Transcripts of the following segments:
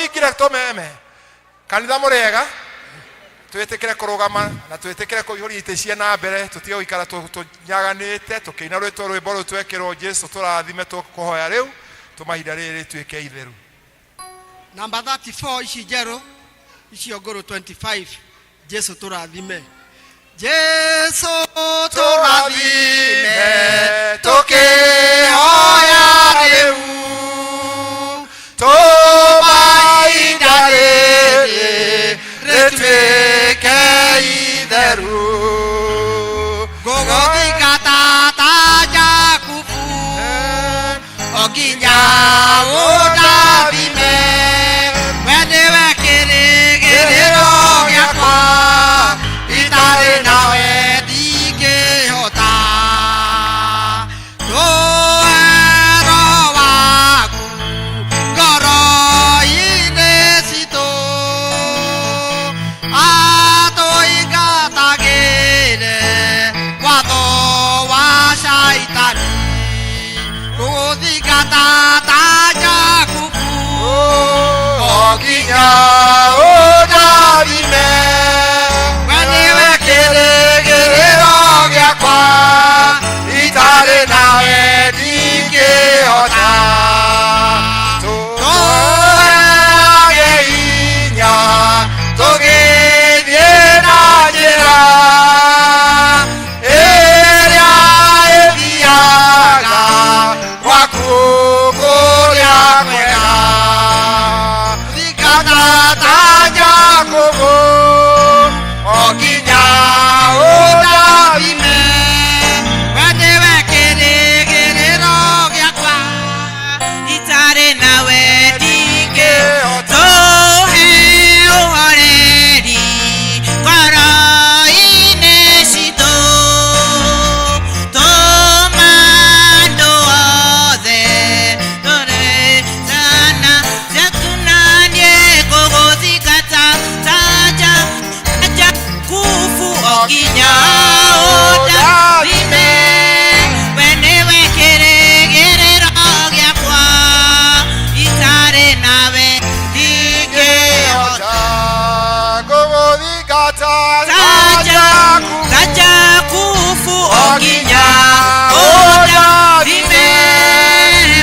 Tũhingire tũmeme. Kanitha mũrĩega? Twĩtĩkĩre kũrũgama na twĩtĩkĩre kũihũria itĩ cia na mbere, tũtige gũikara tũnyaganĩte tũkĩina rwĩtwo rwĩmbo rũu twekĩrwo Jesu tũrathime. Tũkũhoya rĩu tũma ihinda rĩrĩ rĩtuĩke itheru. Namba 34 ici njerũ, icio ngũrũ 25. Jesu tũrathime, Jesu tũrathime, tũkĩhoya rĩu, tũma ihinda rĩrĩ rĩtuĩke itheru. Ngũgũthingata ta Jakubu o nginya ũndathime, we nĩwe kĩrĩgĩrĩro gĩakwa, itarĩ nawe ndingĩhota. Tũhero waku ngoro-inĩ citũ, atũingatagĩre watho wa Caitani, gũthingata ta Jakubu o nginya ũndathime, we nĩwe kĩrĩgĩrĩro gĩakwa, itarĩ nawe ndingĩhota. Tũheage hinya tũgĩthiĩ na njĩra ĩrĩa ĩthiaga gwaku kũrĩa kwega, thingata ta Jakubu o nginya ũndathime, we nĩwe kĩrĩgĩrĩro gĩakwa, itarĩ nawe ndingĩhota. Tũhe ũhoreri ngoro-inĩ citũ, tũma andũ othe tũrĩtana ciatunanie gũgũthingata ta Jakubu o nginya ũndathime, we nĩwe kĩrĩgĩrĩro gĩakwa, itarĩ nawe ndingĩhota. Ngũgũthingata Ta Jakubu o nginya ũndathime,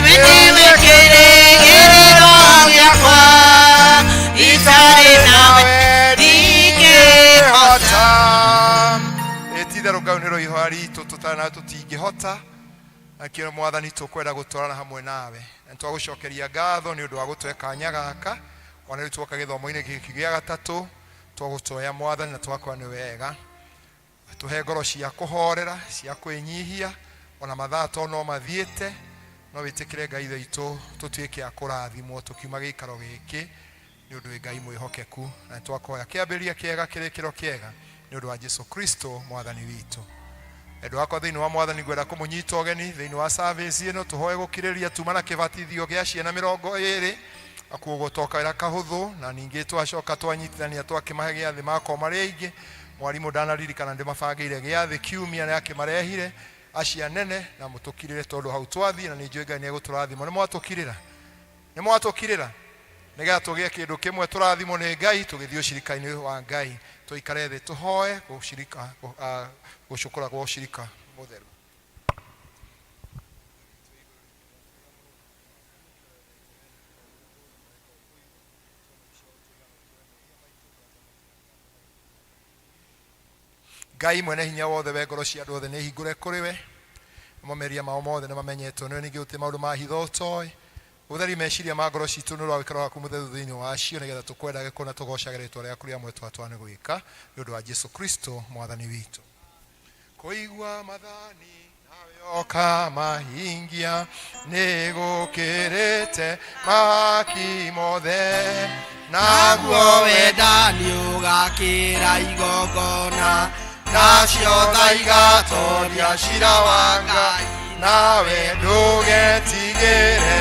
we nĩwe kĩrĩgĩrĩro gĩakwa, itarĩ nawe ndingĩhota. Ĩtitherũ Ngai nĩ rũihoya ritũ, tũtarĩ nawe tũtingĩhota, na kĩo Mwathani tũkwenda gũtwarana hamwe nawe, na nĩtwagũcokeria ngatho nĩ ũndũ wa gũtũhe kanya gaka. Ona rĩu twoka gĩthomo-inĩ gĩkĩ gĩa gatatũ, twagũtoya Mwathani na twakora nĩ wega tũhe ngoro cia kũhorera, cia kwĩnyihia, ona mathaa to no mathiĩte, no wĩtĩkĩre Ngai witũ tũtuĩke a kũrathimwo tũkiuma gĩikaro gĩkĩ, nĩ ũndũ wĩ Ngai mwĩhokeku, na nĩtwakoya kĩambĩrĩria kĩega, kĩrĩkĩro kĩega, nĩ ũndũ wa Jesu Kristo Mwathani witũ. Endwa akwa thĩinĩ wa Mwathani, ngwenda kũmũnyita ũgeni thĩinĩ wa service ĩno. Tũhoe gũkirĩrĩria, tuma na kĩbatithio gĩa ciana 20, akuo to kawĩra kahũthũ, na ningĩ twacoka twanyitithania twakĩmahe gĩathĩ makorwo marĩ aingĩ. Mwarimũ ndanaririkana ndĩmabangĩire gĩathĩ kiumia nĩ akĩmarehire acio anene, na mũtũkirĩre tondũ hau twathiĩ, na nĩ njũĩ Ngai nĩ egũtũrathima. Nĩ mwatũkirĩra? Nĩ mwatũkirĩra? Nĩgetha tũgĩe kĩndũ kĩmwe, tũrathimwo nĩ Ngai tũgĩthiĩ ũcirika-inĩ wa Ngai. Tũikare thĩ tũhoe gũcirika gũcũkũra gwa ũcirika mũtheru. Ngai mwene hinya wothe, we ngoro cia andũ othe nĩ hingũre kũrĩ we, namo mehia mao mothe nĩ mamenyetwo nĩwe, ningĩ gũtirĩ maũndũ ma hitho ũtoĩ. Ũtheri meciria ma ngoro citũ nĩ ũndũ wa ũikaro waku mũtheru thĩinĩ wacio, nĩgetha tũkwendage kũna tũgocage rĩtwa rĩaku rĩa mwetwatwa nĩ gwĩka, nĩ ũndũ wa Jesu Kristo Mwathani witũ. Kũigua mathani nawe ũkamahingia nĩ gũkĩrĩte mahaki mothe, naguo wendani ũgakĩra igongona, nacio tha igatoria cira wa Ngai, nawe ndũgetigĩre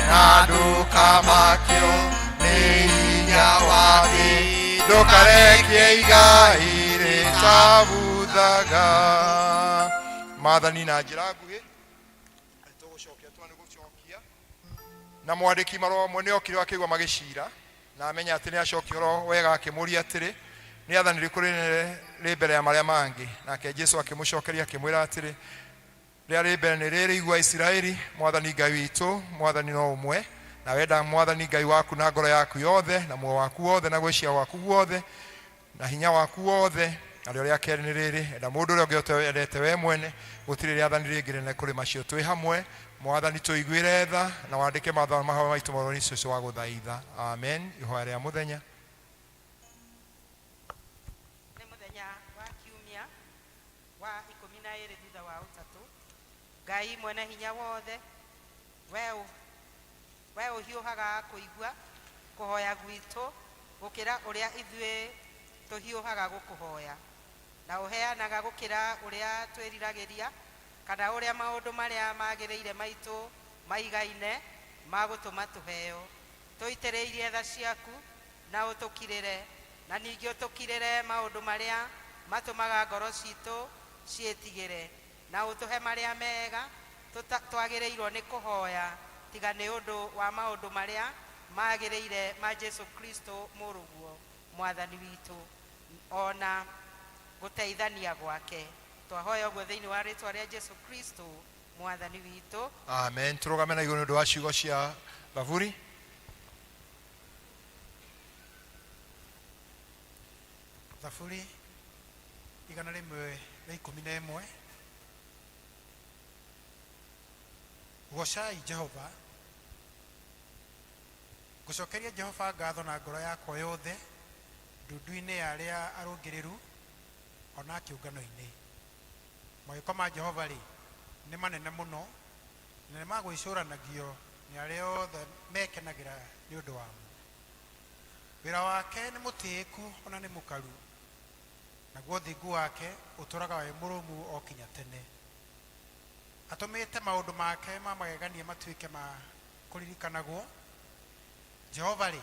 na ndũkamakio nĩ hinya wa thĩ, ndũkarekie igai rĩtabuthaga. Maathani na njĩra nguhĩ tũgũcokia twa nĩ gũcokia. Na mwandĩki marũa ũmwe nĩ okire akĩigua magĩcira. Na amenya atĩ nĩ acokia ũhoro wega, akĩmũũria atĩrĩ, Nĩ rĩathani rĩrĩkũ rĩnene rĩ mbere ya marĩa mangĩ? Nake Jesu akĩmũcokeria akĩmwĩra atĩrĩ, Rĩrĩa rĩ mbere nĩ rĩrĩ, Igua Isiraeli, Mwathani Ngai witũ, Mwathani no ũmwe. Nawe enda Mwathani Ngai waku na ngoro yaku yothe, na muoyo waku wothe, na gwĩciria gwaku guothe, na hinya waku wothe. Narĩo rĩa kerĩ nĩ rĩrĩ, enda mũndũ ũrĩa ũngĩ o ta wĩyendete wee mwene. Gũtirĩ rĩathani rĩngĩ rĩnene kũrĩ macio. Twĩ hamwe, Mwathani, tũiguĩre tha, na wandĩke mahoya maitũ marũa-inĩ cũcũ wa gũthaitha. Amen. Ihoya rĩa mũthenya. Nĩ mũthenya wa kiumia wa 12 thutha wa Ũtatũ. Ngai mwene hinya wothe, wee ũhiũhaga kũigua kũhoya gwitũ gũkĩra ũrĩa ithuĩ tũhiũhaga gũkũhoya, na ũheanaga gũkĩra ũrĩa twĩriragĩria kana ũrĩa maũndũ marĩa magĩrĩire maitũ maigaine ma gũtũma tũheo. Tũitĩrĩirie tha ciaku na ũtũkirĩre, na ningĩ ũtũkirĩre maũndũ marĩa matũmaga ngoro ciitũ ciĩtigĩre, na ũtũhe marĩa mega twagĩrĩirũo nĩ kũhoya, tiga nĩ ũndũ wa maũndũ marĩa magĩrĩire ma Jesu Kristo Mũrũguo, Mwathani witũ, o na gũteithania gwake. Twahoya ũguo thĩinĩ wa rĩĩtwa rĩa Jesu Kristo Mwathani witũ. Amen. Tũrũgame na igũrũ nĩ ũndũ wa ciugo cia Thaburi. Thaburi 111. Goocai Jehova. Ngũcokeria Jehova ngatho na ngoro yakwa yothe ndundu-inĩ ya arĩa arũngĩrĩru o na kĩũngano-inĩ. Mawĩko ma Jehova-rĩ, nĩ manene mũno, na nĩ ma gwĩcũranagio nĩ arĩa othe mekenagĩra nĩ ũndũ wamo. Wĩra wake nĩ mũtĩĩku o na nĩ mũkaru, naguo ũthingu wake ũtũũraga wĩ mũrũmu o kinya tene. Atũmĩte maũndũ make ma magegania matuĩke ma kũririkanagwo. Jehova-rĩ,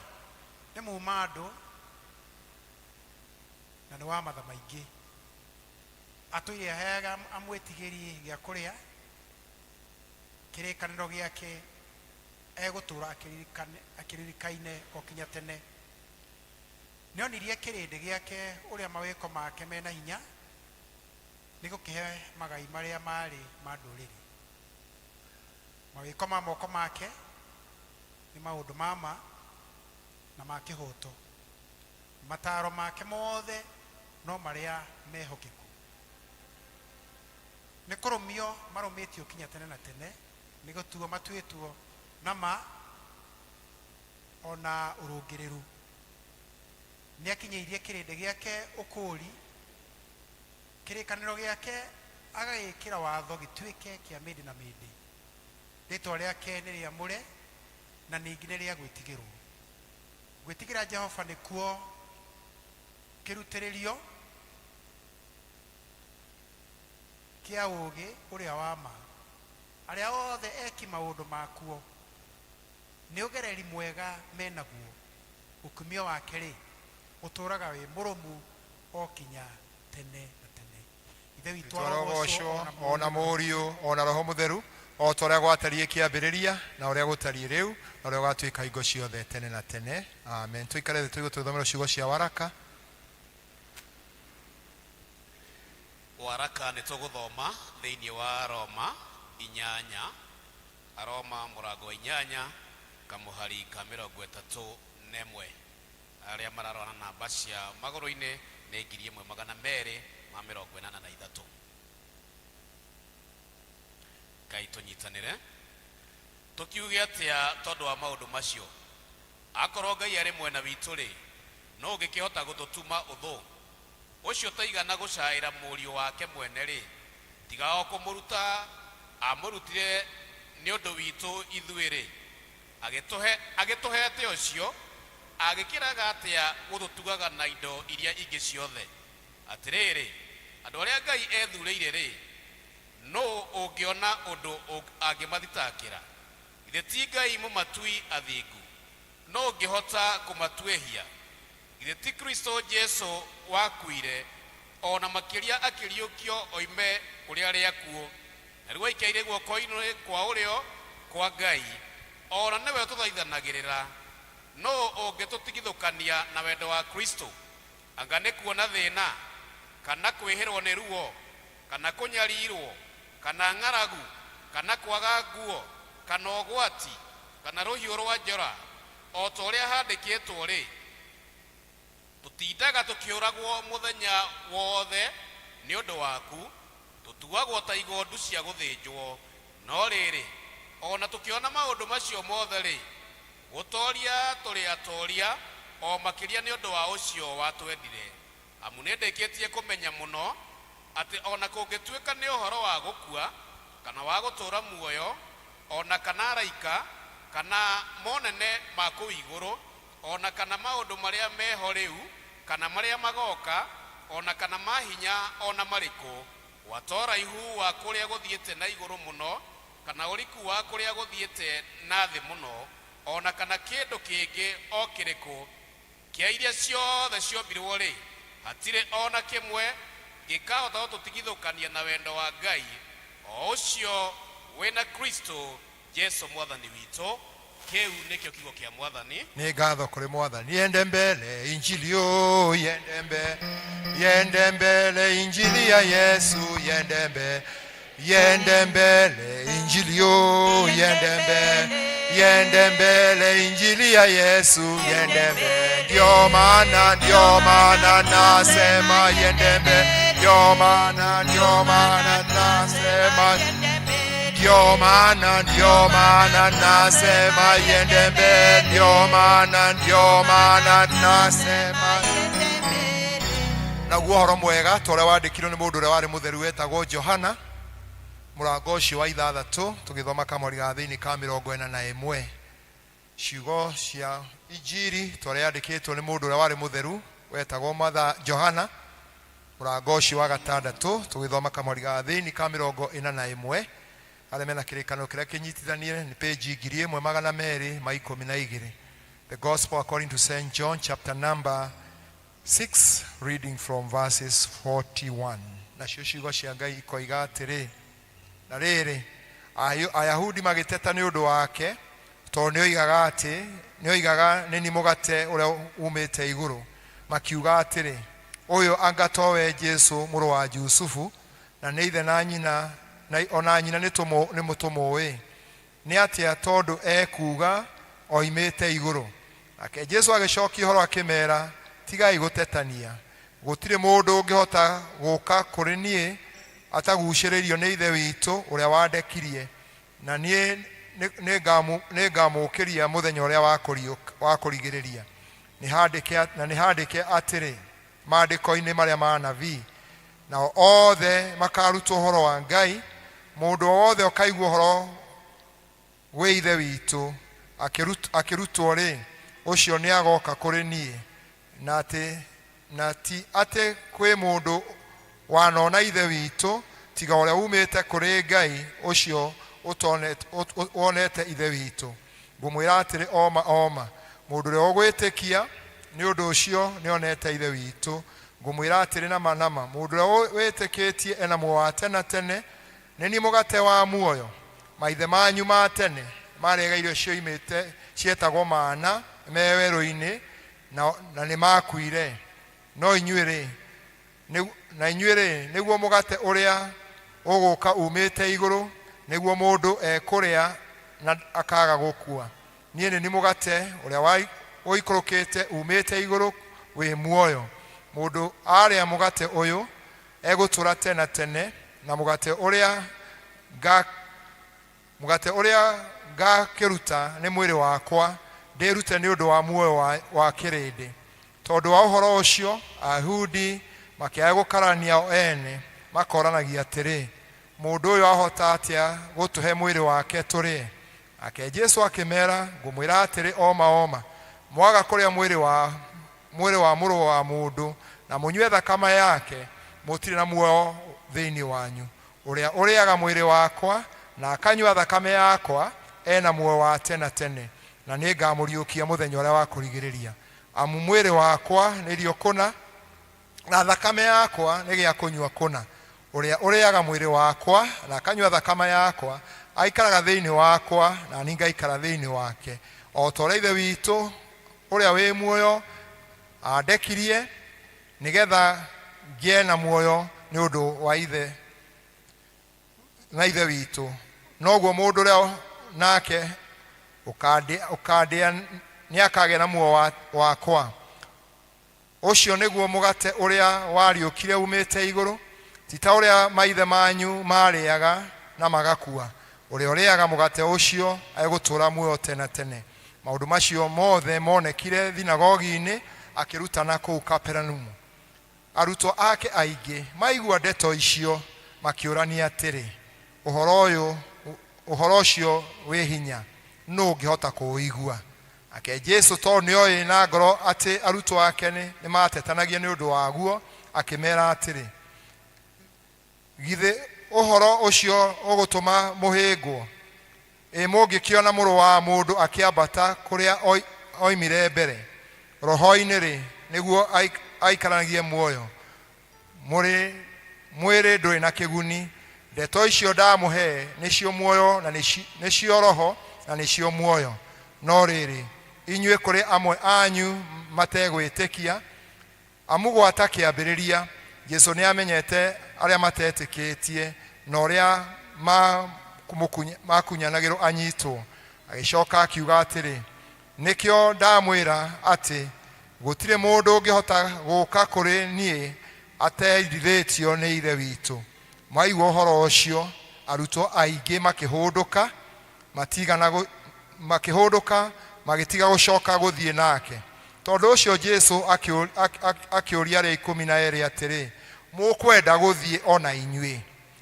nĩ muuma-andũ na nĩ wa matha maingĩ, atũire aheaga amwĩtigĩri gĩa kũrĩa. Kĩrĩkanĩro gĩake egũtũũra akĩririkaine o kinya tene. Nĩonirie kĩrĩndĩ gĩake ũrĩa mawĩko make me na hinya, nĩ gũkĩhe magai marĩa maarĩ ma ndũrĩrĩ. Mawĩko ma moko make nĩ maũndũ ma ma na ma kĩhooto, mataaro make mothe no marĩa mehokeku. Nĩ kũrũmio marũmĩtio kinya tene na tene, nĩ gũtuo matuĩtwo na ma o na ũrũngĩrĩru. Nĩakinyĩirie kĩrĩndĩ gĩake ũkũũri, kĩrĩkanĩro gĩake agagĩĩkĩra watho gĩtuĩke kĩa mĩndĩ na mĩndĩ. Rĩĩtwa rĩake nĩ rĩamũre na ningĩ nĩ rĩa gwĩtigĩrũo. Gwĩtigĩra Jehova nĩkuo kĩrutĩrĩrio kĩa ũũgĩ ũrĩa wa ma. Arĩa othe eki maũndũ makuo nĩ ũgereri mwega me naguo, ũkumio wake-rĩ, ũtũũraga wĩ mũrũmu o kinya tene na tene. Ithe witũ arogocwo, o na Mũriũ, o na Roho Mũtheru, o ta ũrĩa gwatariĩ kĩambĩrĩria, na ũrĩa gũtariĩ rĩu, na ũrĩa gũgatuĩka hingo ciothe tene na tene. Amen. Tũikare thĩ tũigue tũgĩthomerwo ciugo cia waraka. Waraka nĩ tũgũthoma thĩinĩ wa Roma 8, Aroma mũrango wa 8 kamũhari ka 31. Arĩa mararora na namba cia magũrũ-inĩ nĩ 1283. Ngai tũnyitanĩre. Tũkiuge atĩa tondũ wa maũndũ macio? Akorwo Ngai arĩ mwena witũ-rĩ, nũ ũngĩkĩhota gũtũtuma ũthũ? Ũcio ũtaigana gũcaĩra Mũriũ wake mwene-rĩ, tiga o kũmũruta aamũrutire nĩ ũndũ witũ ithuĩ-rĩ, agĩtũhe, agĩtũheete ũcio, angĩkĩraga atĩa gũtũtugaga na indo iria ingĩ ciothe? Atĩrĩrĩ, andũ arĩa Ngai ethurĩire-rĩ, nũ ũngĩona ũndũ angĩmathitakĩra? Githĩ ti Ngai mũmatui athingu? Nũ ũngĩhota kũmatuĩhia? Githĩ ti Kristo Jesu wakuire, o na makĩria akĩriũkio oime kũrĩ arĩa akuũ, na rĩu aikaire guoko-inĩ kwa ũrĩo kwa Ngai, o na nĩwe ũtũthaithanagĩrĩra? Nũũ ũngĩtũtigithũkania na wendo wa Kristo? Anga nĩ kuona thĩna, kana kwĩhĩrwo nĩ ruo, kana kũnyarirwo, kana ng'aragu, kana kwaga nguo, kana ũgwati, kana rũhiũ rwa njora? O ta ũrĩa handĩkĩtwo-rĩ, tũtindaga tũkĩũragwo mũthenya wothe nĩ ũndũ waku, tũtuagwo ta igondu cia gũthĩnjwo. No rĩrĩ, o na tũkĩona maũndũ macio mothe-rĩ, gũtooria tũrĩ atooria o makĩria nĩ ũndũ wa ũcio watwendire. Amu nĩndĩkĩtie kũmenya mũno atĩ o na kũngĩtuĩka nĩ ũhoro wa gũkua, kana wa gũtũũra muoyo, o na kana araika, kana monene ma kũu igũrũ, o na kana maũndũ marĩa me ho rĩu, kana marĩa magoka, o na kana mahinya o na marĩkũ, gwata ũraihu wa kũrĩa gũthiĩte na igũrũ mũno, kana ũriku wa kũrĩa gũthiĩte na thĩ mũno, o na kana kĩndũ kĩngĩ o kĩrĩkũ kĩa iria ciothe ciombirwo-rĩ, hatirĩ o na kĩmwe gĩkahota gũtũtigithũkania na wendo wa Ngai, o ũcio wĩ na Kristo Jesu Mwathani witũ. Kĩu nĩkĩo kiugo kĩa Mwathani. Nĩ ngatho kũrĩ Mwathani. Yende mbele injili o yende mbele, yende mbele injili ya Yesu, yende mbele, yende mbele injili o yende mbele, yende mbele injili ya Yesu, yende mbele. Ndio maana, ndio maana nasema yende mbele, ndio maana, ndio maana nasema, ndio maana, ndio maana nasema yende mbele, ndio maana, ndio maana nasema. Naguo ũhoro mwega ta ũrĩa wandĩkirwo nĩ mũndũ ũrĩa warĩ mũtheru wetagwo Johana, mũrango ũcio wa ithathatũ, tũgĩthoma kamweri ga thĩinĩ ka 41. Ciugo cia injiri ta ũrĩa yandĩkĩtwo nĩ mũndũ ũrĩa warĩ mũtheru wetagwo Matha Johana, mũrango ũcio wa gatandatũ, tũgĩthoma kamweri ga thĩinĩ ka 41. Arĩa mena kĩrĩkanĩro kĩrĩa kĩnyitithanie nĩ page 1212. The Gospel according to St. John, chapter number 6, reading from verses 41. Nacio ciugo cia Ngai ikoiga atĩrĩ, na rĩrĩ, Ayahudi magĩteta nĩ ũndũ wake, tondũ nĩoigaga atĩ, nĩoigaga, nĩ niĩ mũgate ũrĩa umĩte igũrũ. Makiuga atĩrĩ, ũyũ anga towe Jesu mũrũ wa Jusufu, na nĩ ithe na nyina, na ona nyina nĩ tũmũĩ? Nĩ atĩa tondũ ekuuga oimĩte igũrũ? Nake Jesu agĩcokia ũhoro akĩmera, tigai gũtetania. Gũtirĩ mũndũ ũngĩhota gũka kũrĩ niĩ atagucĩrĩirio nĩ Ithe witũ ũrĩa wandekirie, na niĩ nĩngamũũkĩria mũthenya ũrĩa wa kũrigĩrĩria. Na nĩ handĩke atĩrĩ maandĩko-inĩ marĩa ma anabii, nao othe makarutwo ũhoro wa Ngai. Mũndũ o wothe ũkaigua ũhoro wĩ Ithe witũ akĩrutwo rĩ, ũcio nĩagoka kũrĩ niĩ. Na atĩ, na ti atĩ kwĩ mũndũ wanona Ithe witũ tiga ũrĩa umĩte kũrĩ Ngai, ũcio wonete Ithe witũ. Ngũmwĩra atĩrĩ oma oma, mũndũ ũrĩa ũgwĩtĩkia nĩ ũndũ ũcio nĩonete Ithe witũ. Ngũmwĩra atĩrĩ nama nama, mũndũ ũrĩa wĩtĩkĩtie ena muoyo wa tene tene. Nĩ niĩ mũgate wa muoyo. Maithe manyu ma tene marĩaga irio cioimĩte cietagwo mana me werũ-inĩ, na nĩ makuire. No inyuĩ rĩ, na inyuĩ rĩ, nĩguo mũgate ũrĩa ũgũka umĩte igũrũ, nĩguo mũndũ ekũrĩa na akaga gũkua. Niĩ nĩ niĩ mũgate ũrĩa ũikũrũkĩte umĩte igũrũ wĩ muoyo. Mũndũ arĩa mũgate ũyũ egũtũũra tene tene, na mũgate ũrĩa ngakĩruta nĩ mwĩrĩ wakwa, ndĩrute nĩ ũndũ wa muoyo wa kĩrĩndĩ. Tondũ wa ũhoro ũcio Ayahudi makĩaga gũkarania o ene, makoranagia atĩrĩ, mũndũ ũyũ ahota atĩa gũtũhe mwĩrĩ wake tũrĩe? Nake Jesu akĩmera, ngũmwĩra atĩrĩ oma oma, mwaga kũrĩa mwĩrĩ wa mũrũ wa mũndũ na mũnyue thakame yake, mũtirĩ na muoyo thĩinĩ wanyu. Ũrĩa ũrĩaga mwĩrĩ wakwa na akanyua thakame yakwa ena muoyo wa tene tene, na nĩngamũriũkia mũthenya ũrĩa wa kũrigĩrĩria. Amu mwĩrĩ wakwa nĩ irio kũna, na thakame yakwa nĩ gĩa kũnyua kũna. Ũrĩa ũrĩaga mwĩrĩ wakwa na akanyua thakame yakwa aikaraga thĩinĩ wakwa, na niĩ ngaikara thĩinĩ wake. O ta ũrĩa Ithe witũ Ũrĩa wĩ muoyo andekirie nĩgetha ngĩe na muoyo nĩ ũndũ wa Ithe na Ithe witũ. Noguo mũndũ ũrĩa nake ũkandĩa nĩakagĩa na muoyo wakwa. Ũcio nĩguo mũgate ũrĩa wariũkire umĩte igũrũ, ti ta ũrĩa maithe manyu maarĩaga na magakua. Ũrĩa ũrĩaga mũgate ũcio egũtũũra muoyo tene na tene. Maũndũ macio mothe monekire thunagogi-inĩ akĩrutana kũu Kapernaumu. Arutwo ake aingĩ maigua ndeto icio makĩũrania atĩrĩ, Ũhoro ũyũ, ũhoro ũcio wĩ hinya, nũ ũngĩhota kũũigua? Nake Jesu tondũ nĩoĩ na ngoro atĩ arutwo ake nĩmatetanagia nĩ ũndũ waguo, akĩmera atĩrĩ, Githĩ ũhoro ũcio ũgũtũma mũhĩngwo? Ĩ mũngĩkĩona Mũrũ wa Mũndũ akĩambata kũrĩa oimire mbere? Roho-inĩ-rĩ, nĩguo aikaranagie muoyo, mũrĩ mwĩrĩ ndũrĩ na kĩguni. Ndeto icio ndamũhe nĩcio muoyo na nĩcio roho na nĩcio muoyo. No rĩrĩ, inyuĩ kũrĩ amwe anyu mategwĩtĩkia. Amu gwata kĩambĩrĩria, Jesu nĩamenyete arĩa matetĩkĩtie na ũrĩa makunyanagĩrwo anyitwo. Agĩcoka akiuga atĩrĩ, Nĩkĩo ndamwĩra atĩ gũtirĩ mũndũ ũngĩhota gũũka kũrĩ niĩ ateirithĩtio nĩ Ithe witũ. Maigua ũhoro ũcio, arutwo aingĩ makĩhũndũka, matigana makĩhũndũka magĩtiga gũcoka gũthiĩ nake. Tondũ ũcio Jesu akĩũria arĩa 12 atĩrĩ, Mũkwenda gũthiĩ o na inyuĩ?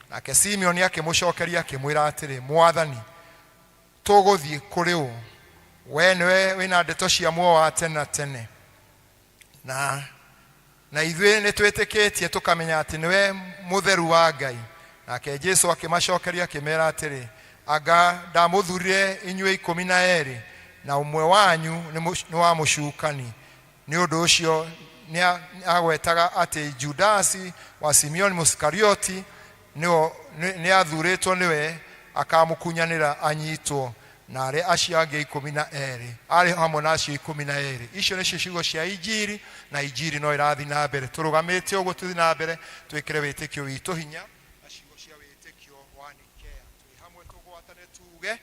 Nake Simeoni akĩmũcokeria akĩmwĩra atĩrĩ, Mwathani, tũgũthiĩ kũrĩ ũ? Wee nĩwe wĩna ndeto cia muoyo wa tene na tene, na ithuĩ nĩtwĩtĩkĩtie tũkamenya atĩ nĩwe Mũtheru wa Ngai. Nake Jesu akĩmacokeria akĩmera atĩrĩ, Anga ndamũthurire inyuĩ 12, na ũmwe wanyu nĩ wa mũcukani. Nĩ ũndũ ũcio nĩagwetaga atĩ Judasi wa Simeoni Mũisikarioti nĩathurĩtwo nĩwe akamũkunyanĩra anyitwo, na arĩa acio angĩ 12, arĩ hamwe na acio 12. Icio nĩcio ciugo cia Injiri, na Injiri no ĩrathiĩ na mbere. Tũrũgamĩte ũguo tũthiĩ na mbere, twĩkĩre wĩtĩkio witũ hinya na ciugo cia wĩtĩkio wa Nikea. Twĩ hamwe tũgwatane tuge,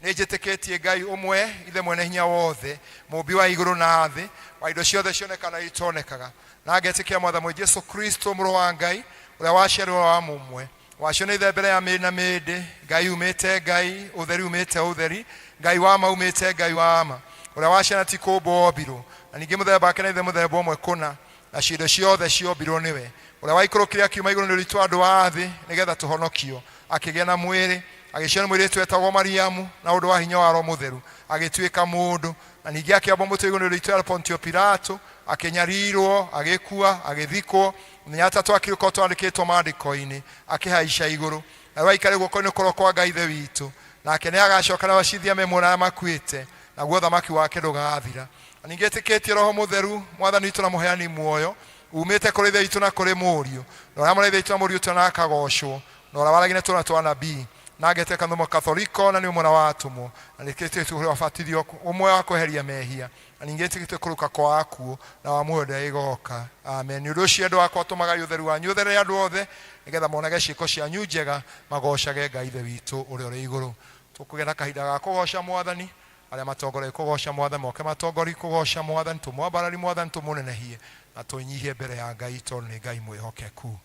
Nĩ njĩtĩkĩtie Ngai ũmwe, Ithe mwene hinya wothe, mũũmbi wa igũrũ na thĩ, wa indo ciothe cionekaga na itonekaga, na ngetĩkia Mwathani Jesu Kristo, Mũrũ wa Ngai, ũrĩa waciarirwo wa mũmwe, wacio nĩ Ithe mbere ya mĩndĩ na mĩndĩ, Ngai umĩte Ngai, ũtheri umĩte ũtheri, Ngai wa ma umĩte Ngai wa ma, ũrĩa waciana ti kũũmbwo ombirwo, na ningĩ mũthemba wake na Ithe mũthemba ũmwe kũna, na ciindo ciothe ciombirwo nĩwe, ũrĩa waikũrũkire akiuma igũrũ nĩ ũritũ andũ a thĩ nĩgetha tũhonokio, akĩgĩa na mwĩrĩ, agĩciarwo nĩ mũirĩtu wetagwo Mariamu, na ũndũ wa hinya wa Roho Mũtheru agĩtuĩka mũndũ, na ningĩ akĩambwo mũtĩ igũrũ nĩ ũritũ ya Pontio Pilato, akĩnyarirwo, agĩkua, agĩthikwo, mũthenya wa gatatũ akĩriũka ũrĩa twandĩkĩtwo maandĩko-inĩ, akĩhaica igũrũ, na rĩu aikarĩte guoko-inĩ kwa ũrĩo kwa Ngai Ithe witũ, nake nĩagacoka na acirithie me muoyo na arĩa makuĩte, naguo ũthamaki wake ndũgathira. Na ningĩ ĩtĩkĩtie Roho Mũtheru, Mwathani witũ na Mũheani muoyo, uumĩte kũrĩ Ithe witũ na kũrĩ Mũriũ, na ũrĩa mwene Ithe witũ na Mũriũ ũtũũraga na akagocwo, na ũrĩa waragia na tũnua twa anabii, na ngetĩka kanitha ũmwe Katholiko, na nĩ ũmwe na wa atũmwo, na nĩtĩkĩtie kũrĩ ũbatithio ũmwe wa kweheria mehia, na ningĩ nĩtĩkĩtie kũriũka kwa akuũ, na wa muoyo ũrĩa ĩgoka. Amen. Nĩ ũndũ ũcio endwa akwa, tũmagai ũtheru wanyu ũtherere andũ othe, nĩgetha monage ciĩko cianyu njega, magocage Ngai Ithe witũ ũrĩa ũrĩ igũrũ. Tũkũgĩa na kahinda ga kũgoca Mwathani. Arĩa matongoragia kũgoca Mwathani moke matongorie kũgoca Mwathani, tũmwambarari Mwathani, tũmũnenehie na twĩnyihie mbere ya Ngai, tondũ nĩ Ngai mwĩhokeku.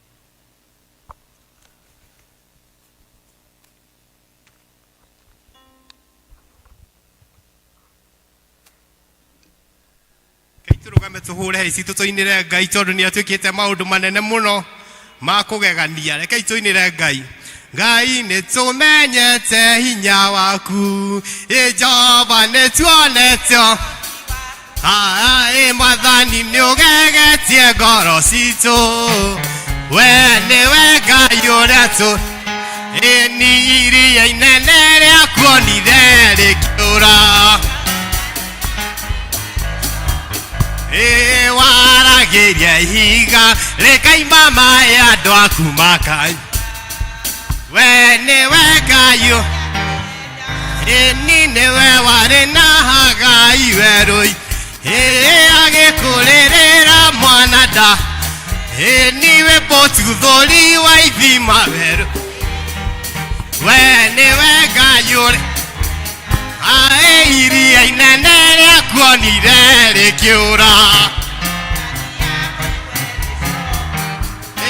Rekei tũrũgame tũhũre hĩ citũ tũinĩre Ngai tondũ nĩ atwĩkĩte maũndũ manene mũno ma kũgegania. Rekei tũinĩre Ngai. Ngai nĩ tũmenyete hinya waku, ĩ Jehova nĩ tuonete ĩ Mwathani nĩ ũgegetie ngoro citũ, we nĩwe Ngai ũrĩa tũ ĩ ni iria inene rĩakuonire rĩkĩũra. Ĩ waragĩria ihiga rĩkaima maĩ andũ aku makai we nĩwe Ngai ĩni nĩwe warĩ na Hagai werũ-inĩ. nda Ĩ niwe mũtuthũri wa ithima werũ we nĩwe Ngai ũrĩa aĩ iria inene rĩakuonire rĩkĩũra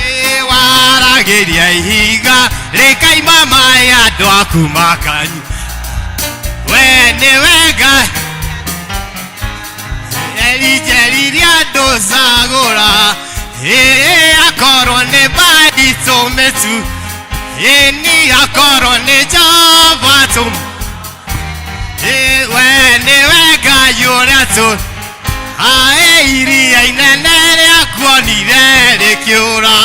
Ĩ waragĩria ihiga rĩkaima maĩ andũ aku makanyua we nĩwe Ngai erinjeririe andũ cagũra ĩ akorwo nĩ baitũ mĩtu ĩni akorwo nĩ Jehova tũ ĩ we nĩwe Ngai ũrĩa tũ aĩ iria inene rĩakuonire rĩkĩũra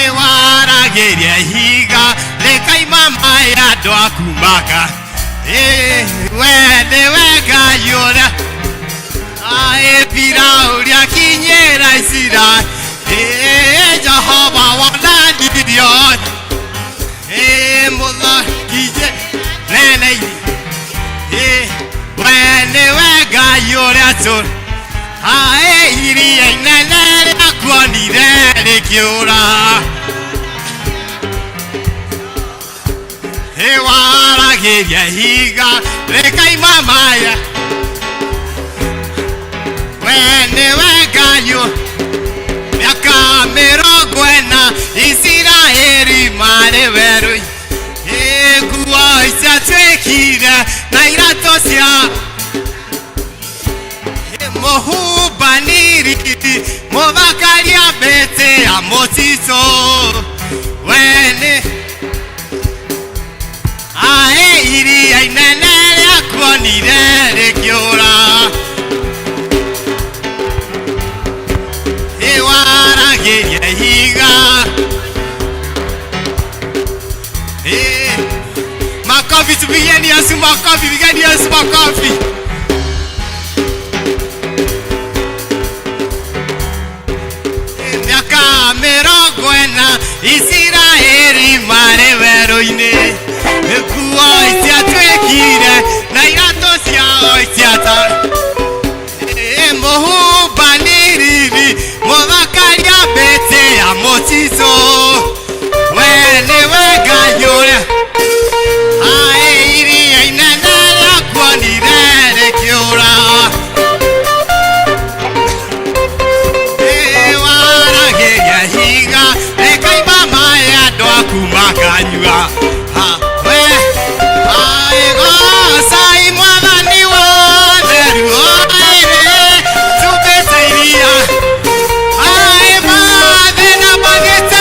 ĩ waragĩria ihiga rĩkaima maĩ andũ aku maka ĩ we nĩwe Ngai ũrĩa aĩ Firaũni akinyĩra Isiraeli ĩ Jehova wonanirio ĩ mũthakinye nene ĩ we nĩwe Ngai ũrĩa tũ aĩ iria inene rĩakuonire rĩkĩũra ĩ waragĩria ihiga rĩkaima maĩ we nĩwe Ngai mĩaka mĩrongo ĩna Isiraeli marĩ werũ ĩ nguo ciatuĩkire na iratũ cia mũhumbanĩri mũthakaria mbĩtĩ ya mũtitũ we nĩ aĩ iria inene rĩakuonire rĩkĩũra ĩ waragĩria ihiga ĩ makofi tupigeni Yesu makofi pigeni Yesu makofi mĩaka mĩrongo ĩna Isiraeli marĩ werũ-inĩ nguo ciatuĩkire na iratũ ciao ciata Ĩ mũhumbanĩriri mũthakaria mbĩtĩ ya mũtitũ we nĩwe Ngai ũrĩa aĩ iria inene rĩakuonire rĩkĩũra Ĩ waragĩria ihiga rĩkaima maĩ andũ aku makanyua Ha, we aĩ gocai mwathani wotheru aĩ tumbĩte iria aĩ mathĩna magĩte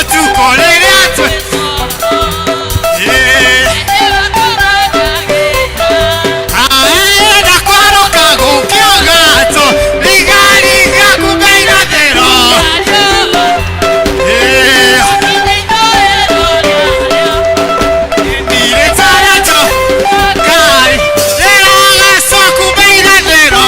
Ũtukũ rĩrĩa twĩ aenda kwaroka gũkĩogatwo rigariga kumbe irathĩro. Ndirĩtarato Ngai rĩragacwo kumbe irathĩro.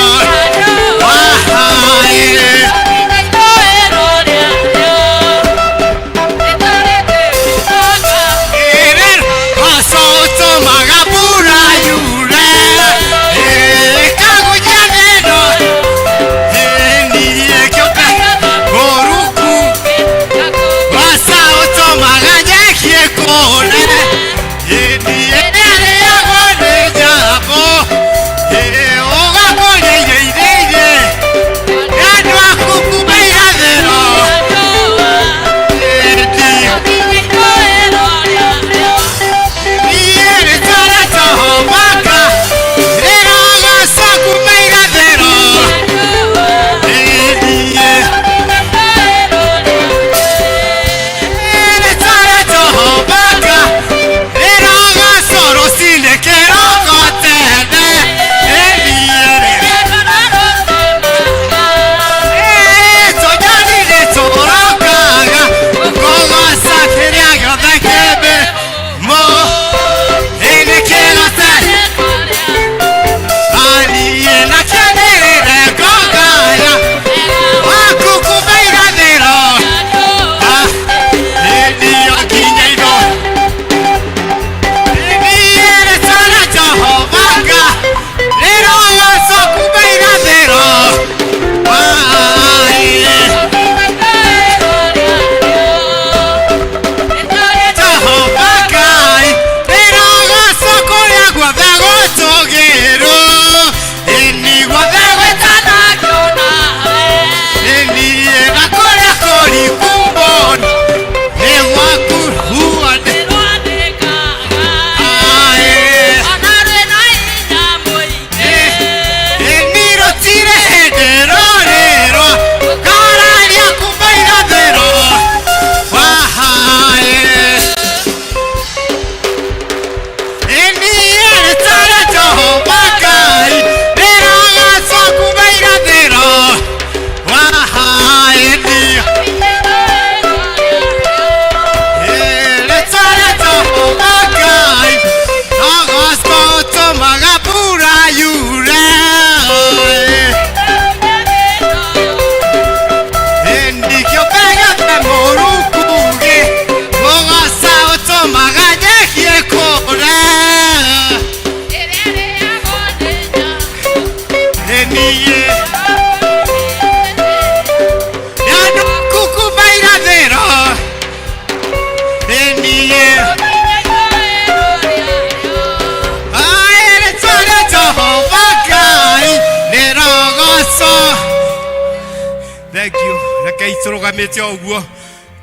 Thank you. Rekei tũrũgamĩte o ũguo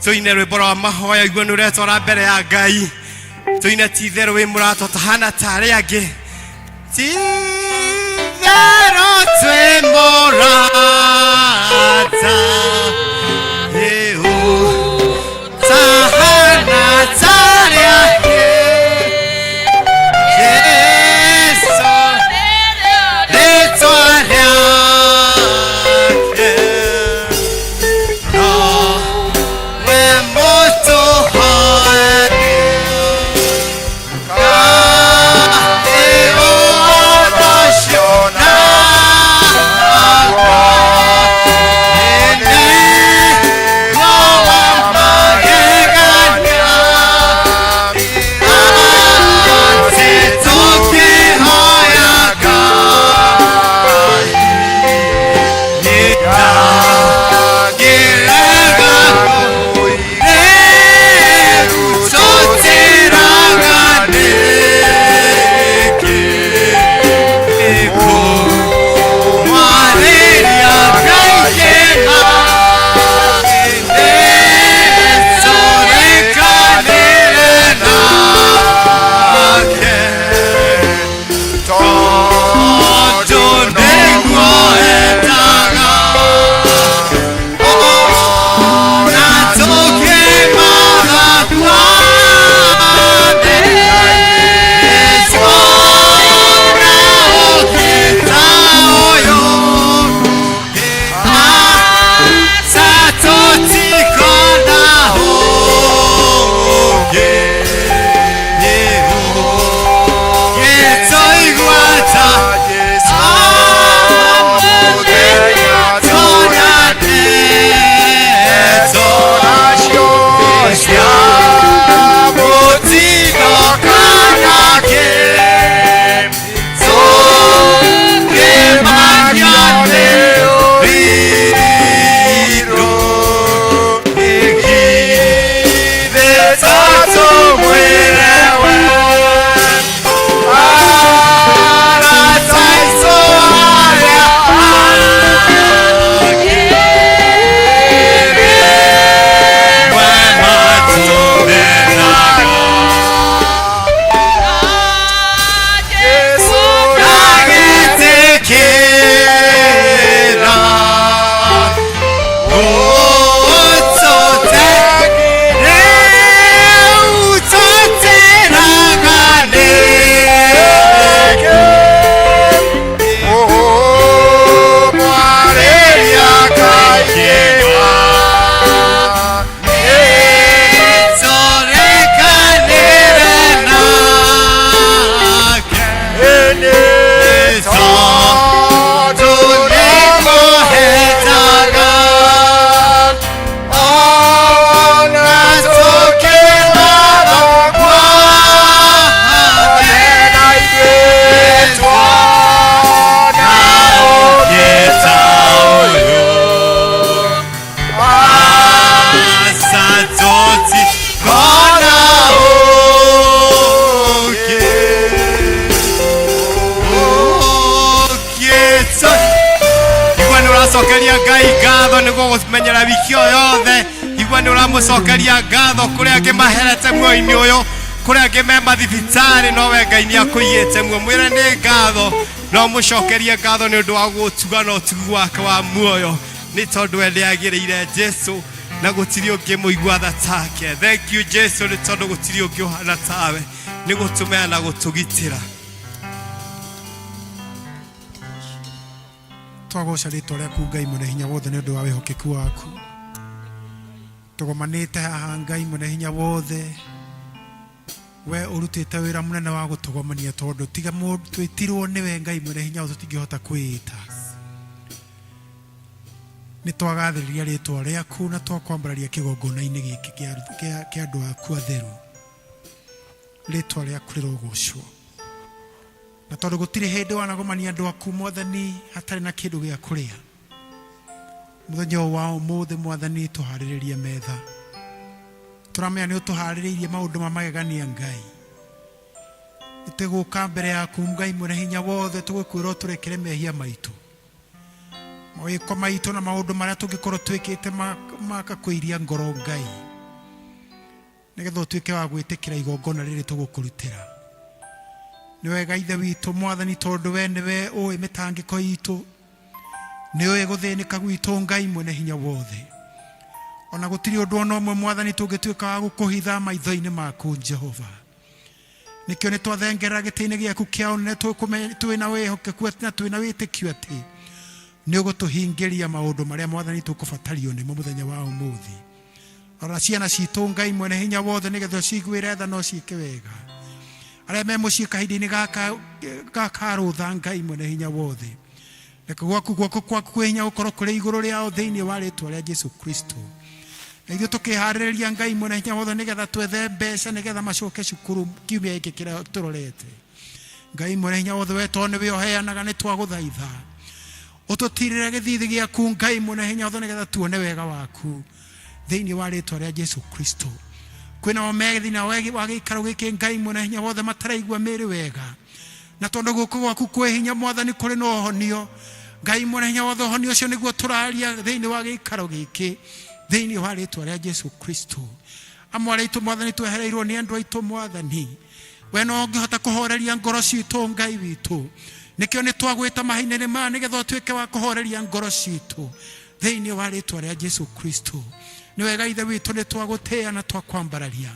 tũine rwĩmbo rwa mahoya igua nĩ ũretwara mbere ya Ngai. Tũine ti itherũ wĩ mũrata ũtahana ta arĩa angĩ. Ti itherũ twĩ mũrata. Ĩ ũtahana ta arĩa angĩ. Jesũ rĩtwa rĩake no we mũtũhoe Ngai ũhoro ũcio naguo nĩ agũmenyera wiki ĩyo yothe. Igua nĩ ũramũcokeria ngatho kũrĩa angĩ maherete muoyo-inĩ ũyũ, kũrĩa angĩ me mathibitarĩ, no we Ngai nĩ akũigĩte muoyo. Mwĩre nĩ ngatho, no mũcokerie ngatho nĩ ũndũ wa gũtuga na ũtugi wake wa muoyo, nĩ tondũ we nĩagĩrĩire Jesu na gũtirĩ ũngĩ mũigua tha take. Thank you Jesu, nĩ tondũ gũtirĩ ũngĩ ũhana tawe, nĩ gũtũmenya na gũtũgitĩra. Twagoca rĩtwa rĩaku Ngai mwene hinya wothe nĩ ũndũ wa wĩhokeku waku. Tũgomanĩte haha Ngai mwene hinya wothe, we ũrutĩte wĩra mũnene wa gũtũgomania, tondũ tiga twĩtirwo nĩwe Ngai mwene hinya wothe tũtingĩhota kwĩĩta. Nĩ twagathĩrĩria rĩtwa rĩaku na twakwambararia kĩgongona-inĩ gĩkĩ kĩa andũ aku atheru. Rĩtwa rĩaku rĩrogocwo. Na tondũ gũtirĩ hĩndĩ wanagomania andũ aku Mwathani hatarĩ na kĩndũ gĩa kũrĩa, mũthenya ũyũ wa ũmũthĩ Mwathani tũharĩrĩrie metha. Tũramenya nĩ ũtũharĩrĩirie maũndũ ma magegania Ngai. Nĩtũgũka mbere yaku Ngai mwene hinya wothe tũgũkwĩra ũtũrekere mehia maitũ, mawĩko maitũ na maũndũ marĩa tũngĩkorwo twĩkĩte makakũiria ngoro Ngai, nĩgetha ũtuĩke wa gwĩtĩkĩra igongona rĩrĩ tũgũkũrutĩra. Nĩ wega Ithe witũ Mwathani, tondũ we nĩwe ũĩ mĩtangĩko itũ, nĩ ũĩ gũthĩnĩka gwitũ Ngai mwene hinya wothe. Ona gũtirĩ ũndũ ona ũmwe Mwathani tũngĩtuĩka wa gũkũhitha maitho-inĩ maku Jehova. Nĩkĩo nĩ twathengerera gĩtĩ-inĩ gĩaku kĩa ũnene twĩna wĩhokeku na twĩna wĩtĩkio atĩ nĩ ũgũtũhingĩria maũndũ marĩa Mwathani tũkũbatario nĩmo mũthenya wa ũmũthĩ. Rora ciana citũ Ngai mwene hinya wothe, nĩgetha ũciguĩre tha na ũciĩke wega. Arĩa me mũciĩ kahinda-inĩ gaka ga rũtha Ngai mwene hinya wothe, reke guoko kwaku kwĩ hinya gũkorwo kũrĩ igũrũ rĩao thĩinĩ wa rĩtwa rĩa Jesu Kristo. Na ithuĩ tũkĩharĩrĩria Ngai mwene hinya wothe, nĩgetha twethe mbeca nĩgetha macoke cukuru kiumia gĩkĩ kĩrĩa tũrorete. Ngai mwene hinya wothe, we tondũ nĩwe ũheanaga, nĩ twagũthaitha ũtũtirĩre gĩthithi gĩaku Ngai mwene hinya wothe, nĩgetha tuone wega waku thĩinĩ wa rĩtwa rĩa Jesu Kristo. Kwĩna o me thĩinĩ wa gĩikaro gĩkĩ Ngai mwene hinya wothe mataraigua mĩĩrĩ wega, na tondũ guoko gwaku kwĩ hinya Mwathani kũrĩ na ũhonio Ngai mwene hinya wothe, ũhonio ũcio nĩguo tũraria thĩinĩ wa gĩikaro gĩkĩ thĩinĩ wa rĩtwa rĩa Jesu Kristo. Amwe arĩa aitũ Mwathani twehereirwo nĩ andũ aitũ Mwathani, we no ũngĩhota kũhoreria ngoro citũ Ngai witũ. Nĩkĩo nĩ twagwĩta mahinda-inĩ maya, nĩgetha ũtuĩke wa kũhoreria ngoro citũ thĩinĩ wa rĩtwa rĩa Jesu Kristo. Nĩ wega Ithe witũ, nĩ twagũtĩĩa na twakwambararia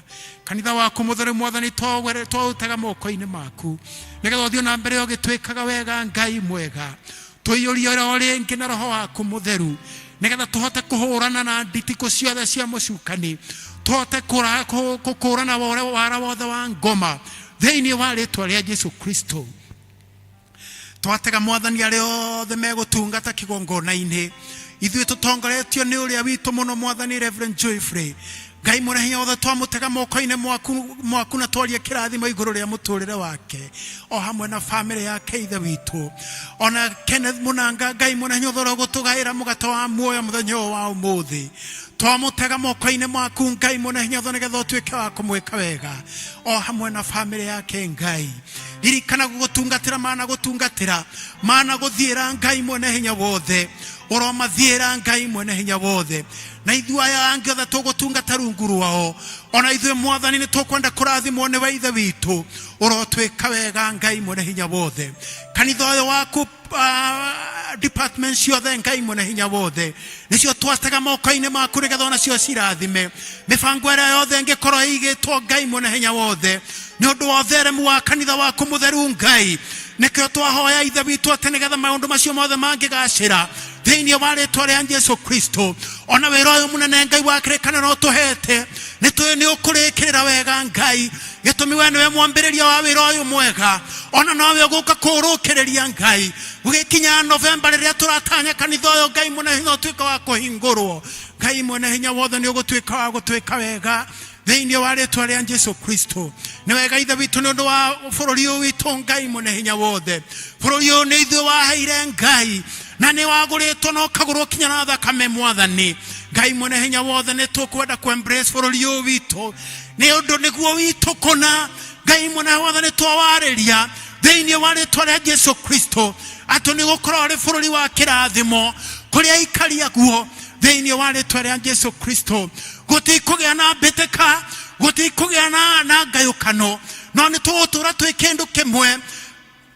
kanitha waku mũtheru Mwathani, twaũtega moko-inĩ maku, nĩgetha ũthiĩ na mbere ũgĩtwĩkaga wega Ngai mwega. Tũiyũrie o rĩngĩ na roho waku mũtheru, nĩgetha tũhote kũhũrana na nditikũ ciothe cia mũcukani, tũhote kũkũrana wara wothe wa ngoma thĩinĩ wa rĩtwa rĩa Jesu Kristo. Twatega Mwathani arĩa othe megũtungata kĩgongona-inĩ, ithuĩ tũtongoretio nĩ ũrĩa witũ mũno Mwathani Reverend Joyfrey. Ngai mwene hinya wothe, twamũtega moko-inĩ mwaku na twaria kĩrathimo igũrũ rĩa mũtũrĩre wake o hamwe na famĩlĩ yake Ithe witũ. Ona Kenneth Mũnanga, Ngai mwene hinya wothe, ũrĩa ũgũtũgaĩra mũgate wa muoyo mũthenya ũyũ wa ũmũthĩ, twamũtega moko-inĩ maku Ngai mwene hinya wothe, nĩgetha ũtuĩke wa kũmwĩka wega o hamwe na famĩlĩ yake Ngai. Ririkana gũgũtungatĩra mana gũtungatĩra mana gũthiĩra Ngai mwene hinya wothe, ũromathiĩra Ngai mwene hinya wothe. Na ithuĩ aya angĩ othe tũgũtungata rungu rwao, ona ithuĩ Mwathani nĩ tũkwenda kũrathimwo nĩwe Ithe witũ, ũrotwĩka wega Ngai mwene hinya wothe. Kanitha ũyũ waku department ciothe Ngai mwene hinya wothe nĩcio twatega moko-inĩ maku, nĩgetha onacio cirathime mĩbango ĩrĩa yothe ĩngĩkorwo ĩigĩtwo Ngai mwene hinya wothe nĩ ũndũ wa ũtheremu wa kanitha waku mũtheru Ngai. Nĩkĩo twahoya Ithe witũ atĩ nĩgetha maũndũ macio mothe mangĩgacĩra thĩinĩ wa rĩtwa rĩa Jesu Kristo. Ona wĩra ũyũ mũnene Ngai wa kĩrĩkanĩro ũtũhete, nĩ tũĩ nĩ ũkũrĩkĩrĩra wega Ngai. Gĩtũmi we nĩwe mwambĩrĩria wa wĩra ũyũ mwega, ona nowe ũgũka kũũrũkĩrĩria Ngai. Gũgĩkinya Novemba rĩrĩa tũratanya kanitha ũyũ Ngai mwene hinya ũtuĩke wa kũhingũrwo, Ngai mwene hinya wothe nĩ ũgũtuĩka wa gũtuĩka wega thĩinĩ wa rĩtwa rĩa Jesu Kristo. Nĩ wega Ithe witũ, nĩ ũndũ wa bũrũri ũyũ witũ Ngai mwene hinya wothe. Bũrũri ũyũ nĩ ithuĩ waheire Ngai, na nĩ wagũrĩtwo na ũkagũrwo kinya na thakame Mwathani Ngai mwene hinya wothe. Nĩ tũkwenda kũ embrace bũrũri ũyũ witũ, nĩ ũndũ nĩguo witũ kũna. Ngai mwene wothe, nĩ twawarĩria thĩinĩ wa rĩtwa rĩa Jesu Kristo atĩ nĩ gũkorwo arĩ bũrũri wa kĩrathimo kũrĩa aikari aguo Thĩinĩ wa rĩtwa rĩa Jesu Kristo, gũtikũgĩa na mbĩtĩka, gũtikũgĩa na ngayũkano, no nĩ tũgũtũra twĩ kĩndũ kĩmwe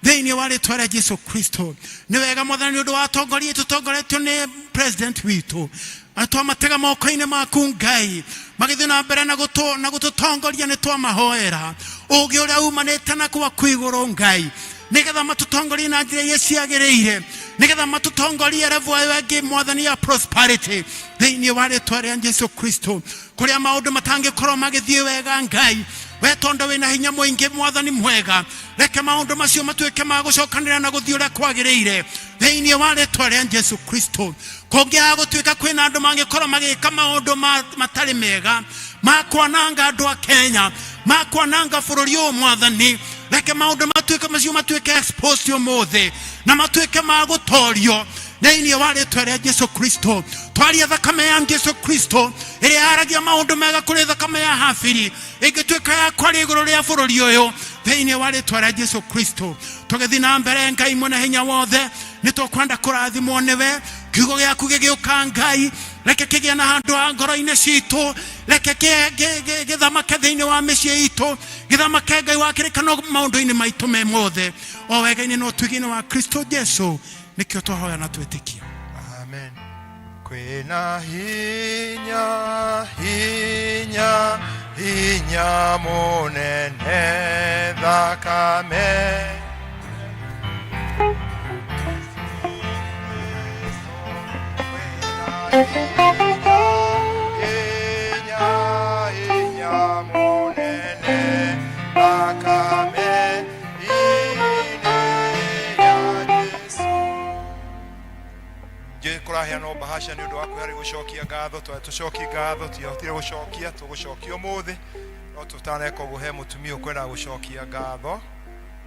thĩinĩ wa rĩtwa rĩa Jesu Kristo. Nĩ wega Mwathani, nĩ ũndũ wa atongoria tũtongoretio nĩ president witũ, na twamatega moko-inĩ maku Ngai, magĩthiĩ na mbere na gũtũtongoria. Nĩ twamahoera ũgĩ ũrĩa umanĩte na gwaku igũrũ Ngai, nĩgetha matũtongorie na njĩra iria ciagĩrĩire, nĩgetha matũtongorie level ĩyo ĩngĩ Mwathani ya prosperity thĩinĩ wa rĩtwa rĩa Jesu Kristo. Kũrĩa maũndũ matangĩkorwo magĩthiĩ wega Ngai, we tondũ wĩna hinya mũingĩ Mwathani mwega, reke maũndũ macio matuĩke ma gũcokanĩrĩra na gũthiĩ ũrĩa kwagĩrĩire thĩinĩ wa rĩtwa rĩa Jesu Kristo. Kũngĩaga gũtuĩka kwĩna andũ mangĩkorwo magĩka maũndũ matarĩ mega ma kwananga andũ a Kenya, ma kwananga bũrũri ũyũ Mwathani, reke maũndũ matuĩke macio matuĩke exposed ũmũthĩ na matuĩke ma gũtorio thĩinĩ wa rĩtwa rĩa Jesu Kristo. Twaria thakame ya Jesu Kristo ĩrĩa yaragia maũndũ mega kũrĩ thakame ya Habili ĩngĩtuĩka ya kwaria igũrũ rĩa bũrũri ũyũ thĩinĩ wa rĩtwa rĩa Jesu Kristo. Tũgĩthiĩ na mbere Ngai mwene hinya wothe, nĩ tũkwenda kũrathimwo nĩwe. Kiugo gĩaku gĩgĩũka Ngai, reke kĩgĩe na handũ ha ngoro-inĩ citũ, reke gĩthamake thĩinĩ wa mĩciĩ itũ, gĩthamake Ngai wa kĩrĩkano maũndũ-inĩ maitũ me mothe, o wega-inĩ na ũtugi-inĩ wa Kristo Jesu, nĩkĩo twahoya na twĩtĩkia. Amen. Kwĩna hinya, hinya, hinya mũnene thakame. Hinya, hinya mũnene thakame inĩ ya Jesu. Njũĩ kũraheanwo bahasha nĩ ũndũ wa kwĩharĩ gũcokia ngatho. Twari tũcokie ngatho, tiahotire gũcokia, tũgũcokia ũmũthĩ, no tũtaneka ũguo he mũtumia ũkwendaga gũcokia ngatho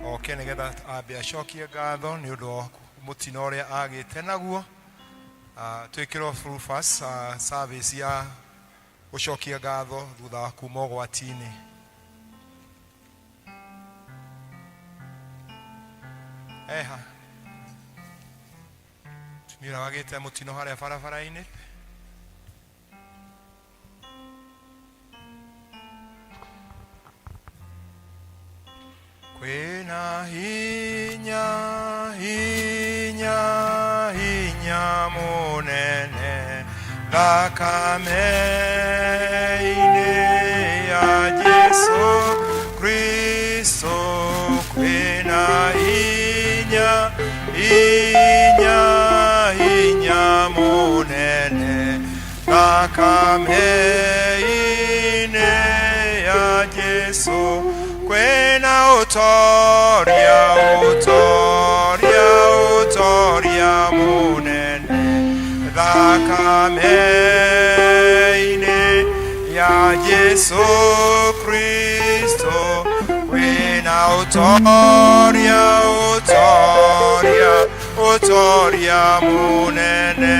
oke nĩgetha ambe acokie ngatho nĩ ũndũ wa mũtino ũrĩa agĩte naguo. Twĩkĩrwo full fast service ya gũcokia ngatho thutha wa kuma ũgwati-inĩ. Eha mũtumia ũrĩa wagĩte mũtino harĩa barabara-inĩ. Kwĩna hinya, hinya, hinya mũnene thakame-inĩ ya Jesu Kristo. Kwĩna hinya, hinya, hinya mũnene thakame-inĩ ya Jesu. Kwĩna ũtoria, ũtoria, ũtoria mũnene thakame-inĩ ya Jesu Kristo. Kwĩna ũtoria, ũtoria, ũtoria mũnene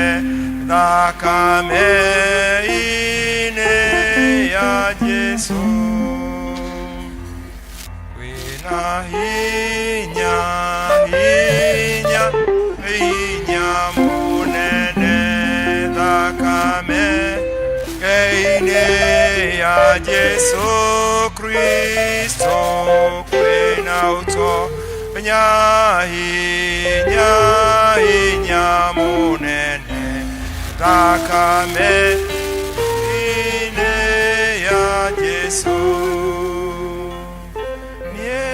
thakame-inĩ ya Jesu. Kwĩna hinya, hinya, hinya mũnene thakame inĩ ya Jesu Kristo. Kwĩna ũtonya, hinya, hinya mũnene thakame inĩ ya Jesu. Niĩ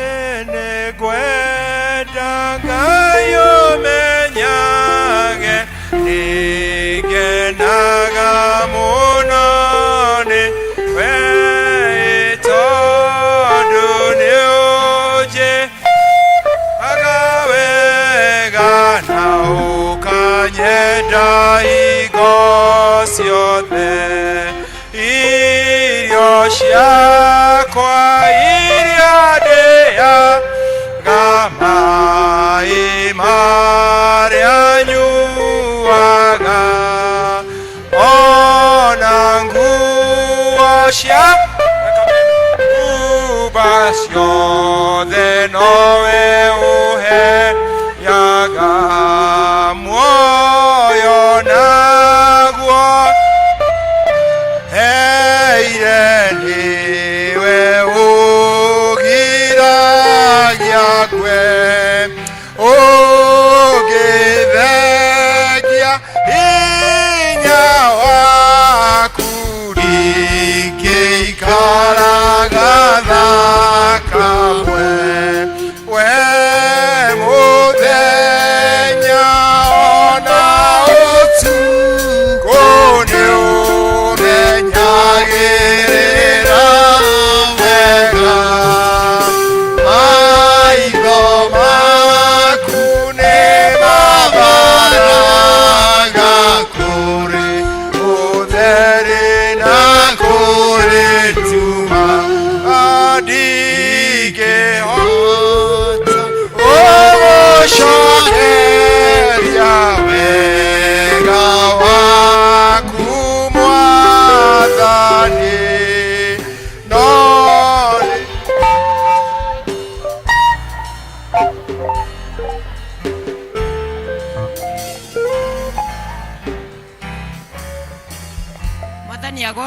nĩngwenda Ngai ũmenyage nĩngenaga mũno nĩ we, tondũ nĩũnjĩkaga wega na ũkanyenda hingo ciothe. Irio ciakwa iria ndĩaga, maĩ marĩa nyuaga, ona nguo cia humba ciothe nowe ũheaga. Muoyo naguo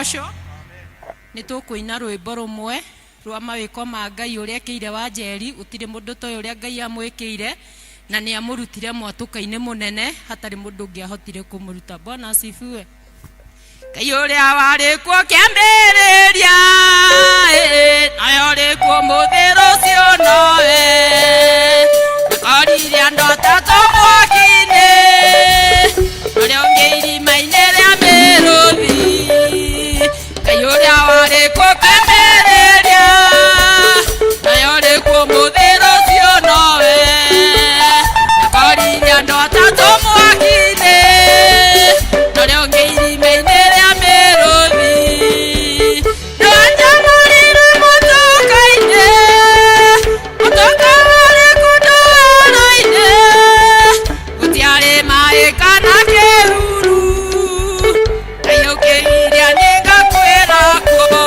Agocwo. Nĩ tũkũina rwĩmbo rũmwe rwa mawĩko ma Ngai ũrĩa ekĩire wa Njeri. Gũtirĩ mũndũ toĩ ũrĩa Ngai amwĩkĩire, na nĩ amũrutire mwatũka-inĩ mũnene hatarĩ mũndũ ũngĩahotire kũmũruta. Bwana asifiwe. Ngai ũrĩa warĩ kuo kĩambĩrĩria, nawe ũrĩ kuo mũthĩ, rũciũ nowe. Akorire andũ atatũ mwaki-inĩ, ũrĩa ũngĩ irima-inĩ rĩa mĩrũthi. Ngai ũrĩa warĩ kuo kĩambĩrĩria, nawe ũrĩ kuo mũthĩ, rũciũ nowe. Akorire andũ atatũ mwaki-inĩ, ũrĩa ũngĩ irima-inĩ rĩa mĩrũthi. Nĩwanjamũrire mũtũka-inĩ, mũtũka warĩ kũndũ werũ-inĩ, gũtiarĩ maĩ kana kĩruru. Ngai ũkĩgiria nĩngakwĩra kuo,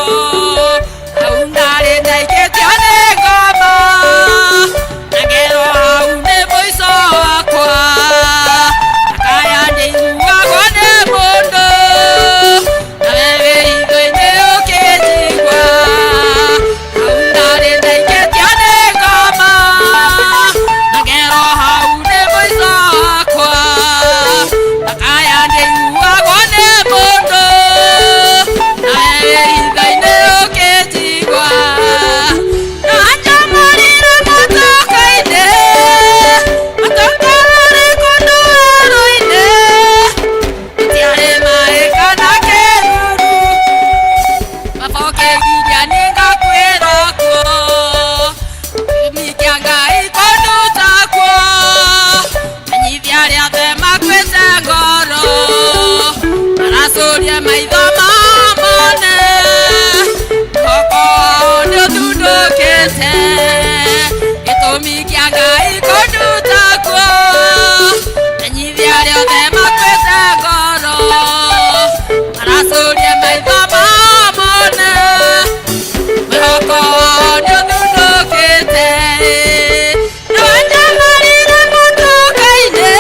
hau ndarĩ ndaikĩtio nĩ ngoma, na ngerwo hau nĩ mũico wakwa. Akaya ndĩiguagwo nĩ mũndũ, nawe wĩ hitho-inĩ ũkĩnjigua. Hau ndarĩ ndaikĩtio nĩ ngoma, na ngerwo hau nĩ mũico wakwa. Akaya ndĩiguagwo nĩ mũndũ, nawe wĩ hitho-inĩ ũkĩnjigua. Nĩwanjamũrire mũtũka-inĩ, mũtũka warĩ kũndũ werũ-inĩ, gũtiarĩ maĩ kana kĩruru. Baba ũkĩgiria nĩngakwĩra kuo, gĩtũmi kĩa Ngai kũnduta kuo, menyithia arĩa othe makuĩte ngoro, maracũria maitho mao mone, mwĩhoko wao nĩũthundũkĩte. Gĩtũmi kĩa Ngai kũnduta kuo, menyithia arĩa othe makuĩte ngoro, maracũria maitho mao mone, mwĩhoko wao nĩũthundũkĩte. Nĩwanjamũrire mũtũka-inĩ,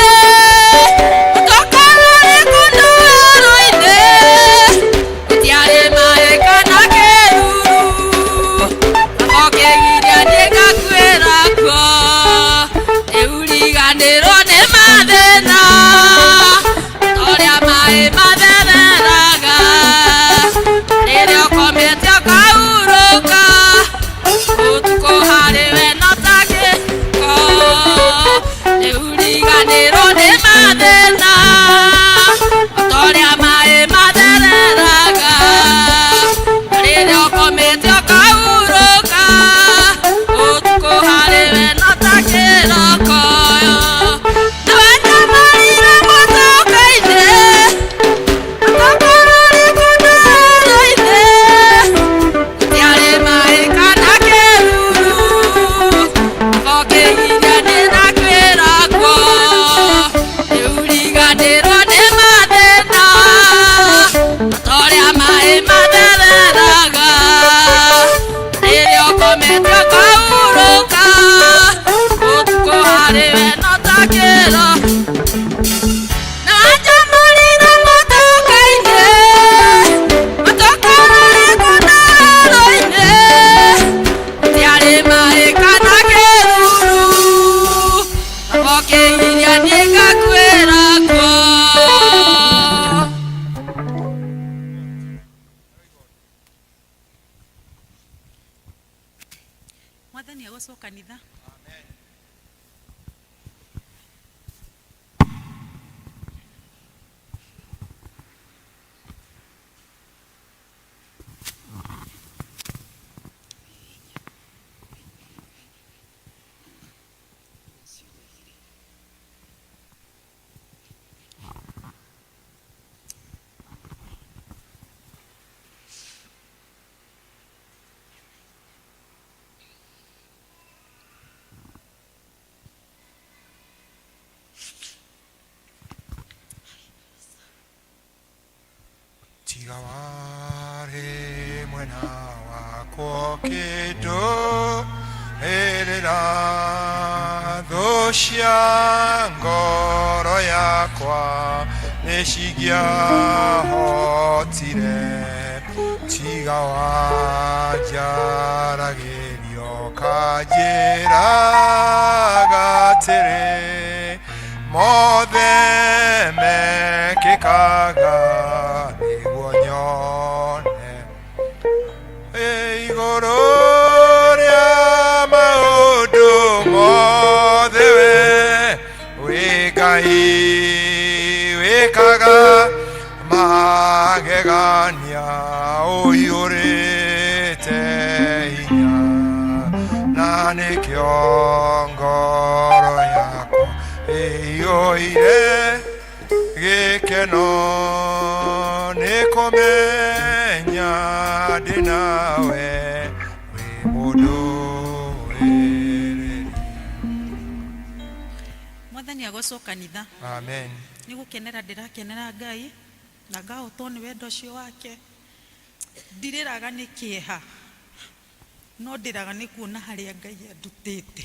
mũtũka warĩ kũndũ werũ-inĩ, gũtiarĩ maĩ kana kĩruru. Baba ũkĩgiria nĩngakuĩra kuo, rĩu riganĩrwo nĩ mathĩna, ta ũrĩa maĩ mathereraga. Rĩrĩa ũkomete ũkahurũka, ũtukũ harĩ we no ta gĩko. Rĩu riganĩrwo nĩ mathĩna, ta ũrĩa maĩ mathereraga. Rĩrĩa ũkomete ũkahurũka, ũtukũ harĩ we no ta kĩroko. Nĩwanjamũrire mũtũka-inĩ, mũtũka warĩ kũndũ werũ-inĩ, gũtiarĩ maĩ kana kĩruru. Baba ũkĩgiria nĩndakwĩra kuo, rĩu riganĩrwo nĩ mathĩna, ta ũrĩa maĩ mathereraga. Rĩrĩa ũkomete ũkahurũka, ũtukũ harĩ we no ta kĩro. Nĩwanjamũrire mũtũka-inĩ, mũtũka warĩ kũndũ werũ-inĩ, gũtiarĩ maĩ kana kĩruru. Baba ũkĩgiria nĩngakwĩra kuo. Mwathani agocwo kanitha. Tiga warĩ mwena wakwa kĩndũ ĩrĩra, thũ cia ngoro yakwa nĩcingĩahotire. Tiga wanjaragĩrio kanjĩraga atĩrĩ mothe mekĩkaga nĩguo nyone igũrũ rĩa maũndũ mothe we wĩ Ngai wĩkaga magegania ũiyũrĩte hinya na nĩkĩo ngoro yakwa ĩiyũire gĩkeno nĩ kũmenya ndĩ nawe wĩ mũndũ wĩrĩri. Mwathani agocwo kanitha. Amen. Nĩ gũkenera ndĩrakenera Ngai na ngahotwo nĩ wendo ũcio wake. Ndirĩraga nĩ kĩeha no ndĩraga nĩ kuona harĩa Ngai andutĩte.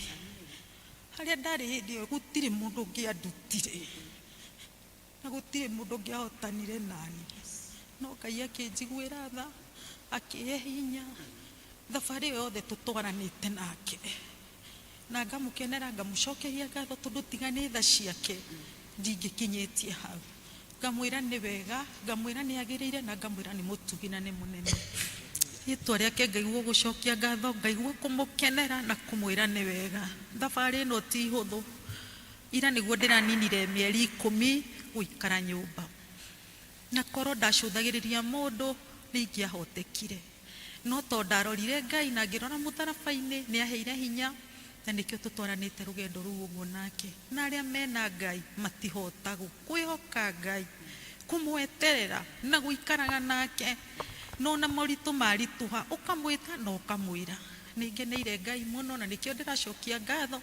Harĩa ndarĩ hĩndĩ ĩyo gũtirĩ mũndũ ũngĩandutire na gũtirĩ mũndũ ũngĩahotanire nani. No Ngai akĩnjiguĩra tha, akĩhe hinya, thabarĩ ĩyo yothe tũtwaranĩte nake. Na ngamũkenera, ngamũcokeria ngatho tondũ tiga nĩ tha ciake ndingĩkinyĩtie hau. Ngamwĩra nĩ wega, ngamwĩra nĩ agĩrĩire na ngamwĩra nĩ mũtugi na nĩ mũnene. Rĩtwa rĩake ngaigua gũcokia ngatho, ngaigua kũmũkenera na kũmwĩra nĩ wega. Thabarĩ ĩno ti hũthũ. Ira nĩguo ndĩraninire mĩeri ikũmi gũikara nyũmba. Na korwo ndacũthagĩrĩria mũndũ nĩ ingĩahotekire. No tondũ ndarorire Ngai na ngĩrora mũtharaba-inĩ, nĩ aheire hinya na nĩkĩo tũtwaranĩte rũgendo rũu ũguo nake. Na arĩa mena Ngai matihotagwo. Kwĩhoka Ngai, kũmweterera na gũikaraga nake, na ona moritũ maritũha ũkamwĩta na ũkamwĩra. Nĩ ngeneire Ngai mũno na nĩkĩo ndĩracokia ngatho.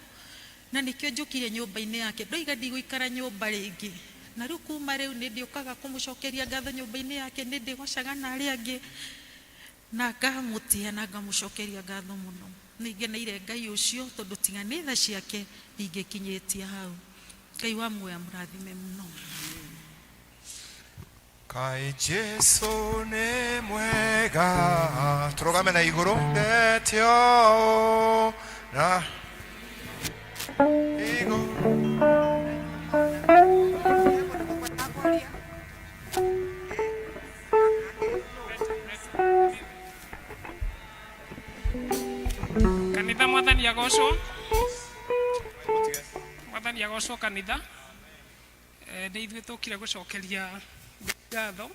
Na nĩkĩo njũkire nyũmba-inĩ yake. Ndoiga ndigũikara nyũmba rĩngĩ. Na rĩu kuma rĩu nĩ ndĩũkaga kũmũcokeria ngatho nyũmba-inĩ yake, nĩ ndĩgocaga na arĩa angĩ, na ngamũtĩa na ngamũcokeria ngatho mũno. Nĩ ngeneire Ngai ũcio tondũ tiga nĩ tha ciake ndingĩkinyĩtie hau. Ngai wa muoyo amũrathime mũno. Kaĩ Jesu nĩ mwega tũrũgame na igũrũ ndetio na igũrũ. Kanitha Mwathani agocwo. Mwathani agocwo kanitha. Nĩ ithuĩ tũkire gũcokeria Ngai ngatho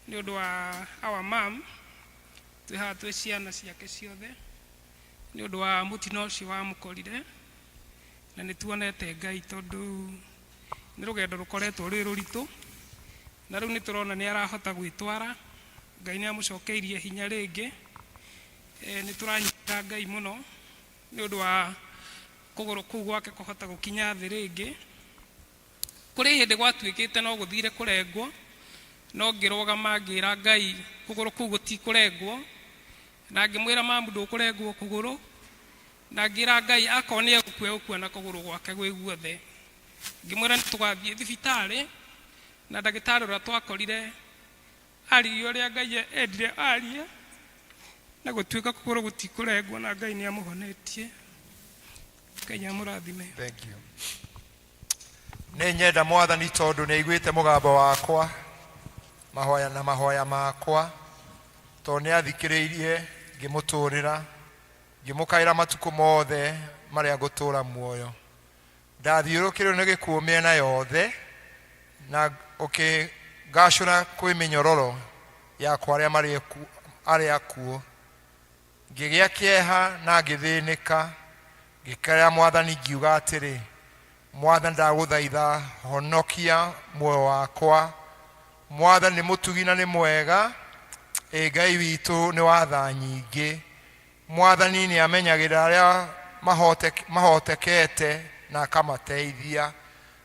nĩ ũndũ wa our mom, twĩ haha twĩ ciana ciake ciothe nĩ ũndũ wa mũtino ũcio wamũkorire, na nĩ tuonete Ngai tondũ nĩ rũgendo rũkoretwo rwĩ rũritũ, na rĩu nĩ tũrona nĩ arahota gwĩtwara, Ngai nĩ amũcokeirie hinya rĩngĩ, nĩ tũranyita Ngai mũno nĩ ũndũ wa kũgũrũ kũu gwake kũhota gũkinya thĩ rĩngĩ. Kũrĩ hĩndĩ gwatuĩkĩte no gũthire kũrengwo, no ngĩrũgama ngĩra Ngai kũgũrũ kũu gũtikũrengwo, na ngĩmwĩra mamu ndũkũrengwo kũgũrũ, na ngĩra Ngai akorwo nĩ egũkua egũkua na kũgũrũ gwake gwĩ guothe. Ngĩmwĩra nĩ tũgathiĩ thibitarĩ, na ndagĩtarĩ ũrĩa twakorire aririe ũrĩa Ngai endire arie, na gũtuĩka kũgũrũ gũtikũrengwo na Ngai nĩ amũhonetie. Ngai amũrathime. Thank you. Nĩ nyenda Mwathani tondũ nĩ aiguĩte mũgambo wakwa mahoya na mahoya makwa, tondũ nĩ athikĩrĩirie ngĩmũtũũrĩra, ngĩmũkaĩra matukũ mothe marĩa ngũtũũra muoyo. Ndathiũrũkĩrwo nĩ gĩkuũ mĩena yothe, na ũkĩngacũra kwĩ mĩnyororo yakwa arĩa marĩ arĩa akuũ. Ngĩgĩa kĩeha na ngĩthĩnĩka, ngĩkaĩra Mwathani ngiuga atĩrĩ, Mwathani ndagũthaitha honokia muoyo wakwa. Mwathani nĩ mũtugi na nĩ mwega, ĩ Ngai witũ nĩ wa tha nyingĩ. Mwathani nĩ amenyagĩrĩra arĩa mahotekete na akamateithia,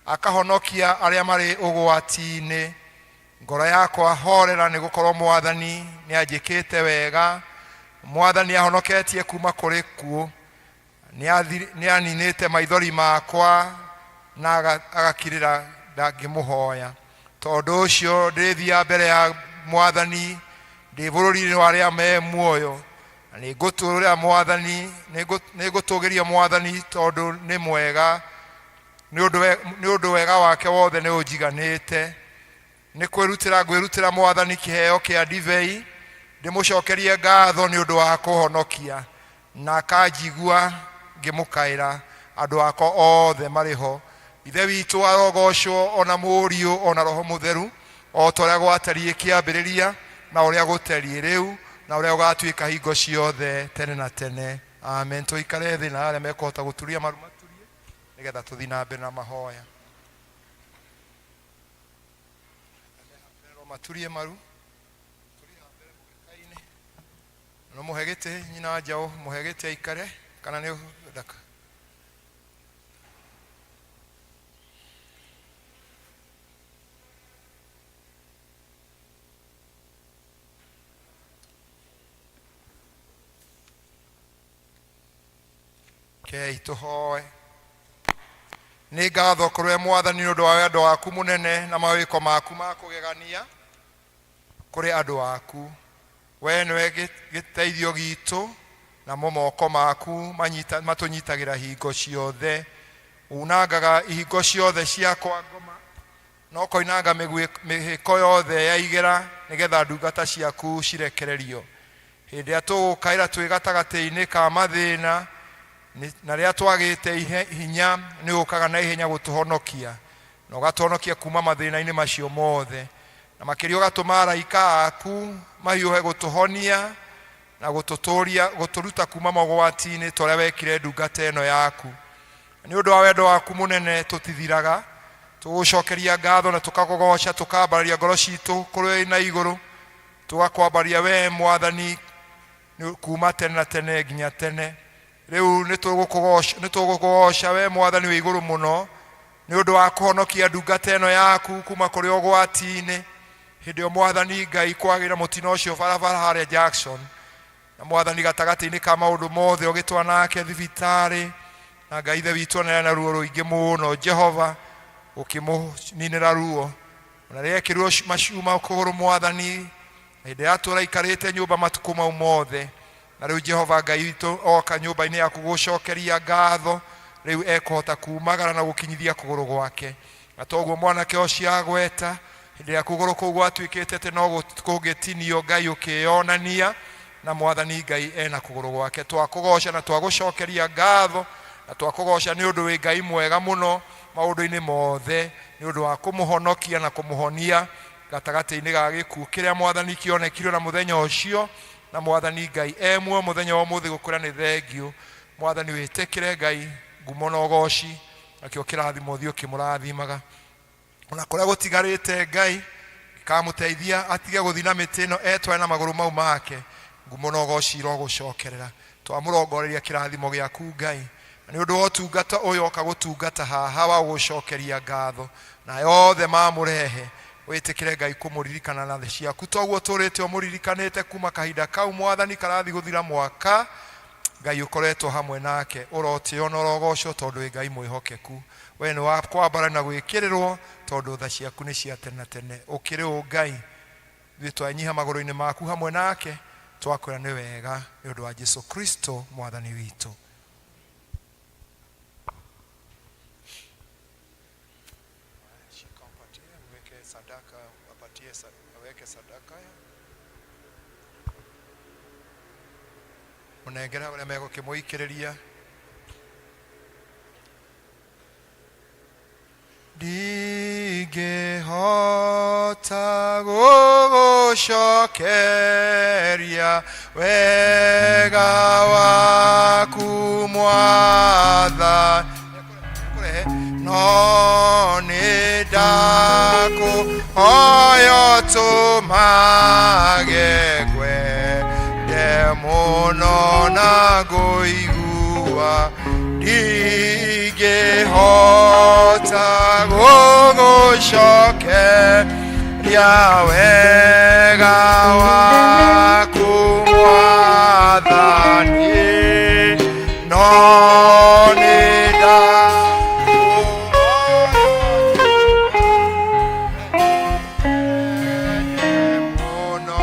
akahonokia arĩa marĩ ũgwati-inĩ. Ngoro yakwa horera, nĩ gũkorwo Mwathani nĩ anjĩkĩte wega. Mwathani nĩ ahonoketie kuma kũrĩ kuũ, nĩ aninĩte maithori makwa na agakirĩra ngĩmũhoya. Tondũ ũcio ndĩrĩthiaga mbere ya Mwathani Ndĩ bũrũri-inĩ wa arĩa me muoyo, na nĩngũtũũrĩra Mwathani, nĩngũtũũgĩria Mwathani tondũ nĩ mwega, nĩ ũndũ wega wake wothe nĩ ũnjiganĩte. Nĩ kwĩrutĩra ngwĩrutĩra Mwathani kĩheo kĩa ndibei, ndĩmũcokerie ngatho nĩ ũndũ wa kũhonokia, na akanjigua ngĩmũkaĩra, andũ akwa othe marĩ ho. Ithe witũ arogocwo, o na Mũriũ, o na Roho Mũtheru, o ta ũrĩa gwatariĩ kĩambĩrĩria, na ũrĩa gũtariĩ rĩu, na ũrĩa gũgatuĩka hingo ciothe tene na tene. Amen. Tũikare thĩ, na arĩa mekũhota gũturia maru maturie, nĩgetha tũthiĩ na mbere na mahoya. Maturie maru, no mũhe gĩtĩ nyina njaũ, mũhe gĩtĩ aikare, kana nĩ ndaka. Rekei tũhoe. Nĩ ngatho kũrĩ we Mwathani nĩ ũndũ wa wendo waku mũnene na mawĩko maku ma kũgegania kũrĩ andũ aku. We nĩwe gĩteithio gitũ, namo moko maku matũnyitagĩra hingo ciothe. Unangaga ihingo ciothe cia kwa ngoma, na ũkoinanga mĩhĩko yothe ya igera, nĩgetha ndungata ciaku cirekererio. Hĩndĩ ĩrĩa tũgũkaĩra twĩ gatagatĩ-inĩ ka mathĩna, na rĩrĩa twagĩte hinya, nĩ ũkaga na ihenya gũtũhonokia, na ũgatũhonokia kuma mathĩna-inĩ macio mothe. Na makĩria ũgatũma araika aku mahiũhe gũtũhonia na gũtũtũũria, gũtũruta kuma mogwati-inĩ ta ũrĩa wekire ndungata ĩno yaku. Na nĩ ũndũ wa wendo waku mũnene tũtithiraga, tũgũcokeria ngatho na tũkakũgoca, tũkambararia ngoro citũ kũrĩ na igũrũ, tũgakwambaria we Mwathani kuma tene na tene nginya tene. Rĩu nĩ tũgũkũgoca we Mwathani wĩ igũrũ mũno, nĩ ũndũ wa kũhonokia ndungata ĩno yaku kuma kũrĩ ũgwati-inĩ. Hĩndĩ ĩyo Mwathani Ngai kwagĩra mũtino ũcio barabara harĩa Jackson, na Mwathani gatagatĩ-inĩ ka maũndũ mothe ũgĩtwara nake thibitarĩ, na Ngai Ithe witũ ona na ruo rũingĩ mũno, Jehova ũkĩmũninĩra ruo. Ona rĩrĩa ekĩrirwo macuma kũgũrũ Mwathani, na hĩndĩ ĩrĩa atũũra aikarĩte nyũmba matukũ mau mothe, na rĩu Jehova Ngai witũ oka nyũmba-inĩ yaku gũcokeria ngatho, rĩu ekũhota kumagara na gũkinyithia kũgũrũ gwake. Na toguo mwanake ũcio agweta, hĩndĩ ĩrĩa kũgũrũ kũu gwatuĩkĩte atĩ no kũngĩtinio, Ngai ũkĩyonania, na Mwathani Ngai ena kũgũrũ gwake. Twakũgoca na twagũcokeria ngatho, na twakũgoca nĩ ũndũ wĩ Ngai mwega mũno maũndũ-inĩ mothe, nĩ ũndũ wa kũmũhonokia na kũmũhonia gatagatĩ-inĩ ga gĩkuũ kĩrĩa Mwathani kĩonekirwo na mũthenya ũcio, na Mwathani Ngai e muoyo mũthenya wa ũmũthĩ gũkwĩra nĩ thengiũ. Mwathani wĩtĩkĩre Ngai ngumo na ũgoci, nakĩo kĩrathimo ũthiĩ ũkĩmũrathimaga. Ona kũrĩa gũtigarĩte Ngai kamũteithia atige gũthiĩ na mĩtĩ ĩno etware na magũrũ mau make, ngumo na ũgoci irogũcokerera. Twamũrongoreria kĩrathimo gĩaku Ngai, na nĩ ũndũ wa ũtungata ũyũ oka gũtungata haha wa gũgũcokeria ngatho, na yothe mamũrehe wĩtĩkĩre Ngai kũmũririkana na thĩ ciaku toguo tũrĩte ũmũririkanĩte kuma kahinda kau Mwathani karathi gũthira mwaka. Ngai ũkoretwo hamwe nake, ũrotĩo na ũrogocwo tondũ wĩ Ngai mwĩhokeku. We nĩ wa kwambara na gwĩkĩrĩrwo tondũ tha ciaku nĩ cia tene na tene. Ũkĩrĩ ũ Ngai? Ithuĩ twanyiha magũrũ-inĩ maku hamwe nake, twakwĩra nĩ wega nĩ ũndũ wa Jesu Kristo Mwathani witũ. Mũnengere ũrĩa megũkĩmũikĩrĩria. Ndingĩhota gũgũcokeria wega waku Mwathani, no nĩ ndakũhoya ũtũmage ngwende mũno na ngũigua. Ndingĩhota gũgũcokeria wega waku Mwathani, no nĩ ndakũhoya mũno.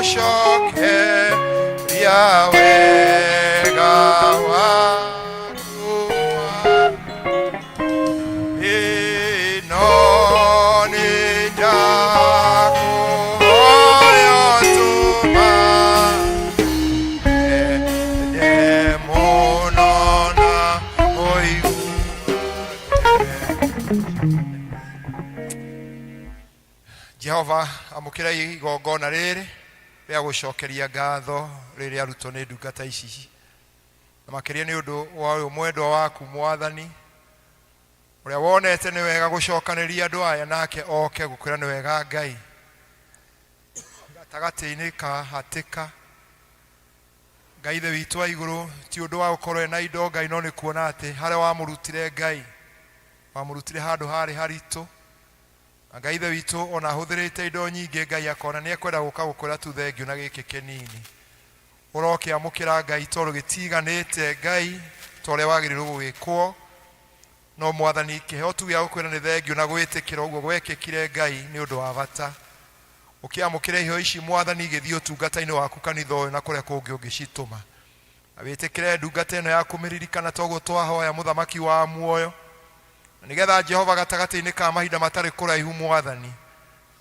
Ndagũcokeria wega waku. Ĩno nĩ ndakũhoya ũtũma ende mũno na ũigue. Jehova, amũkĩra igongona rĩrĩ rĩa gũcokeria ngatho rĩrĩa arutwo nĩ ndungata ici, na makĩria nĩ ũndũ wa ũyũ mwendwa waku Mwathani, ũrĩa wonete nĩ wega gũcokanĩria andũ aya nake oke gũkwĩra nĩ wega Ngai gatagatĩ-inĩ ka hatĩka. Ngai Ithe witũ wa igũrũ, ti ũndũ wa gũkorwo ena indo Ngai, no nĩ kuona atĩ harĩa wamũrutire Ngai, wamũrutire handũ harĩ haritũ. Na Ngai Ithe witũ, ona ahũthĩrĩte indo nyingĩ, Ngai akona nĩ ekwenda gũka gũkwĩra tu thengiũ na gĩkĩ kĩnini ũrokĩamũkĩra Ngai, tondũ gĩtiganĩte Ngai ta ũrĩa wagĩrĩirwo gũgĩkwo. No Mwathani, kĩheo tu gĩa gũkwĩra nĩ thengiũ na gwĩtĩkĩra ũguo gwekĩkire Ngai nĩ ũndũ wa bata. Ũkĩamũkĩra iheo ici Mwathani, gĩthiĩ ũtungata-inĩ waku kanitha ũyũ na kũrĩa kũngĩ ũngĩcitũma. Na wĩtĩkĩre ndungata ĩno ya kũmĩririkana toguo twahoya, Mũthamaki wa muoyo. Na nĩgetha Jehova gatagatĩ-inĩ ka mahinda matarĩ kũraihu Mwathani,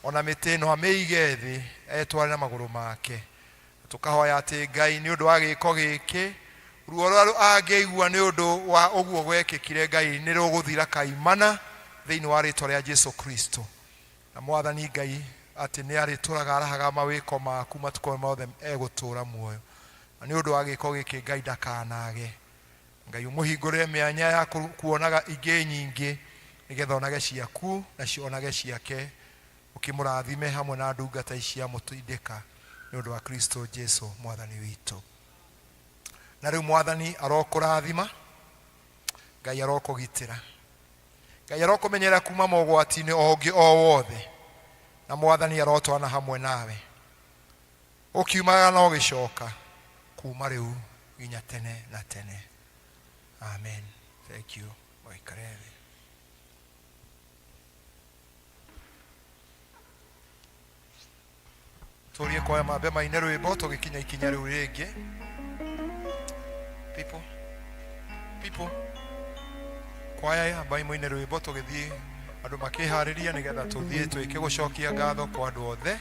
ona mĩtĩ ĩno amĩige thĩ etware na magũrũ make. Na tũkahoya atĩ Ngai nĩ ũndũ wa gĩko gĩkĩ, ruo rũrĩa angĩigua nĩ ũndũ wa ũguo gwekĩkire Ngai nĩ rũgũthira kaimana thĩinĩ wa rĩtwa rĩa Jesu Kristo. Na Mwathani Ngai atĩ nĩ arĩtũraga arahaga mawĩko maku matukũ mothe egũtũra muoyo. Na nĩ ũndũ wa gĩko gĩkĩ Ngai ndakanage. Ngai ũmũhingũrĩre mĩanya ya kuonaga ingĩ nyingĩ, nĩgetha onage ciaku nacio onage ciake, ũkĩmũrathime hamwe na ndungata ici amũtindĩka nĩ ũndũ wa Kristo Jesu Mwathani witũ. Na rĩu Mwathani arokũrathima, Ngai arokũgitĩra, Ngai arokũmenyerera kuma mogwati-inĩ o ũngĩ o wothe, na Mwathani arotwana hamwe nawe ũkiumaga na ũgĩcoka kuma rĩu nginya tene na tene. Amen. Thank you. Waikare thĩ. Tũrie kwaya mambe maine rwĩmbo tũgĩkinya ikinya rĩu rĩngĩ. People, people, kwaya ambai mũine rwĩmbo tũgĩthiĩ andũ makĩharĩria nĩgetha tũthiĩ twĩke gũcokia ngatho kwa andũ othe.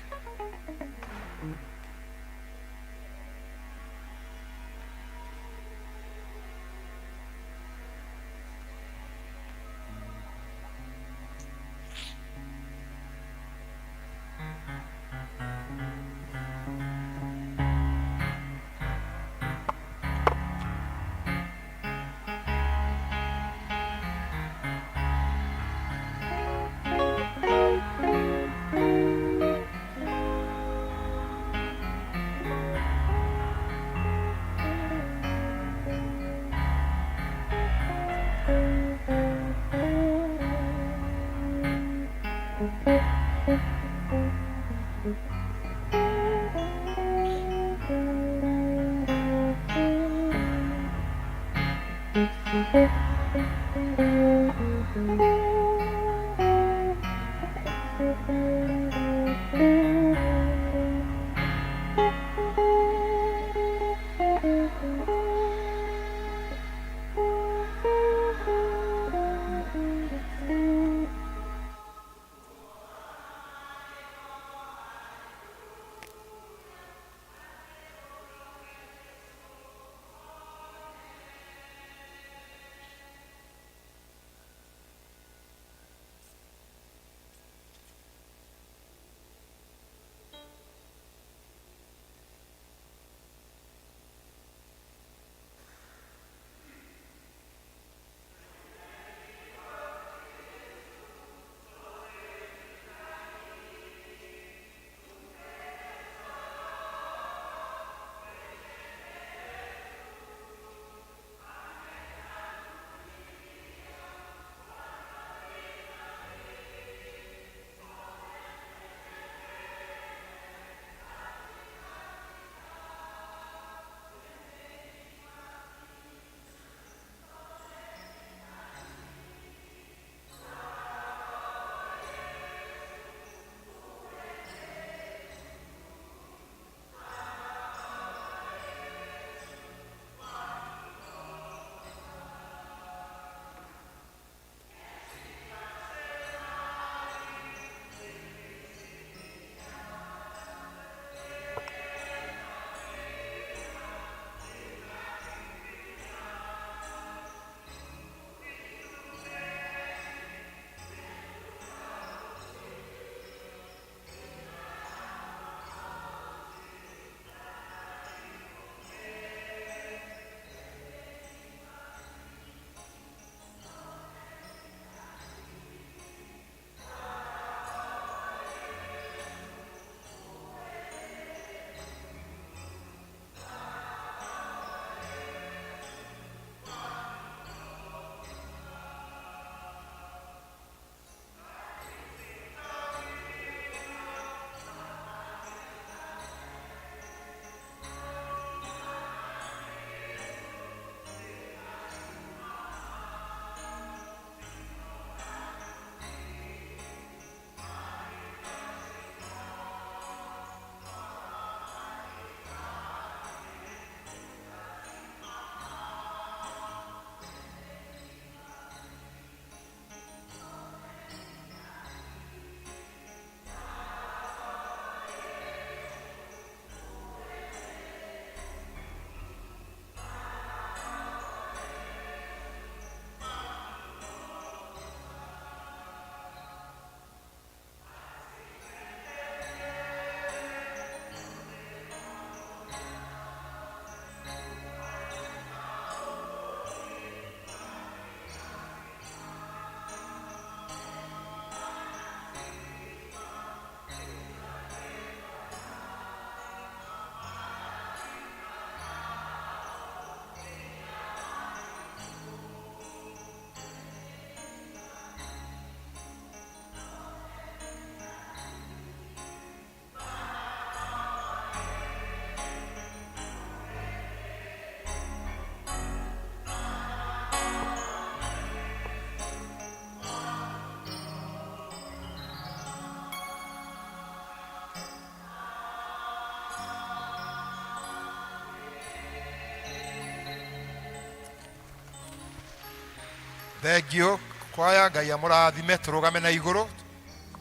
Thengiũ kwaya, Ngai amũrathime. Tũrũgame na igũrũ.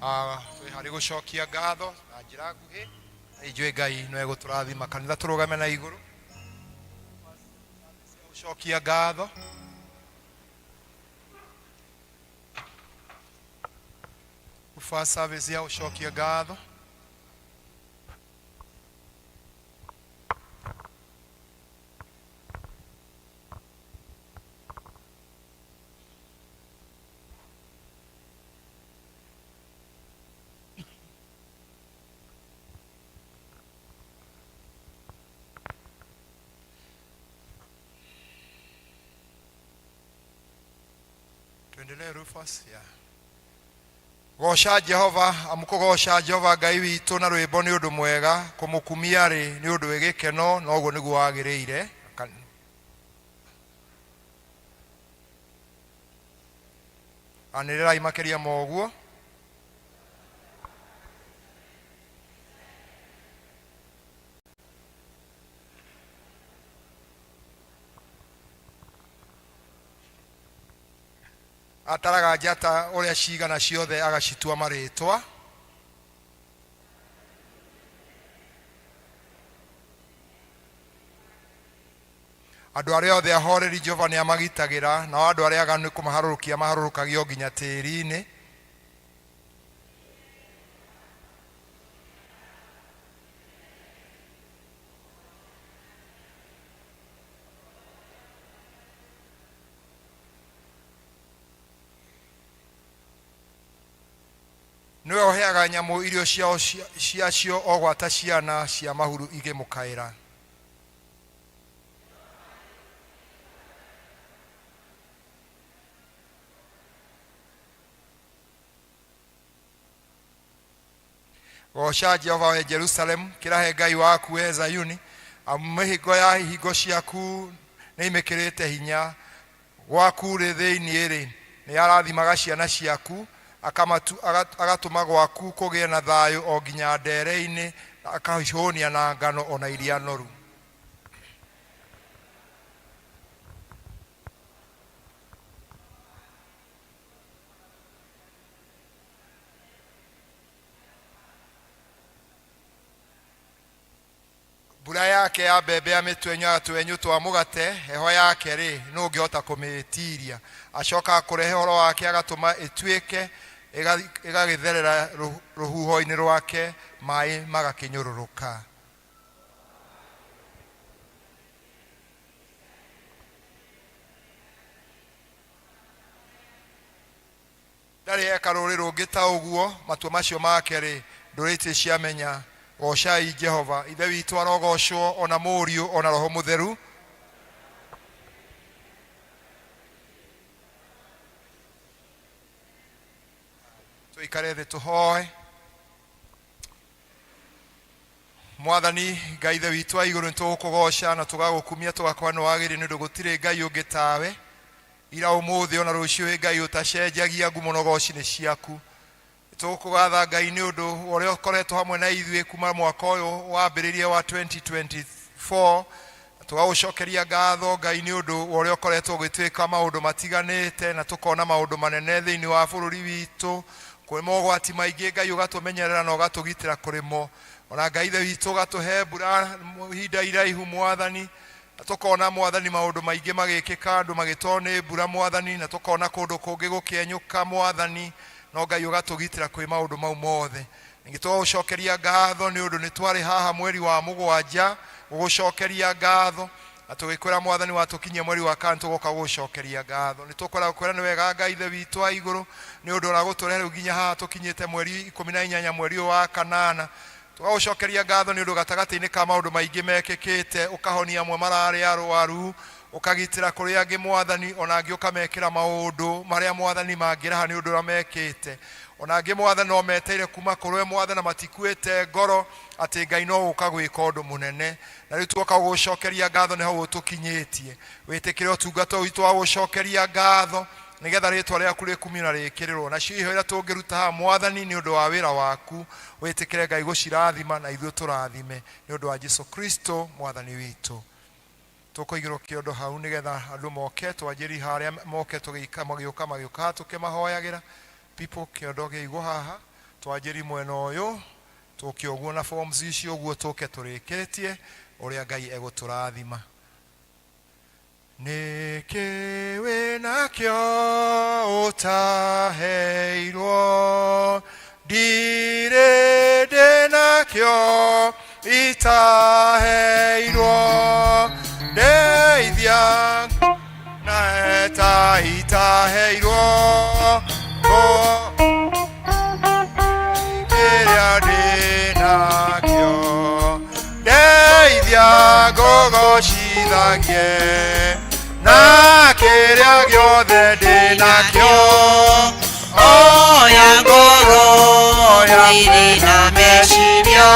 Ah, twĩ harĩ gũcokia ngatho na njĩra nguhĩ, na injuĩ Ngai no egũtũrathima. Kanitha, tũrũgame na igũrũ gũcokia ngatho. First service ya gũcokia ngatho. Tuendelee, Rufus. Yeah. Goca Jehova, amu kũgoca Jehova Ngai witũ na rwĩmbo nĩ ũndũ mwega, kũmũkumia rĩ nĩ ũndũ wĩ gĩkeno, na ũguo nĩguo wagĩrĩire. Anĩrĩrai makĩria ma ũguo. Ataraga njata ũrĩa cigana ciothe, agacitua marĩtwa. Andũ arĩa othe ahoreri Jehova nĩ amagitagĩra, nao andũ arĩa aganu nĩ kũmaharũrũkia maharũrũkagio nginya tĩri-inĩ. Nĩwe ũheaga nyamũ irio ciao ciacio, o gwata ciana cia mahuru igĩmũkaĩra. Goca Jehova, we Jerusalemu, kĩrahe Ngai waku, we Zayuni, amu mĩhingo ya ihingo ciaku nĩimĩkĩrĩte hinya. Gwaku rĩ thĩinĩ-rĩ, nĩarathimaga ciana ciaku, agatũma gwaku kũgĩe na thayũ o nginya ndere-inĩ, na akahũnia na ngano o na iria noru. Mbura yake ya mbembe amĩtwenyũraga twenyũ twa mũgate, heho yake-rĩ, nũ ũngĩhota kũmĩĩtiiria? Acokaga kũrehe ũhoro wake agatũma ĩtuĩke, ĩgagĩtherera rũhuho-inĩ rwake, maĩ magakĩnyũrũrũka. Ndarĩ eka rũrĩrĩ rũngĩ ta ũguo, matua macio make-rĩ, ndũrĩrĩ itirĩ ciamenya. Goocai Jehova. Ithe witũ arogoocwo, o na Mũriũ, o na Roho Mũtheru. Tũikare thĩ tũhoe. Mwathani Ngai Ithe witũ wa igũrũ, nĩ tũgũkũgoca na tũgagũkumia, tũgakorwo nĩ wagĩrĩire, nĩ ũndũ gũtirĩ Ngai ũngĩ tawe. Ira, ũmũthĩ, ona rũciũ wĩ Ngai ũtacenjagia, ngumo na ũgoci nĩ ciaku. Nĩ tũgũkũgatha Ngai nĩ ũndũ wa ũrĩa ũkoretwo hamwe na ithuĩ kuma mwaka ũyũ wambĩrĩrie wa 2024, na tũgagũcokeria ngatho Ngai nĩ ũndũ wa ũrĩa ũkoretwo ũgĩtwĩka maũndũ matiganĩte, na tũkona maũndũ manene thĩinĩ wa bũrũri witũ. Kwĩ mogwati maingĩ Ngai ũgatũmenyerera na ũgatũgitĩra kũrĩ mo. Ona Ngai Ithe witũ ũgatũhe mbura ihinda iraihu Mwathani, na tũkona Mwathani maũndũ maingĩ magĩkĩka, andũ magĩtwo nĩ mbura Mwathani, na tũkona kũndũ kũngĩ gũkĩenyũka Mwathani, no Ngai ũgatũgitĩra kwĩ maũndũ mau mothe. Ningĩ tũgagũcokeria ngatho nĩ ũndũ nĩ twarĩ haha mweri wa mũgwanja gũgũcokeria ngatho, na tũgĩkwĩra Mwathani watũkinyia mweri wa kana tũgoka gũgũcokeria ngatho. Nĩ tũkwenda gũkwĩra nĩ wega Ngai Ithe witũ wa igũrũ nĩ ũndũ ũrĩa gũtũrehe rĩu nginya haha tũkinyĩte mweri 18, mweri ũyũ wa kanana. Tũgagũcokeria ngatho nĩ ũndũ gatagatĩ-inĩ ka maũndũ maingĩ mekĩkĩte, ũkahonia amwe mararĩ arwaru, ũkagitĩra kũrĩ angĩ Mwathani, ona angĩ ũkamekĩra maũndũ marĩa Mwathani mangĩraha nĩ ũndũ ũrĩa mekĩte. Ona angĩ Mwathani no meteire kuma kũrĩ we Mwathani, na matikuĩte ngoro atĩ Ngai no gũka gwĩka ũndũ mũnene. Na rĩu tuoka gũgũcokeria ngatho nĩ hau ũtũkinyĩtie. Wĩtĩkĩre ũtungata ũyũ witũ wa gũcokeria ngatho, nĩgetha rĩtwa rĩaku rĩkumio na rĩkĩrĩrwo. Nacio iheo iria tũngĩruta haha Mwathani nĩ ũndũ wa wĩra waku, wĩtĩkĩre Ngai gũcirathima na ithuĩ tũrathime nĩ ũndũ wa Jesu Kristo Mwathani witũ. Tũkũigĩrwo kĩondo hau nĩgetha andũ moke twanjĩri harĩa moke tũgĩika magĩũka magĩũka tũkĩmahoyagĩra. People kĩondo kĩigwo haha twanjĩri mwena ũyũ tũke ũguo na forms icio ũguo tũke tũrĩkĩtie ũrĩa Ngai egũtũrathima. Nĩkĩ wĩnakĩo ũtaheirwo? Ndirĩ ndĩnakĩo itaheirwo. Ndeithia na eta itaheirwo. Kĩrĩa ndĩnakĩo ndeithia ngũgocithagie na kĩrĩa gĩothe ndĩnakĩo oya ngoro mwĩrĩ na meciria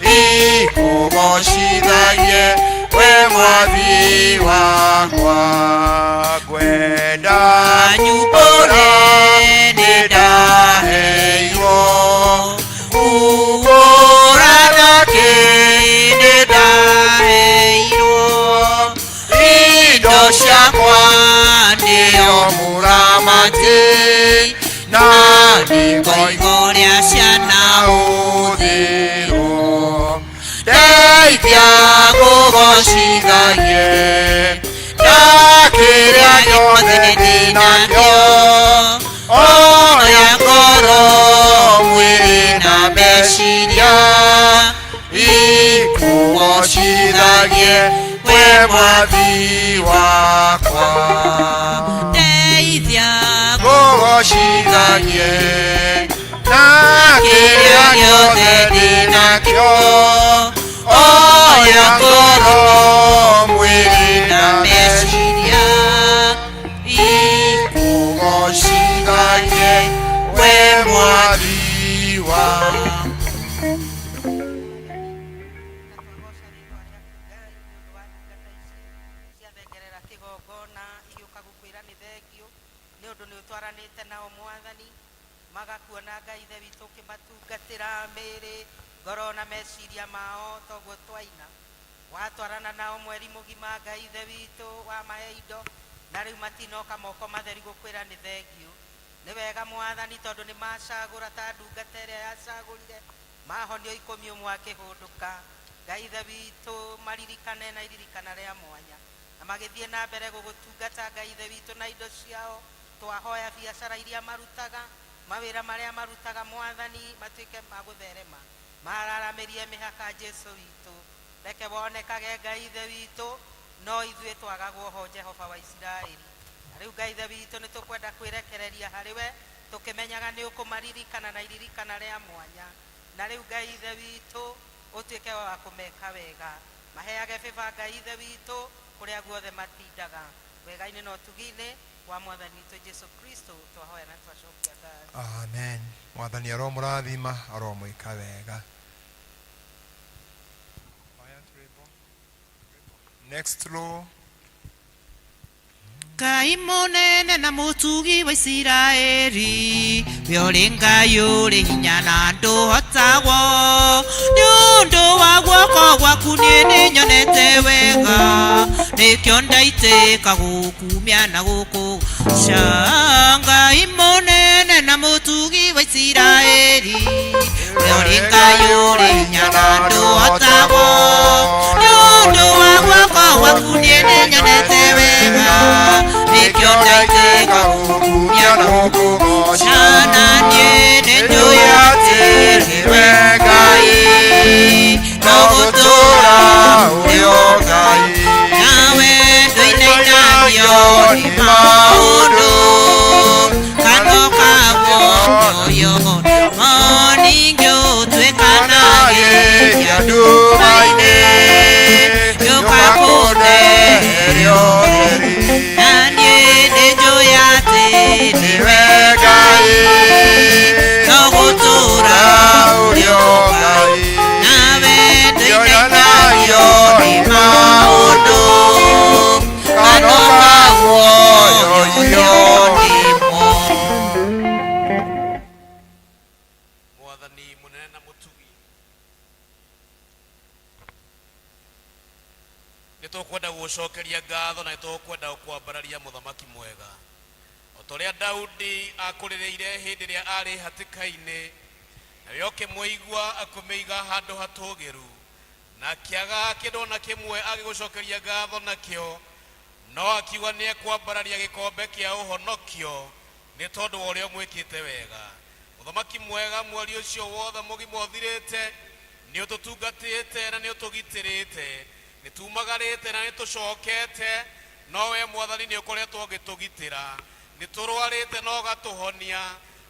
ikũgocithagie we mwathi wakwa ngwenda nyumbũre nĩ ndaheirwo kumbũra nakĩ nĩ ndaheirwo indo ciakwa nĩyo mũramati na nĩngoigũrĩa ciana ũthĩrwo ndeithia ngũgocithagie na kĩrĩa gĩothe ndĩnakĩo oya ngoro mwĩrĩ na meciria ikũgocithagie we mwathi wakwa ndeithia ngũgocithagie na kĩrĩa gĩothe ndĩnakĩo oya ngoro mwĩrĩ na meciria ikũgocithagie we mwathi wakwa. Ciathengerera kĩgongona igĩũka gũkwĩra nĩ thengio nĩ ũndũ nĩ ũtwaranĩte nao mwathani magakuona Ngai ithe witũ ũkĩmatungatĩra mĩĩrĩ ngoro na meciria mao toguo twaina watwarana nao mweri mũgima Ngai ithe witũ wamahe indo na rĩu matinoka moko matheri gũkwĩra nĩ thengio nĩ wega mwathani tondũ nĩ macagũra ta ndungata ĩrĩa yacagũrire mahonio ikũmi ũmwe akĩhũndũka Ngai ithe witũ maririkane na iririkana rĩa mwanya na magĩthiĩ na mbere gũgũtungata Ngai ithe witũ na indo ciao twahoya biacara iria marutaga mawĩra marĩa marutaga mwathani matuĩke ma gũtherema mararamĩrie mĩhaka Jesu witũ reke wonekage Ngai ithe witũ no ithuĩ twagagwo ho Jehova wa Isiraeli na rĩu Ngai ithe witũ nĩ tũkwenda kwĩrekereria harĩ we tũkĩmenyaga nĩ ũkũmaririkana na iririkana rĩa mwanya na rĩu Ngai ithe witũ ũtuĩke wa kũmeka wega maheage bĩba Ngai ithe witũ kũrĩa guothe matindaga wega-inĩ na ũtugi-inĩ wa mwathani witũ Jesu Kristo twahoya na twacokia ngatho. Amen. Mwathani aromũrathima aromwĩka wega. Next row. Ngai mũnene na mũtugi wa Isiraeli we ũrĩ Ngai ũrĩ hinya na ndũhotagwo nĩ ũndũ wa guoko gwaku niĩ nĩnyonete wega nĩkĩo ndaitĩka gũkumia na gũkũgoca Ngai mũnene na mũtugi wa Isiraeli we ũrĩ Ngai ũrĩ hinya na ndũhotagwo nĩ ũndũ wa guoko gwaku niĩ nĩnyonete wega nĩkĩo ndaitĩka gũkumia na gũkũgoca na niĩ nĩnjũĩ atĩ nĩwe Ngai no gũtũũra ũrĩ o Ngai nawe ndũinainagio nĩ maũndũ kano kaguoyo mo ningĩ ũtuĩka nagĩria nduma-inĩ gĩũka kũndeheria ũtheri na niĩ nĩnjũĩ atĩ nĩwe Ngai no gũtũũra ũrĩ o Ngai nawe ndũinainagio nĩ maũndũ kano kaguoyoyo nĩmo. Mwathani mũnene na mũtugi nĩ Nĩtũkwenda gũgũcokeria ngatho na nĩtũkwenda gũkwambararia mũthamaki mwega. O ta ũrĩa Daudi akũrĩrĩire hĩndĩ ĩrĩa arĩ hatĩka-inĩ, nawe ũkĩmũigua akũmĩiga handũ hatũgĩru, na akĩaga kĩndũ ona kĩmwe agĩgũcokeria ngatho nakĩo, no akiuga nĩekwambararia gĩkombe kĩa ũhonokio nĩ tondũ wa ũrĩa ũmwĩkĩte wega. Mũthamaki mwega, mweri ũcio wothe mũgima ũthirĩte nĩ ũtũtungatĩte na nĩ ũtũgitĩrĩte, nĩ tumagarĩte na nĩ tũcokete, no we Mwathani nĩ ũkoretwo ũgĩtũgitĩra. Nĩ tũrwarĩte na ũgatũhonia,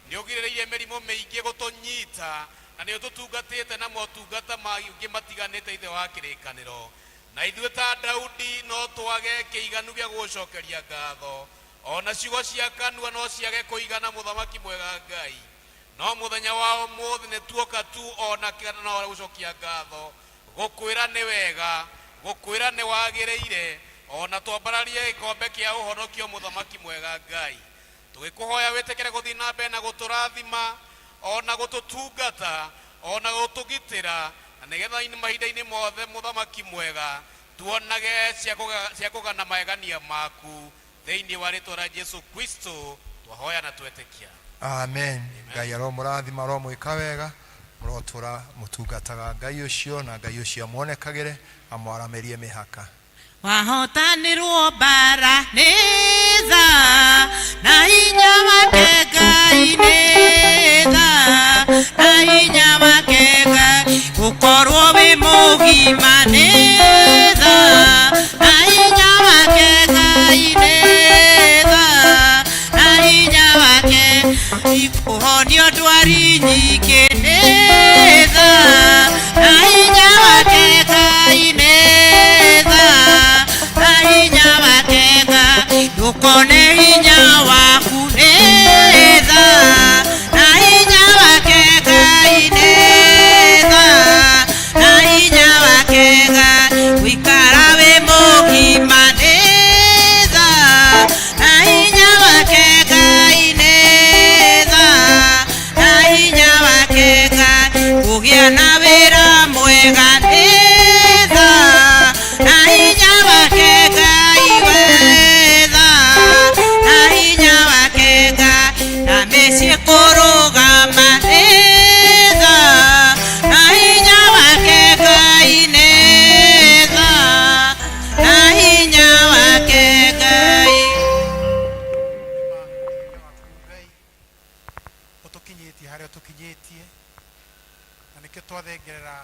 nĩ ũgirĩrĩirie mĩrimũ mĩingĩ gũtũnyita, na nĩ ũtũtungatĩte na motungata mangĩ matiganĩte Ithe wa kĩrĩkanĩro. Na ithuĩ ta Daudi no twage kĩiganu gĩa gũgũcokeria ngatho, ona ciugo cia kanua no ciage kũigana mũthamaki mwega Ngai. No mũthenya wa ũmũthĩ nĩ tuoka tu ona no gũcokia ngatho, gũkwĩra nĩ wega, gũkwĩra nĩ wagĩrĩire, ona twambararie gĩkombe kĩa ũhonokio mũthamaki mwega Ngai. Tũgĩkũhoya wĩtĩkĩre gũthiĩ na mbere na gũtũrathima, ona gũtũtungata, ona gũtũgitĩra, na nĩgetha mahinda-inĩ mothe mũthamaki mwega tuonage cia kũgana magegania maku thĩinĩ wa rĩtwa rĩa Jesu Kristo twahoya na twetĩkia. Amen. Ngai aromũrathima, aromwĩka wega, mũrotũra mũtungataga Ngai ũcio, na Ngai ũcio amuonekagĩre, amwaramĩrie mĩhaka. Wahotanĩrwo mbara nĩ tha na hinya wake Ngai nĩ tha na hinya wake Ngai gũkorwo wĩ mũgima nĩ tha na hinya wake Ngai nĩ tha na hinya wake kũhonio ndwari nyingĩ nĩ tha na hinya wake Ngai nĩ tha na hinya wake Ngai ndũkone hinya waku nĩ tha na hinya wake Ngai nĩ tha na hinya wake Ngai gũikara wĩ mũgima nĩ tha na hinya wake Ngai nĩ tha na hinya wake Ngai kũgĩa na wĩra mwega nĩ tha na hinya wake Ngai wetha na hinya wake Ngai na mĩciĩ kũrũgama nĩ tha na hinya wake Ngai nĩ tha na hinya wake Ngai. Ũtũkinyĩtie harĩa ũtũkinyĩtie, na nĩkĩo twathengerera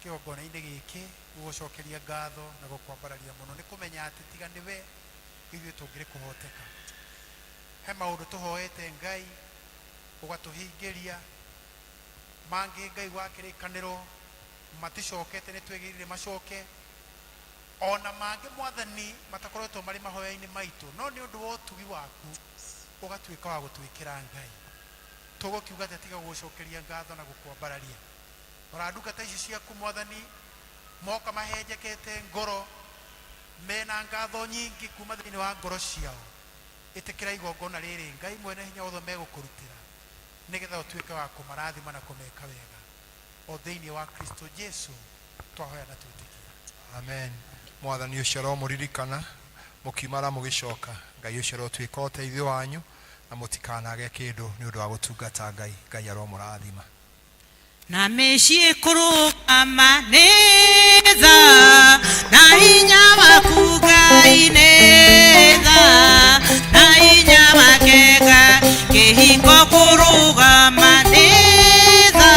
kĩgongona-inĩ gĩkĩ gũgũcokeria ngatho na gũkwambararia mũno, nĩ kũmenya atĩ tiga nĩwe ithuĩ tũngĩrĩ kũhoteka. He maũndũ tũhoete Ngai ũgatũhingĩria, mangĩ Ngai wa kĩrĩkanĩro maticokete, nĩ twĩgĩrire macoke, ona mangĩ Mwathani matakoretwo marĩ mahoya-inĩ maitũ, no nĩ ũndũ wa ũtugi waku ũgatuĩka wa gũtwĩkĩra Ngai. Tũgũkiuga atĩa tiga gũgũcokeria ngatho na gũkwambararia. Rora ndungata ici ciaku Mwathani, moka mahenjekete ngoro, mena ngatho nyingĩ kuma thĩinĩ wa ngoro ciao. Ĩtĩkĩra igongona rĩrĩ Ngai mwene hinya wothe megũkũrutĩra, nĩgetha ũtuĩke wa kũmarathima na kũmeka wega. O thĩinĩ wa Kristo Jesu twahoya na twĩtĩkia. Amen. Mwathani ũcio aromũririkana mũkiumara mũgĩcoka. Ngai ũcio arotuĩka ũteithio wanyu na mũtikanage kĩndũ nĩ ũndũ wa gũtungata Ngai. Ngai aromũrathima. Na mĩciĩ kũrũgama nĩ tha na hinya waku Ngai nĩ tha na hinya wake Ngai kĩhingo kũrũgama nĩ tha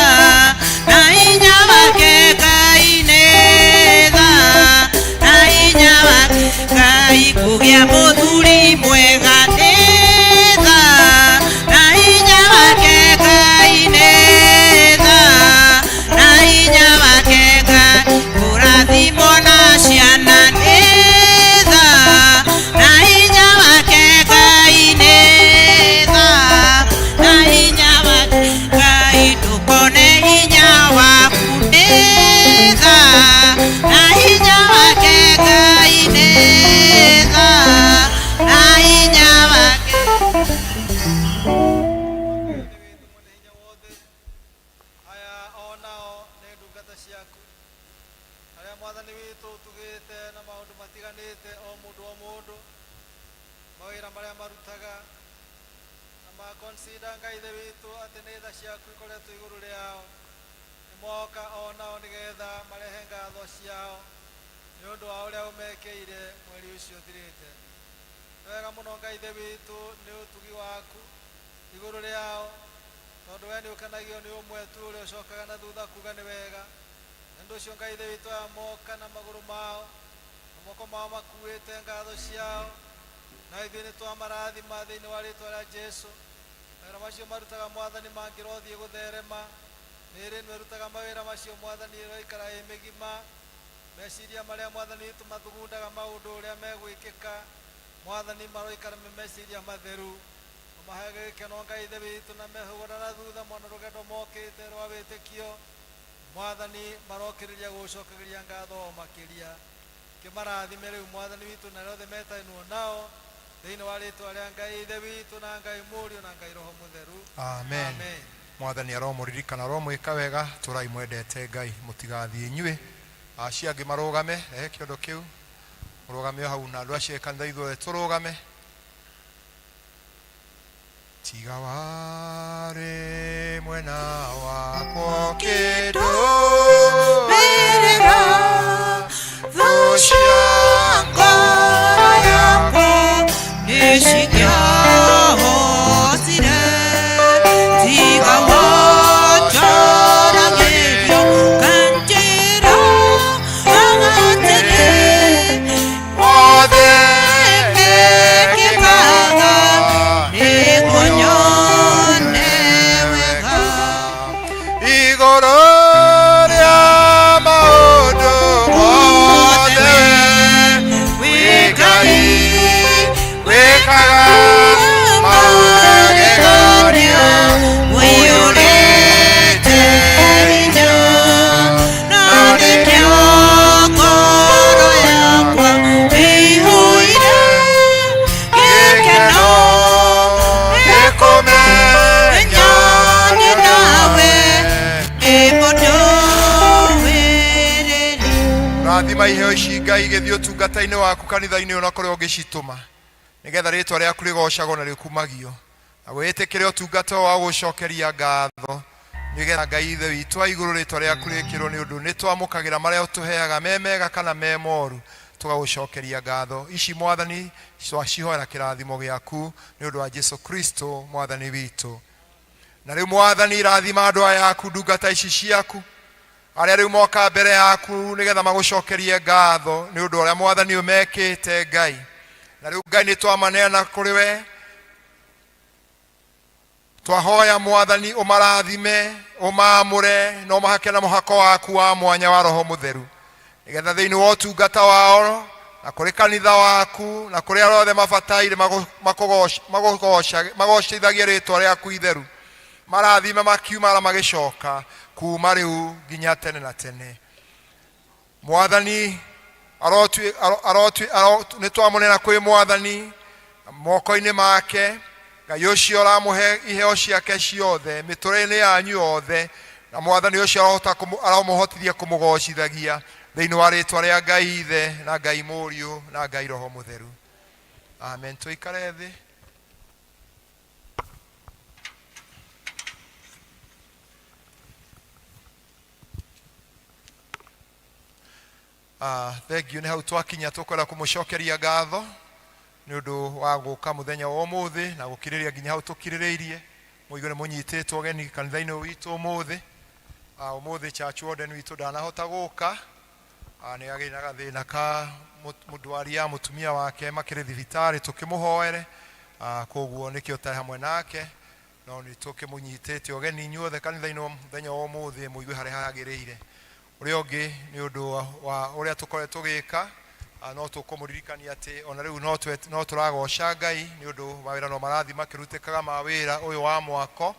na hinya wake Ngai nĩ tha na hinya wake Ngai kũgĩa mũthuri mwega nĩ tha na hinya wake Ngai nĩ tha na hinya wake Ngai kũrathimwo na ciana nĩ tha na hinya wake Ngai nĩ tha na hinya tũtugĩte na maũndũ matiganĩte o mũndũ o mũndũ mawĩra marĩa marutaga na ma consider Ngai Ithe witũ atĩ nĩ tha ciaku ikoretwo igũrũ rĩao nĩ moka o nao nĩgetha marehe ngatho ciao nĩ ũndũ wa ũrĩa ũmekĩire mweri ũcio ũthirĩte. Nĩ wega mũno Ngai Ithe witũ nĩ ũtugi waku igũrũ rĩao tondũ we nĩ ũkenagio nĩ ũmwe tu ũrĩa ũcokaga na thutha kuga nĩ wega. Nĩ ũndũ ũcio Ngai Ithe witũ aya moka na magũrũ mao na moko mao makuĩte ngatho ciao na ithuĩ nĩ twamarathima thĩinĩ wa rĩtwa rĩa Jesu. Mawĩra macio marutaga Mwathani mangĩrothiĩ gũtherema. Mĩĩrĩ ĩno ĩrutaga mawĩra macio Mwathani ĩroikara ĩ mĩgima. Meciria marĩa Mwathani witũ mathugundaga maũndũ ũrĩa megwĩkĩka Mwathani maroikara me meciria matheru. Ũmaheage gĩkeno Ngai Ithe witũ na mehũgũra na thutha mona rũgendo mokĩte rwa wĩtĩkio. Mwathani marokĩrĩria gũgũcokagĩria ngatho o makĩria. Kĩmarathime rĩu Mwathani witũ na arĩa othe metainwo nao thĩinĩ wa rĩtwa rĩa Ngai Ithe witũ na Ngai Mũriũ na Ngai Roho Mũtheru. Amen. Amen. Mwathani aromũririkana aromwĩka wega tũrai mwendete Ngai mũtigathiĩ inyuĩ acio angĩ marũgame rehe kĩondo kĩu mũrũgame o hau na andũ acio kanitha ithuothe tũrũgame tiga warĩ mwena wakwa Birira thũ cia ngoro yakwa nĩcingĩahotire tiga wanjaragĩrio kanjĩra atĩrĩ mothe mekĩkaga nĩguo nyone wega igũrũ rĩa maũndũ mothe wĩ Ngai wĩkaga magegania ũiyũrĩte hinya na nĩkĩo ngoro yakwa ĩihũire gĩkeno nĩkũmenya nĩ nawe nĩ mũndũ wĩrĩri rathima iheo ici Ngai igĩthiĩ ũtungata-inĩ waku kanitha-inĩ ũyũ na kũrĩa ũngĩcitũma nĩgetha rĩtwa rĩaku rĩgocagwo na rĩkumagio na wĩtĩkĩre ũtungata ũyũ wa gũcokeria ngatho nĩgetha Ngai Ithe witũ wa igũrũ rĩtwa rĩaku rĩkĩrwo nĩ ũndũ nĩ twamũkagĩra marĩa ũtũheaga me mega kana me moru tũgagũcokeria ngatho ici Mwathani twacihoera kĩrathimo gĩaku nĩ ũndũ wa Jesu Kristo Mwathani witũ. Na rĩu Mwathani rathima andũ aya aku ndungata ici ciaku arĩa rĩu moka mbere yaku nĩgetha magũcokerie ngatho nĩ ũndũ ũrĩa Mwathani ũmekĩte Ngai. Na rĩu Ngai nĩ twamaneana kũrĩ we twahoya Mwathani ũmarathime ũmaamũre na ũmahake na mũhako waku wa mwanya wa Roho Mũtheru nĩgetha thĩinĩ wa ũtungata wao na kũrĩ kanitha waku na kũrĩ arĩa othe mabataire magocithagie rĩtwa rĩaku itheru marathime makiuma na magĩcoka kuma rĩu nginya tene na tene. Mwathani nĩ twamũneana kwĩ Mwathani moko-inĩ make Ngai ũcio ũramũhe iheo ciake ciothe mĩtũrĩre-inĩ yanyu yothe na Mwathani ũcio arahota aramũhotithia kũmũgocithagia thĩinĩ wa rĩtwa rĩa Ngai Ithe na Ngai Mũriũ na Ngai Roho Mũtheru. Amen. Tũikare thĩ. Thank you nĩ hau twakinya tũkwenda kũmũcokeria ngatho nĩ ũndũ wa gũka mũthenya wa ũmũthĩ na gũkirĩrĩria nginya hau tũkirĩrĩirie mũigue nĩ mũnyitĩtwo ũgeni kanitha-inĩ ũyũ witũ ũmũthĩ. Ũmũthĩ church warden witũ ndanahota gũka nĩ agĩire na gathĩna ka ndwari ya mũtumia wake makĩrĩ thibitarĩ tũkĩmũhoere koguo nĩkĩo ũtarĩ hamwe nake no nĩ tũkĩmũnyitĩte ũgeni inyuothe kanitha-inĩ mũthenya wa ũmũthĩ mũigue harĩa hagĩrĩire. Ũrĩa ũngĩ nĩ ũndũ wa ũrĩa tũkoretwo tũgĩka no tũkũmũririkania atĩ ona rĩu no tũragoca Ngai nĩ ũndũ mawĩra no marathiĩ makĩrutĩkaga ma wĩra ũyũ wa mwako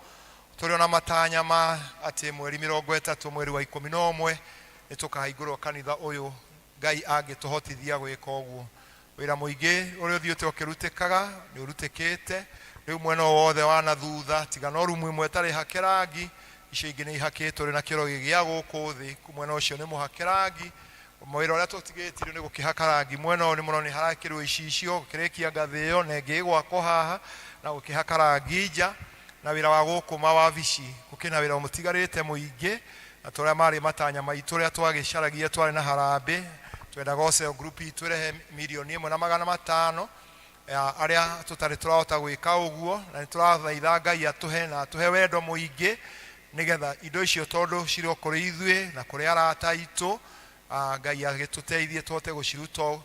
tũrĩ ona matanya ma atĩ mweri 30 mweri wa 11 nĩ tũkahingũrwo kanitha ũyũ Ngai angĩtũhotithia gwĩka ũguo. Wĩra mũingĩ ũrĩa ũthiĩte ũkĩrutĩkaga nĩ ũrutĩkĩte rĩu mwena o wothe wa na thutha tiga no rumu ĩmwe ĩtarĩ hake rangi icio ingĩ nĩ ihakĩtwo rĩ na kĩoro gĩa gũkũ thĩ mwena ũcio nĩ mũhake rangi. Wĩra ũrĩa tũtigĩtirio nĩ gũkĩhaka rangi mwena ũyũ, nĩ mũno nĩ harakĩrwo icicio, gũkĩrĩkia ngathĩ ĩyo na ĩngĩ ĩgwakwo haha, na gũkĩhaka rangi nja, na wĩra wa gũkũ mawabici. Gũkĩrĩ na wĩra ũtigarĩte mũingĩ, na tũrĩa marĩ matanya maitũ ũrĩa twagĩcaragia twarĩ na harambĩ, twendaga o group itũ ĩrehe 1,500,000 ya arĩa tũtarĩ tũrahota gwĩka ũguo, na nĩ tũrathaitha Ngai atũhe na atũhe wendo mũingĩ nĩgetha indo icio tondũ cirĩ o kũrĩ ithuĩ na kũrĩ arata aitũ, Ngai agĩtũteithie tũhote gũciruta.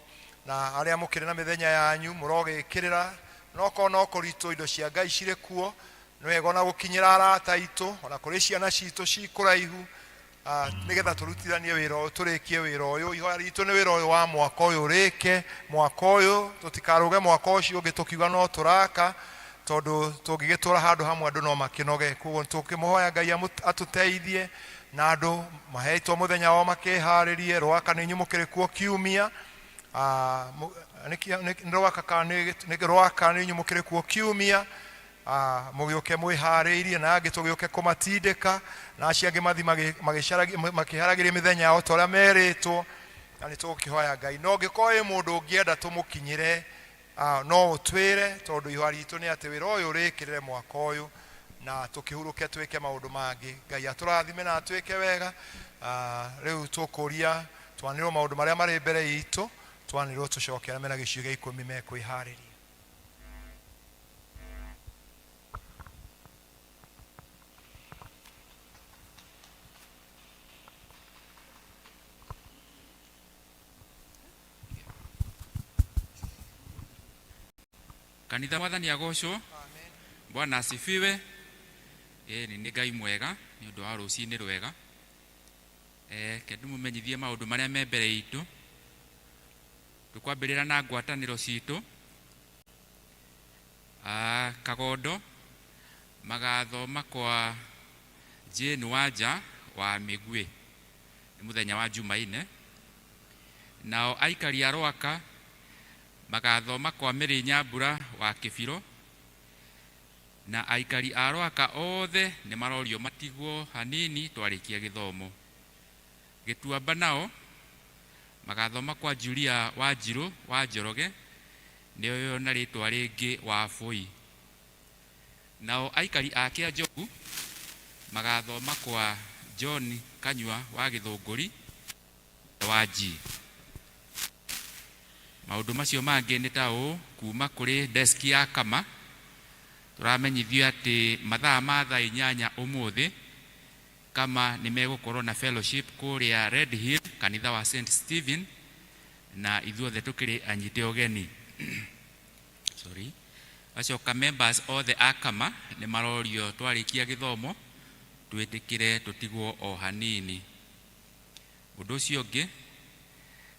Na arĩa mũkĩrĩ na mĩthenya yanyu mũrogĩkĩrĩra, no korwo no kũritũ, indo cia Ngai cirĩ kuo, nĩ wega ona gũkinyĩra arata aitũ, ona kũrĩ ciana citũ ci kũraihu, nĩgetha tũrutithanie wĩra ũyũ, tũrĩkie wĩra ũyũ. Ihoya ritũ nĩ wĩra ũyũ wa mwaka ũyũ ũrĩke mwaka ũyũ, tũtikarũge mwaka ũcio ũngĩ tũkiuga no tũraka, tondũ tũngĩgĩtũra handũ hamwe andũ no makĩnoge. Koguo tũkĩmũhoya Ngai atũteithie na andũ maheetwo mũthenya wao makĩharĩrie. Rwaka nĩ inyuĩ mũkĩrĩ kuo kiumia, nĩ Rwaka kana nĩ Rwaka, nĩ inyuĩ mũkĩrĩ kuo kiumia, mũgĩũke mwĩharĩirie, na angĩ tũgĩũke kũmatindĩka, na acio angĩ mathi makĩharagĩria mĩthenya yao ta ũrĩa merĩtwo, na nĩ tũgũkĩhoya Ngai. No ũngĩkorwo wĩ mũndũ ũngĩenda tũmũkinyĩre, no ũtwĩre, tondũ ihoya ritũ nĩ atĩ wĩra ũyũ ũrĩkĩrĩre mwaka ũyũ na tũkĩhurũke twĩke maũndũ mangĩ. Ngai atũrathime na atwĩke wega. Rĩu tũkũria twanĩrwo maũndũ marĩa marĩ mbere itũ, twanĩrwo tũcoke arĩa mena gĩcunjĩ gĩa ikũmi mekwĩharĩria. Kanitha, Mwathani agocwo. Bwana asifiwe. Ĩni, nĩ Ngai mwega nĩ ũndũ wa rũcinĩ rwega. Ke ndĩmũmenyithie maũndũ marĩa me mbere itũ. Tũkwambĩrĩra na ngwatanĩro citũ. Kagondo magathoma kwa Jane Wanja wa Mĩguĩ, nĩ mũthenya wa Jumaine. Nao aikari a Rwaka magathoma kwa Mary Nyambura wa Kĩbiro, na aikari a Rwaka othe nĩ marorio matigwo hanini twarĩkia gĩthomo. Gĩtuamba nao magathoma kwa Julia Wanjirũ wa Njoroge, nĩoyo na rĩtwa rĩngĩ wa Bũi. Nao aikari a Kĩanjogu magathoma kwa John Kanyua wa Gĩthũngũri wa G. Maũndũ macio mangĩ nĩ ta ũũ, kuma kũrĩ desk ya Kama tũramenyithio atĩ mathaa ma thaa 8 ũmũthĩ Kama nĩ megũkorwo na fellowship kũrĩa Red Hill, kanitha wa St Stephen, na ithuothe tũkĩrĩ anyite ũgeni. Sorry. Acoka members othe a Kama nĩ marorio twarĩkia gĩthomo twĩtĩkĩre tũtigwo o hanini. Ũndũ ũcio ũngĩ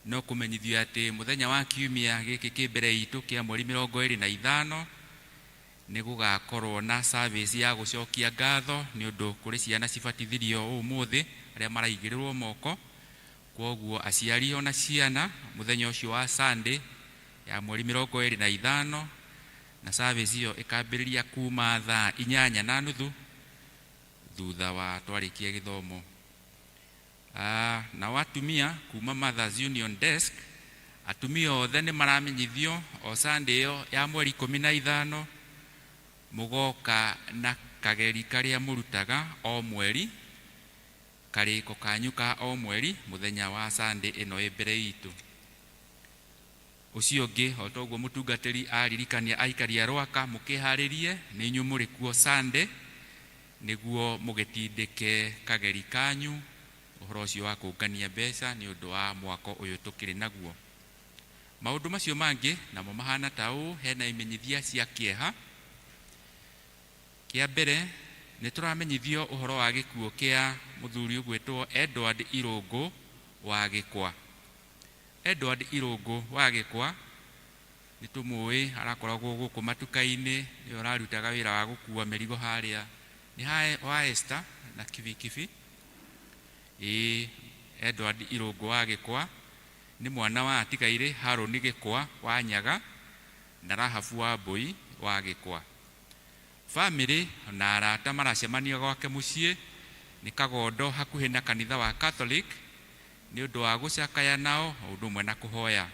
no kũmenyithio atĩ mũthenya wa kiumia gĩkĩ kĩ mbere itũ kĩa mweri 25 nĩ gũgakorwo na service ya gũcokia ngatho nĩ ũndũ kũrĩ ciana cibatithirio ũmũthĩ arĩa maraigĩrĩrwo moko. Kwoguo aciari ona ciana mũthenya ũcio wa Sunday ya mweri 25, na service ĩyo ĩkambĩrĩria kuma thaa 8:30 thutha wa twarĩkia gĩthomo. Nao atumia kuma Mothers Union Desk, atumia othe nĩ maramenyithio o Sunday ĩyo ya mweri 15 mũgoka na kageri karĩa mũrutaga o mweri, karĩko kanyu ka o mweri mũthenya wa Sunday ĩno ĩ mbere itũ. Ũcio ũngĩ, o ta ũguo mũtungatĩri aririkania aikari a Rwaka mũkĩharĩrie, nĩ inyuĩ mũrĩ kuo Sunday nĩguo mũgĩtindĩke kageri kanyu ũhoro ũcio wa kũngania mbeca nĩ ũndũ wa mwako ũyũ tũkĩrĩ naguo. Maũndũ macio mangĩ namo mahana ta ũũ, hena imenyithia cia kĩeha. Kĩa mbere nĩ tũramenyithio ũhoro wa gĩkuũ kĩa mũthuri ũgwĩtwo Edward Irũngũ wa Gĩkwa. Edward Irũngũ wa Gĩkwa nĩ tũmũĩ, arakoragwo gũkũ matuka-inĩ, nĩwe ũrarutaga wĩra wa gũkua mĩrigo harĩa nĩ wa Esther na kibikibi. Ĩĩ, Edward Irũngũ wa Gĩkwa nĩ mwana wa atigairĩ Harũni Gĩkwa wa Nyaga na Rahabu wa Mbũi wa Gĩkwa. Famĩlĩ na arata maracemania gwake mũciĩ nĩ Kagondo hakuhĩ na kanitha wa Catholic Nĩ ũndũ wa gũcakaya nao o ũndũ ũmwe na kũhoya.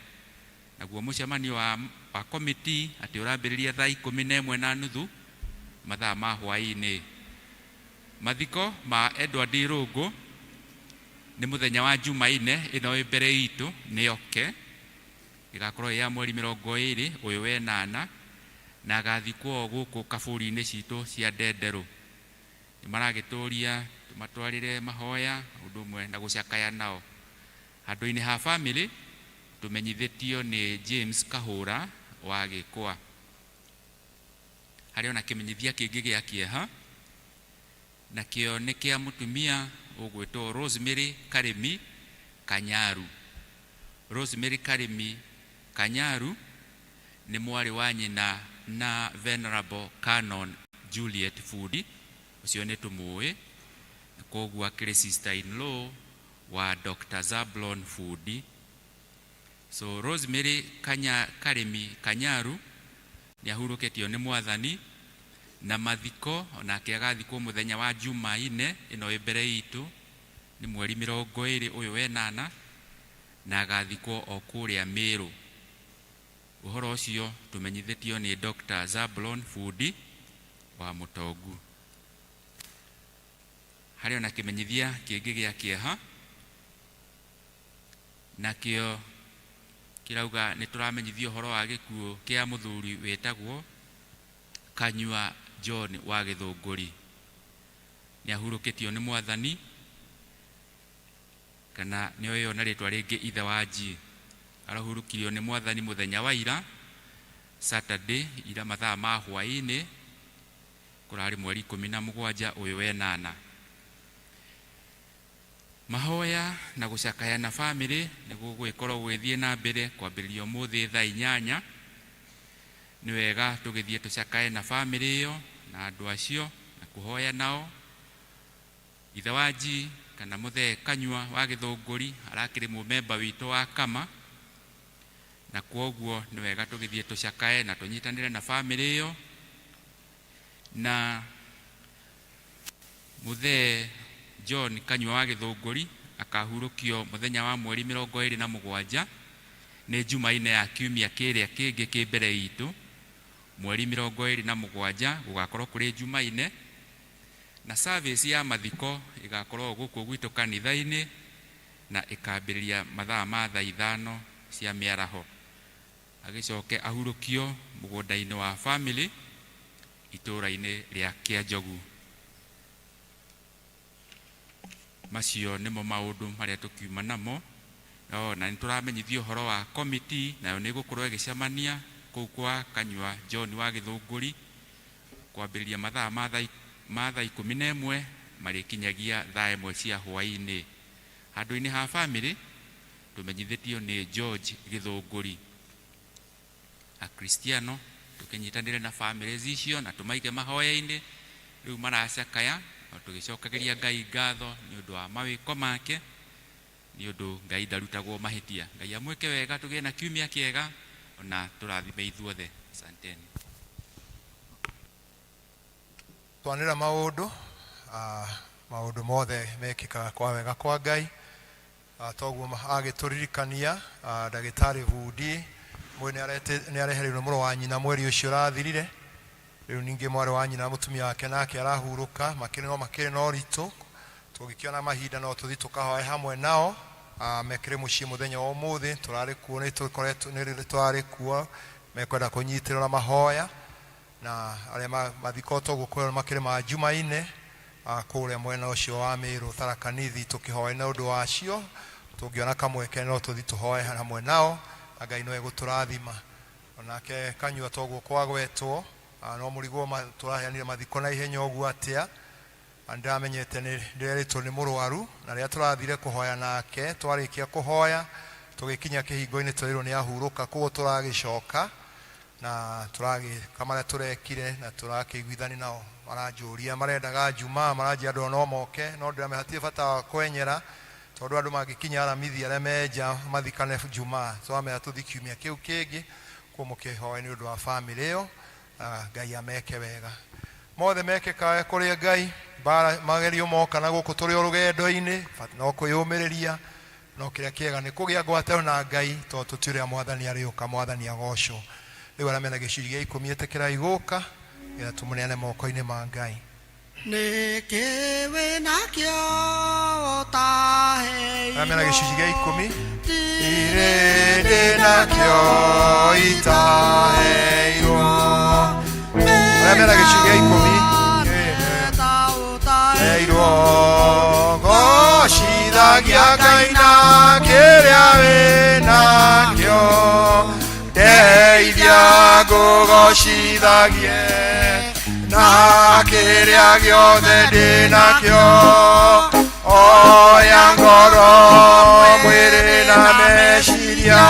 Naguo mũcemanio wa, wa komiti atĩ ũrambĩrĩria thaa 11:30 mathaa ma hwaĩ-inĩ. Mathiko ma Edward Irũngũ nĩ mũthenya wa Jumaine ĩno ĩ mbere itũ nĩ oke ĩgakorwo ĩ ya mweri 28 ũyũ wenana na agathikwo gũkũ kaburi-inĩ citũ cia Ndenderũ. Nĩ maragĩtũria tũmatwarĩre mahoya ũndũ ũmwe na gũcakaya nao. Handũ-inĩ ha famĩlĩ tũmenyithĩtio nĩ James Kahũra wa Gĩkwa. Harĩ ona kĩmenyithia kĩngĩ gĩa kĩeha nakĩo nĩ kĩa mũtumia ũgwĩtwo Rosemary Karĩmi Kanyaru. Rosemary Karĩmi Kanyaru nĩ mwarĩ wa nyina na Venerable Canon Juliet Fundi, ũcio nĩ tũmũĩ, na koguo akĩrĩ sister in law wa Dr. Zablon Fundi. So Rosemary Kanya, Karĩmi Kanyaru nĩ ahurũkĩtio nĩ Mwathani na mathiko onake agathikwo mũthenya wa Jumaine ĩno ĩ mbere itũ nĩ mweri 28 ũyũ wenana na agathikwo o kũrĩa Mĩrũ. Ũhoro ũcio tũmenyithĩtio nĩ Dr. Zablon Fundi wa Mũtongu. Harĩ ona kĩmenyithia kĩngĩ gĩa kĩeha nakĩo kĩrauga nĩ tũramenyithio ũhoro wa gĩkuũ kĩa mũthuri wĩtagwo Kanyua John wa Gĩthũngũri. Nĩ ahurũkĩtio nĩ Mwathani kana nĩ oĩyo na rĩtwa rĩngĩ ithe wa G. Arahurũkirio nĩ Mwathani mũthenya wa ira Saturday ira mathaa ma hwaĩ-inĩ kũrarĩ mweri 17 ũyũ wenana. Mahoya na gũcakaya na famĩlĩ nĩ gũgũgĩkorwo gũgĩthiĩ na mbere kwambĩrĩria ũmũthĩ thaa 8. Nĩ wega tũgĩthiĩ tũcakaye na famĩlĩ ĩyo na andũ acio na kũhoya nao. Ithe wa G kana mũthee Kanyua wa Gĩthũngũri arakĩrĩ mũmemba witũ wa Kama na kwoguo nĩ wega tũgĩthiĩ tũcakaye na tũnyitanĩre na famĩlĩ ĩyo. Na mũthee John Kanyua wa Gĩthũngũri akahurũkio mũthenya wa mweri 27 nĩ Jumaine ya kiumia kĩrĩa kĩngĩ kĩ mbere itũ mweri 27 gũgakorwo kũrĩ Jumaine na service ya mathiko ĩgakorwo gũkũ gwitũ kanitha-inĩ na ĩkambĩrĩria mathaa ma thaa 5 cia mĩaraho. Agĩcoke ahurũkio mũgũnda-inĩ wa famĩlĩ itũũra-inĩ rĩa Kĩanjogu. Macio nĩmo maũndũ marĩa tũkiuma namo. No, na nĩ tũramenyithio ũhoro wa komiti nayo nĩ ĩgũkorwo ĩgĩcemania kũu kwa Kanyua John wa Gĩthũngũri kwambĩrĩria mathaa ma thaa 11 marĩkinyagia thaa 1 cia hwaĩ-inĩ. Handũ-inĩ ha famĩlĩ tũmenyithĩtio nĩ George Gĩthũngũri. Akristiano tũkĩnyitanĩre na famĩlĩ icio na tũmaige mahoya-inĩ rĩu maracakaya o tũgĩcokagĩria Ngai ngatho nĩ ũndũ wa mawĩko make nĩ ũndũ Ngai ndarutagwo mahĩtia. Ngai amwĩke wega tũgĩe na kiumia kĩega ona tũrathime ithuothe. Asanteni. Twanĩra maũndũ maũndũ mothe mekĩkaga kwa wega kwa Ngai. Toguo agĩtũririkania ndagĩtarĩ Bundi mwe nĩ arehereirwo mũrũ wa nyina mweri ũcio ũrathirire. Rĩu ningĩ mwarĩ wa nyina mũtumia wake nake arahurũka makĩrĩ no makĩrĩ na ũritũ. Tũngĩkĩona mahinda no tũthiĩ tũkahoe hamwe nao. Mekĩrĩ mũciĩ mũthenya wa ũmũthĩ tũrarĩ kuo nĩ tũkoretwo nĩ tũrarĩ kuo mekwenda kũnyitĩrwo na mahoya na arĩa mathiko toguo kwĩrwo makĩrĩ ma Jumaine kũrĩa mwena ũcio wa Mĩrũ Tharaka Nithi tũkĩhoe na ũndũ wacio. Tũngĩona kamweke no tũthiĩ tũhoe hamwe nao na Ngai no egũtũrathima. Onake Kanyua toguo kwagwetwo no mũrigwo tũraheanire mathiko na ihenya ũguo atĩa. Ndĩramenyete nĩ ndĩrerĩtwo nĩ mũrwaru na rĩrĩa tũrathire kũhoya nake twarĩkia kũhoya tũgĩkinya kĩhingo-inĩ twerirwo nĩ ahurũka koguo tũragĩcoka na tũragĩka marĩa tũrekire na tũrakĩiguithania nao. Maranjũria marendaga Jumaa maranjia andũ no moke no ndĩramera hatirĩ bata wa kwenyera tondũ andũ mangĩkinya Aramithi arĩa me nja mathikane Jumaa twamera tũthiĩ kiumia kĩu kĩngĩ koguo mũkĩhoe nĩ ũndũ wa famĩlĩ ĩyo Ngai ameke wega. Mothe mekĩkaga kũrĩ Ngai mbara magerio moka na gũkũ tũrĩ o rũgendo-inĩ no kwĩyũmĩrĩria. No kĩrĩa kĩega nĩ kũgĩa ngwatanĩro na Ngai, tondũ tũtiũĩ rĩrĩa Mwathani arĩũka. Mwathani agocwo. Rĩu arĩa mena gĩcunjĩ gĩa ikũmi ĩtĩkĩrai gũka, nĩgetha tũmũneane moko-inĩ ma Ngai. Nĩkĩ wĩ nakĩo ũtaheirwo? Arĩa mena gĩcunjĩ gĩa ikũmi. Ndirĩ ndĩ nakĩo itaheirwo. Arĩa mena gĩcunjĩ gĩa ikũmi. Heirwo. Gocithagia Ngai na kĩrĩa wĩ nakĩo. Ndeithia ngũgocithagie na kĩrĩa gĩothe ndĩ nakĩo. Oya ngoro, mwĩrĩ na meciria,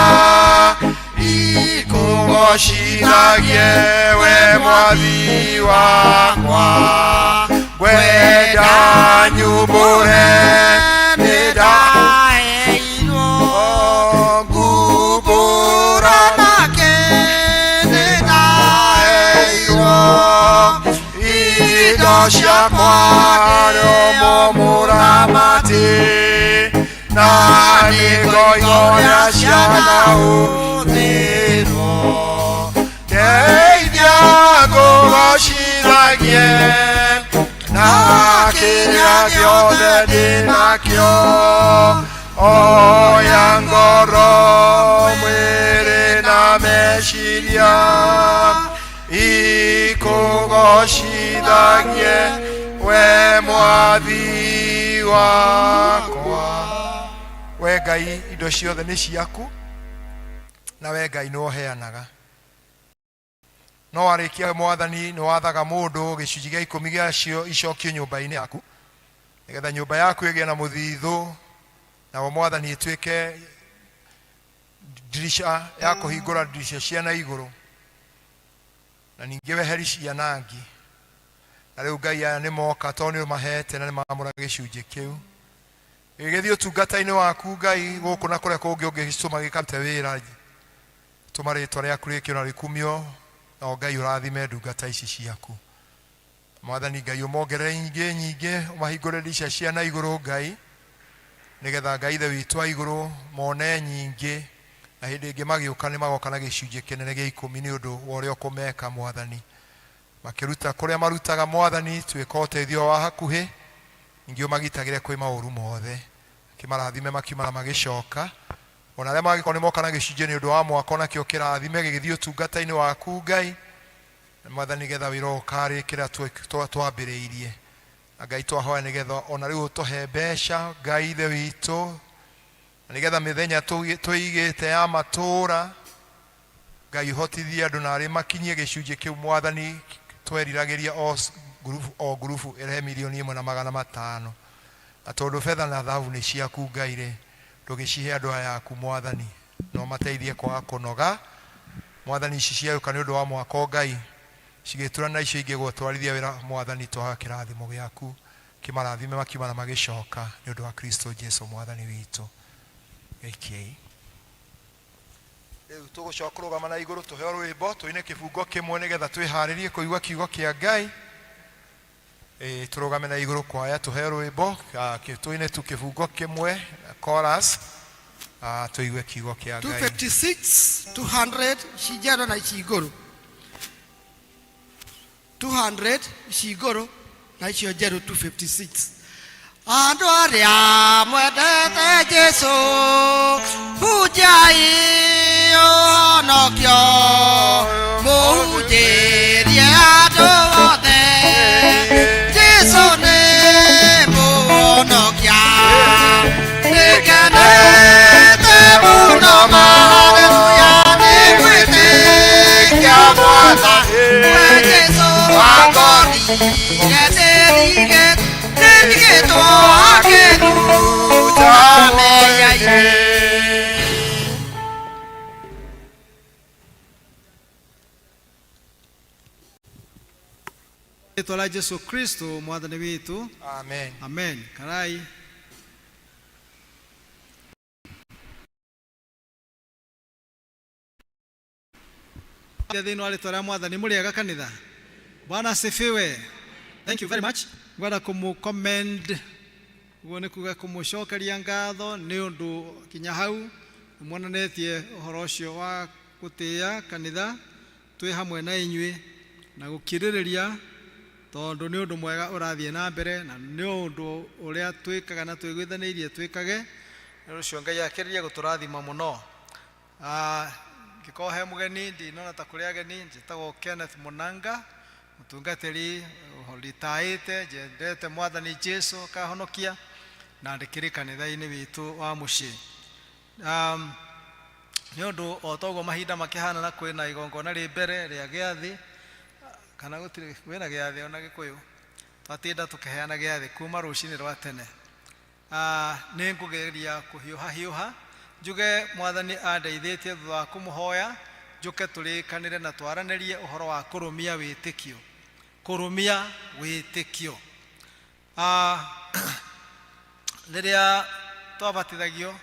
ikũgocithagie we Mwathi wakwa. Ngwenda nyumbũre nĩ ndaheirwo, ngumbũra nake nĩ ndaheirwo. Indo ciakwa nĩmo mũramati, na nĩngoigoria ciana ũthĩrwo. Ndeithia ngũgocithagie na kĩrĩa gĩothe ndĩ nakĩo. Oya ngoro, mwĩrĩ na meciria, ikũgocithagie we Mwathi wakwa. We Ngai, indo ciothe nĩ ciaku, na we Ngai nĩwe ũheanaga. No warĩkia Mwathani, nĩ wathaga mũndũ gĩcunjĩ gĩa ikũmi gĩacio icokio nyũmba-inĩ yaku, nĩgetha nyũmba yaku ĩgĩe na mũthithũ, nawe Mwathani ĩtuĩke ndirisha ya kũhingũra ndirisha cia na igũrũ, na ningĩ weheri cianangi. Na rĩu Ngai, aya nĩ moka tondũ nĩ ũmahete na nĩ mamũra gĩcunjĩ kĩu. Gĩgĩthiĩ ũtungata-inĩ waku Ngai, gũkũ na kũrĩa kũngĩ ũngĩgĩtũma gĩkarute wĩra. Tũma rĩtwa rĩaku rĩkĩo na rĩkumio, nao Ngai ũrathime ndungata ici ciaku. Mwathani Ngai, ũmongerere nyingĩ nyingĩ, ũmahingũre ndirisha cia na igũrũ Ngai, nĩgetha Ngai Ithe witũ wa igũrũ mone nyingĩ, na hĩndĩ ĩngĩ magĩũka nĩ magoka na gĩcunjĩ kĩnene gĩa ikũmi nĩ ũndũ wa ũrĩa ũkũmeka Mwathani. Makĩruta kũrĩa marutaga Mwathani, tuĩka ũteithio wa hakuhĩ, ningĩ ũmagitagĩre kwĩ maũru mothe. Kĩmarathime makiuma na magĩcoka. Ona arĩa mangĩkorwo nĩ moka na gĩcunjĩ nĩ ũndũ wa mwaka, onakĩo kĩrathime gĩgĩthiĩ ũtungata-inĩ waku Ngai. Mwathani, nĩgetha wĩra ũyũ ũkarĩkĩra twambĩrĩirie. Na Ngai twahoya nĩgetha ona rĩu ũtũhe mbeca Ngai Ithe witũ, na nĩgetha mĩthenya twĩigĩte ya matũũra Ngai ũhotithie andũ na arĩ makinyie gĩcunjĩ kĩu Mwathani tweriragĩria o ngurubu o ngurubu ĩrehe 1,500,000. Na tondũ betha na thahabu nĩ ciaku Ngai rĩ, ndũgĩcihe andũ aya aku Mwathani, na ũmateithie kwaga kũnoga Mwathani. Ici ciagĩũka nĩ ũndũ wa mwako Ngai, cigĩtura na icio ingĩ gũtwarithia wĩra Mwathani, twahoya kĩrathimo gĩaku kĩmarathime makiuma na magĩcoka, nĩ ũndũ wa Kristo Jesu Mwathani witũ. Gĩikiei. Rĩu tũgũcoka kũrũgama na igũrũ tũheo rwĩmbo, tũine kĩbungo kĩmwe nĩgetha twĩharĩrie kũigua kiugo kĩa Ngai. Ĩĩ, tũrũgame na igũrũ kwaya tũheo rwĩmbo, tũine tu kĩbungo kĩmwe chorus, tũigue kiugo kĩa Ngai. 256, 200 ici njerũ na ici ngũrũ. 200 ici ngũrũ na icio njerũ 256. Andũ arĩa mwendete Jesu, hunjai ũhonokio, mũhunjĩrie andũ othe. Jesu nĩ mũhonokia, nĩngenete mũno, haleluya, nĩngwĩtĩkia Mwathani. We Jesu wakorire ndĩrigĩtwo akĩnduta mehia-inĩ. Rĩtwa rĩa Jesu Kristo Mwathani witũ. Amen. Amen. Karai. Thĩinĩ wa rĩtwa rĩa Mwathani mũrĩega kanitha. Bwana asifiwe. Thank you very much. Ngwenda kũmũ commend Ũguo nĩ kuga kũmũcokeria ngatho nĩ ũndũ kinya hau nĩmuonanetie ũhoro ũcio wa gũtĩĩa kanitha twĩ hamwe na inyuĩ na gũkirĩrĩria tondũ nĩ ũndũ mwega ũrathiĩ na mbere na nĩ ũndũ ũrĩa twĩkaga na twĩguithanĩirie twĩkage. Nĩ ũndũ ũcio Ngai akĩrĩrie gũtũrathima mũno. Ngĩkorwo he mũgeni ndinona ta kũrĩ ageni, njĩtagwo Kenneth Mũnanga, mũtungatĩri ritaĩte, njendete Mwathani Jesu akahonokia na ndĩkĩrĩ kanitha-inĩ witũ wa mũciĩ. Nĩ ũndũ o toguo mahinda makĩhana na kwĩna igongona rĩ mbere rĩa gĩathĩ, kana gũtirĩ, kwĩna gĩathĩ ona Gĩkũyũ, twatinda tũkĩheana gĩathĩ kuma rũcinĩ rwa tene. Nĩ ngũgeria kũhiũha hiũha njuge Mwathani andeithĩtie thutha wa kũmũhoya njũke tũrĩkanĩre na twaranĩrie ũhoro wa kũrũmia wĩtĩkio. Kũrũmia wĩtĩkio. Rĩrĩa twabatithagio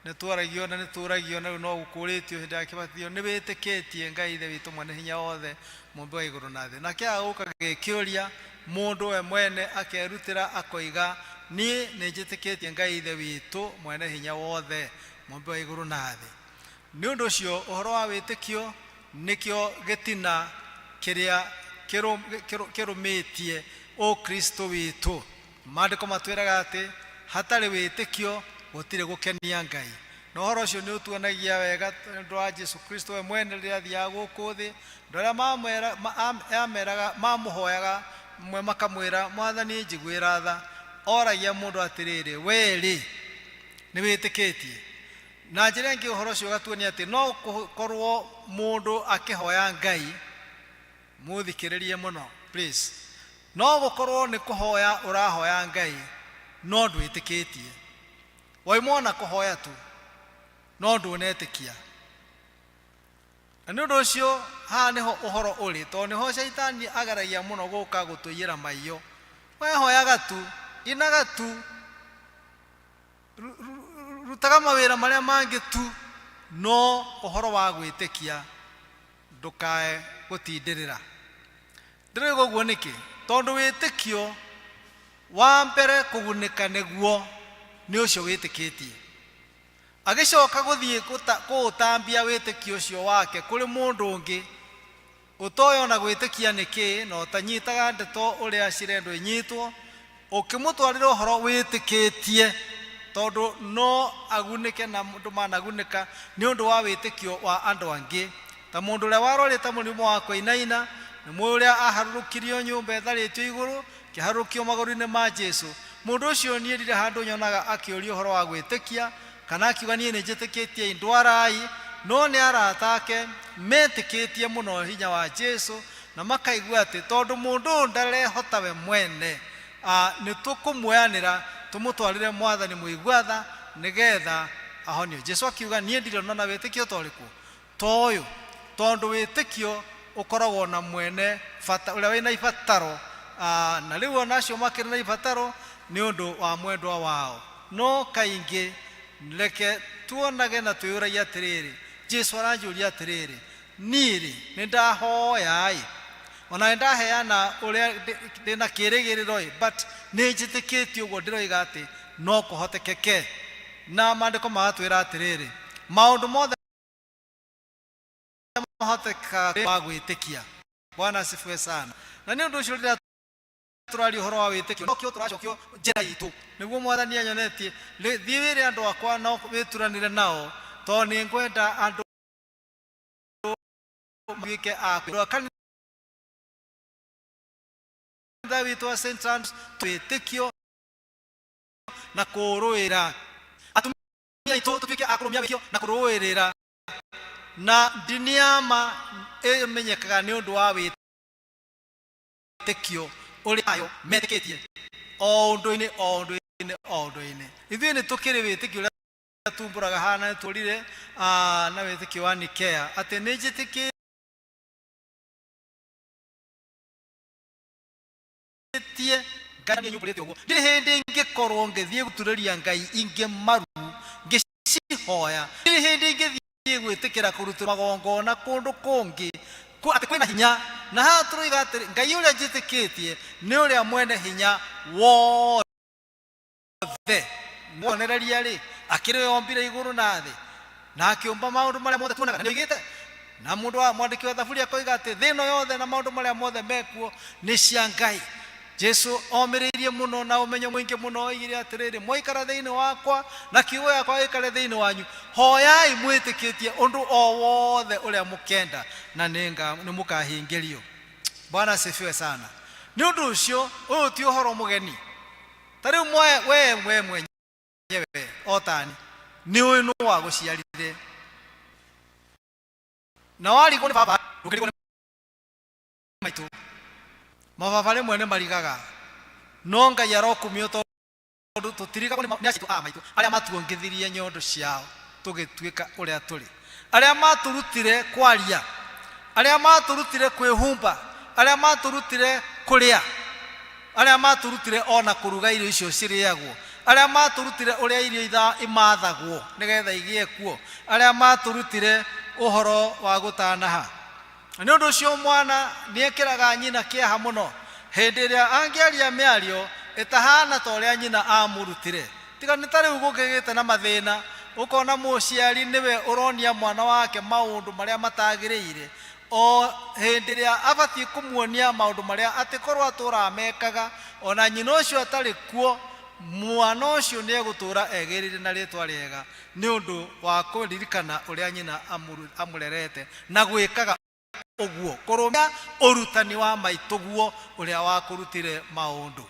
nĩ twaragio na nĩ tũragio na rĩu no gũkũrĩtio hĩndĩ ya kĩbatithio nĩ wĩtĩkĩtie Ngai Ithe witũ mwene hinya wothe mũmbi wa igũrũ na thĩ. Na kĩaga gũka gĩkĩũria mũndũ we mwene akerutĩra akoiga niĩ nĩ njĩtĩkĩtie Ngai Ithe witũ mwene hinya wothe mũmbi wa igũrũ na thĩ. Nĩ ũndũ ũcio ũhoro wa wĩtĩkio nĩkĩo gĩtina kĩrĩa kĩrũmĩtie ũkristo witũ. Maandĩko matwĩraga atĩ hatarĩ wĩtĩkio gũtirĩ gũkenia Ngai. Na ũhoro ũcio nĩ ũtuonagia wega nĩ ũndũ wa Jesu Kristo we mwene rĩrĩa athiaga gũkũ thĩ, andũ arĩa mameraga, mamũhoyaga mwe makamwĩra, Mwathani njiguĩra tha, oragia mũndũ atĩrĩrĩ, we rĩ, nĩ wĩtĩkĩtie? Na njĩra ĩngĩ ũhoro ũcio ũgatuonia atĩ no gũkorwo mũndũ akĩhoya Ngai, mũthikĩrĩrie mũno please, no gũkorwo nĩ kũhoya ũrahoya Ngai no ndwĩtĩkĩtie. Waima ona kũhoya tu no ndũnetĩkia. Na nĩ ũndũ ũcio haha nĩho ũhoro ũrĩ, tondũ nĩho caitani ageragia mũno gũka gũtũiyĩra maiyo. We hoyaga tu, inaga tu, rutaga mawĩra marĩa mangĩ tu, no ũhoro wa gwĩtĩkia ndũkae gũtindĩrĩra. Ndĩroiga ũguo nĩkĩ? Tondũ wĩtĩkio wa mbere kũgunĩka nĩguo nĩ ũcio wĩtĩkĩtie. Agĩcoka gũthiĩ kũũtambia wĩtĩkio ũcio wake kũrĩ mũndũ ũngĩ ũtoĩ ona gwĩtĩkia nĩ kĩĩ na ũtanyitaga ndeto ũrĩa cirendwo inyitwo, ũkĩmũtwarĩra ũhoro wĩtĩkĩtie, tondũ no agunĩke na andũ managunĩka nĩ ũndũ wa wĩtĩkio wa andũ angĩ. Ta mũndũ ũrĩa warwarĩte mũrimũ wa kũinaina, nĩ mũĩ ũrĩa aharũrũkirio nyũmba ĩtharĩtio igũrũ, akĩharũrũkio magũrũ-inĩ ma Jesu. Mũndũ ũcio niĩ ndirĩ handũ nyonaga akĩũria ũhoro wa gwĩtĩkia, kana akiuga niĩ nĩ njĩtĩkĩtie indwarai, no nĩ arata ake metĩkĩtie mũno hinya wa Jesu na makaigua atĩ tondũ mũndũ ũyũ ndarehota we mwene, nĩ tũkũmuoyanĩra tũmũtwarĩre Mwathani mũigua tha nĩgetha ahonio. Jesu akiuga niĩ ndirĩ ndona wĩtĩkio ta ũrĩkũ? Ta ũyũ, tondũ wĩtĩkio ũkoragwo na mwene bata, ũrĩa wĩna ibataro, na rĩu ona acio makĩrĩ na ibataro nĩ ũndũ wa mwendwa wao. No kaingĩ reke tuonage na twĩyũragie atĩrĩrĩ, Jesu aranjũria atĩrĩrĩ, niĩ-rĩ, nĩ ndahoya-ĩ? Ona nĩ ndaheana ũrĩa ndĩna kĩrĩgĩrĩro-ĩ, but nĩ njĩtĩkĩtie ũguo ndĩroiga atĩ no kũhotekeke. Na maandĩko magatwĩra atĩrĩrĩ, maũndũ mothe mahotekaga wa gwĩtĩkia. Bwana asifiwe sana. Na nĩ ũndũ ũcio rĩrĩa tũraria ũhoro wa wĩtĩkio, nokĩo tũracokio njĩra itũ nĩguo Mwathani anyonetie, thiĩ wĩre andũ akwa na wĩturanĩre nao, tondũ nĩ ngwenda andũ matuĩke a kwĩrwo. Kanitha witũ wa St. Andrews wĩtĩkio na kũũrũĩra. Atumia aitũ tũtuĩke a kũrũmia wĩtĩkio na kũrũĩrĩra. Na ndini ya ma ĩmenyekaga nĩ ũndũ wa wĩtĩkio ũrĩa ayo metĩkĩtie o ũndũ-inĩ, o ũndũ-inĩ, o ũndũ-inĩ. Ithuĩ nĩ tũkĩrĩ wĩtĩkio ũrĩa tumbũraga haha na nĩtũrire, na wĩtĩkio wa Nikea atĩ nĩ njĩtĩkĩtie Ngai nĩ nyumbũrĩte ũguo. Ndirĩ hĩndĩ ingĩkorwo ngĩthiĩ gũturĩria Ngai ingĩ maru ngĩcihoya. Ndirĩ hĩndĩ ingĩthiĩ gwĩtĩkĩra kũrutĩrwo magongona kũndũ kũngĩ atĩ kwĩna hinya. Na haha tũroiga atĩ Ngai ũrĩa njĩtĩkĩtie nĩ ũrĩa mwene hinya wothe. Yothe muonereria rĩ, akĩrĩ we wombire igũrũ na thĩ na akĩũmba maũndũ marĩa mothe tuonaga. Na nĩoigĩte na mũndũ wa mwandĩki wa Thaburi akoiga atĩ thĩ ĩno yothe na maũndũ marĩa mothe mekuo nĩ cia Ngai. Jesu omĩrĩirie mũno na ũmenyo mũingĩ mũno oigire atĩrĩrĩ, mwaikara thĩinĩ wakwa na kiugo gĩakwa gĩikare thĩinĩ wanyu, hoyai mwĩtĩkĩtie ũndũ o wothe ũrĩa mũkenda na nĩ mũkahingĩrio. Bwana asifiwe sana. Nĩ ũndũ ũcio ũyũ ti ũhoro mũgeni. Ta rĩu we we mwenyewe o tani nĩ ũĩ nũ wagũciarire na warigwo nĩ baba ndũkĩrigwo nĩ maitũ. Mababa rĩmwe nĩ marigaga, no Ngai arokumio tondũ tũtirigagwo nĩ aciari a maitũ arĩa matuongithirie nyondo ciao tũgĩtuĩka ũrĩa tũrĩ, arĩa matũrutire kwaria, arĩa matũrutire kwĩhumba, arĩa matũrutire kũrĩa, arĩa matũrutire ona kũruga irio icio cirĩagwo, arĩa matũrutire ũrĩa irio imathagwo nĩgetha igĩe kuo, arĩa matũrutire ũhoro wa gũtanaha. Na nĩ ũndũ ũcio mwana nĩekĩraga nyina kĩeha mũno hĩndĩ ĩrĩa angĩaria mĩario ĩtahana ta ũrĩa nyina amũrutire. Tiga nĩ ta rĩu gũkĩgĩte na mathĩna, ũkona mũciari nĩwe ũronia mwana wake maũndũ marĩa matagĩrĩire o hĩndĩ ĩrĩa abatiĩ kũmuonia maũndũ marĩa atĩ korwo atũraga mekaga ona nyina ũcio atarĩ kuo, mwana ũcio nĩegũtũra egĩrĩire na rĩtwa rĩega nĩ ũndũ wa kũririkana ũrĩa nyina amũrerete na gwĩkaga ũguo, kũrũmia ũrutani wa maitũguo ũrĩa wakũrutire maũndũ.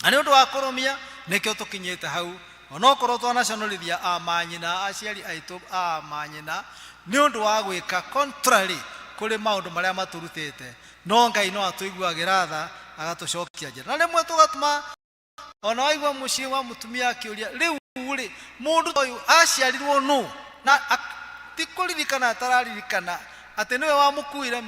Na nĩ ũndũ wa kũrũmia nĩkĩo tũkinyĩte hau, onokorwo twanaconorithia a manyina, aciari aitũ a manyina nĩ ũndũ wa gwĩka contrary kũrĩ maũndũ marĩa matũrutĩte, no Ngai no atũiguagĩra tha agatũcokia njĩra. Na rĩmwe tũgatũma ona waigua mũciĩ wa mũtumia akĩũria, rĩu rĩ mũndũ ũyũ aciarirwo nũ? Na ti kũririkana atararirikana atĩ nĩwe wamũkuire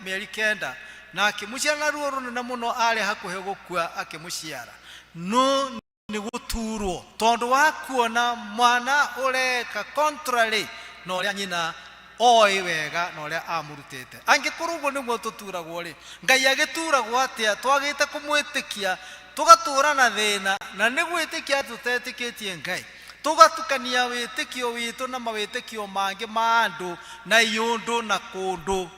mĩeri 9 na akĩmũciara na ruo rũnene mũno, arĩ hakuhĩ gũkua akĩmũciara. No nĩ gũturwo tondũ wa kuona mwana ũreka contrary na ũrĩa nyina oĩ wega na ũrĩa amũrutĩte. Angĩkorwo ũguo nĩguo tũturagwo rĩ, Ngai agĩturagwo atĩa twagĩte kũmwĩtĩkia, tũgatũra na thĩna na nĩ gwĩtĩkia tũtetĩkĩtie Ngai, tũgatukania wĩtĩkio witũ na mawĩtĩkio mangĩ ma andũ na iũndũ na kũndũ.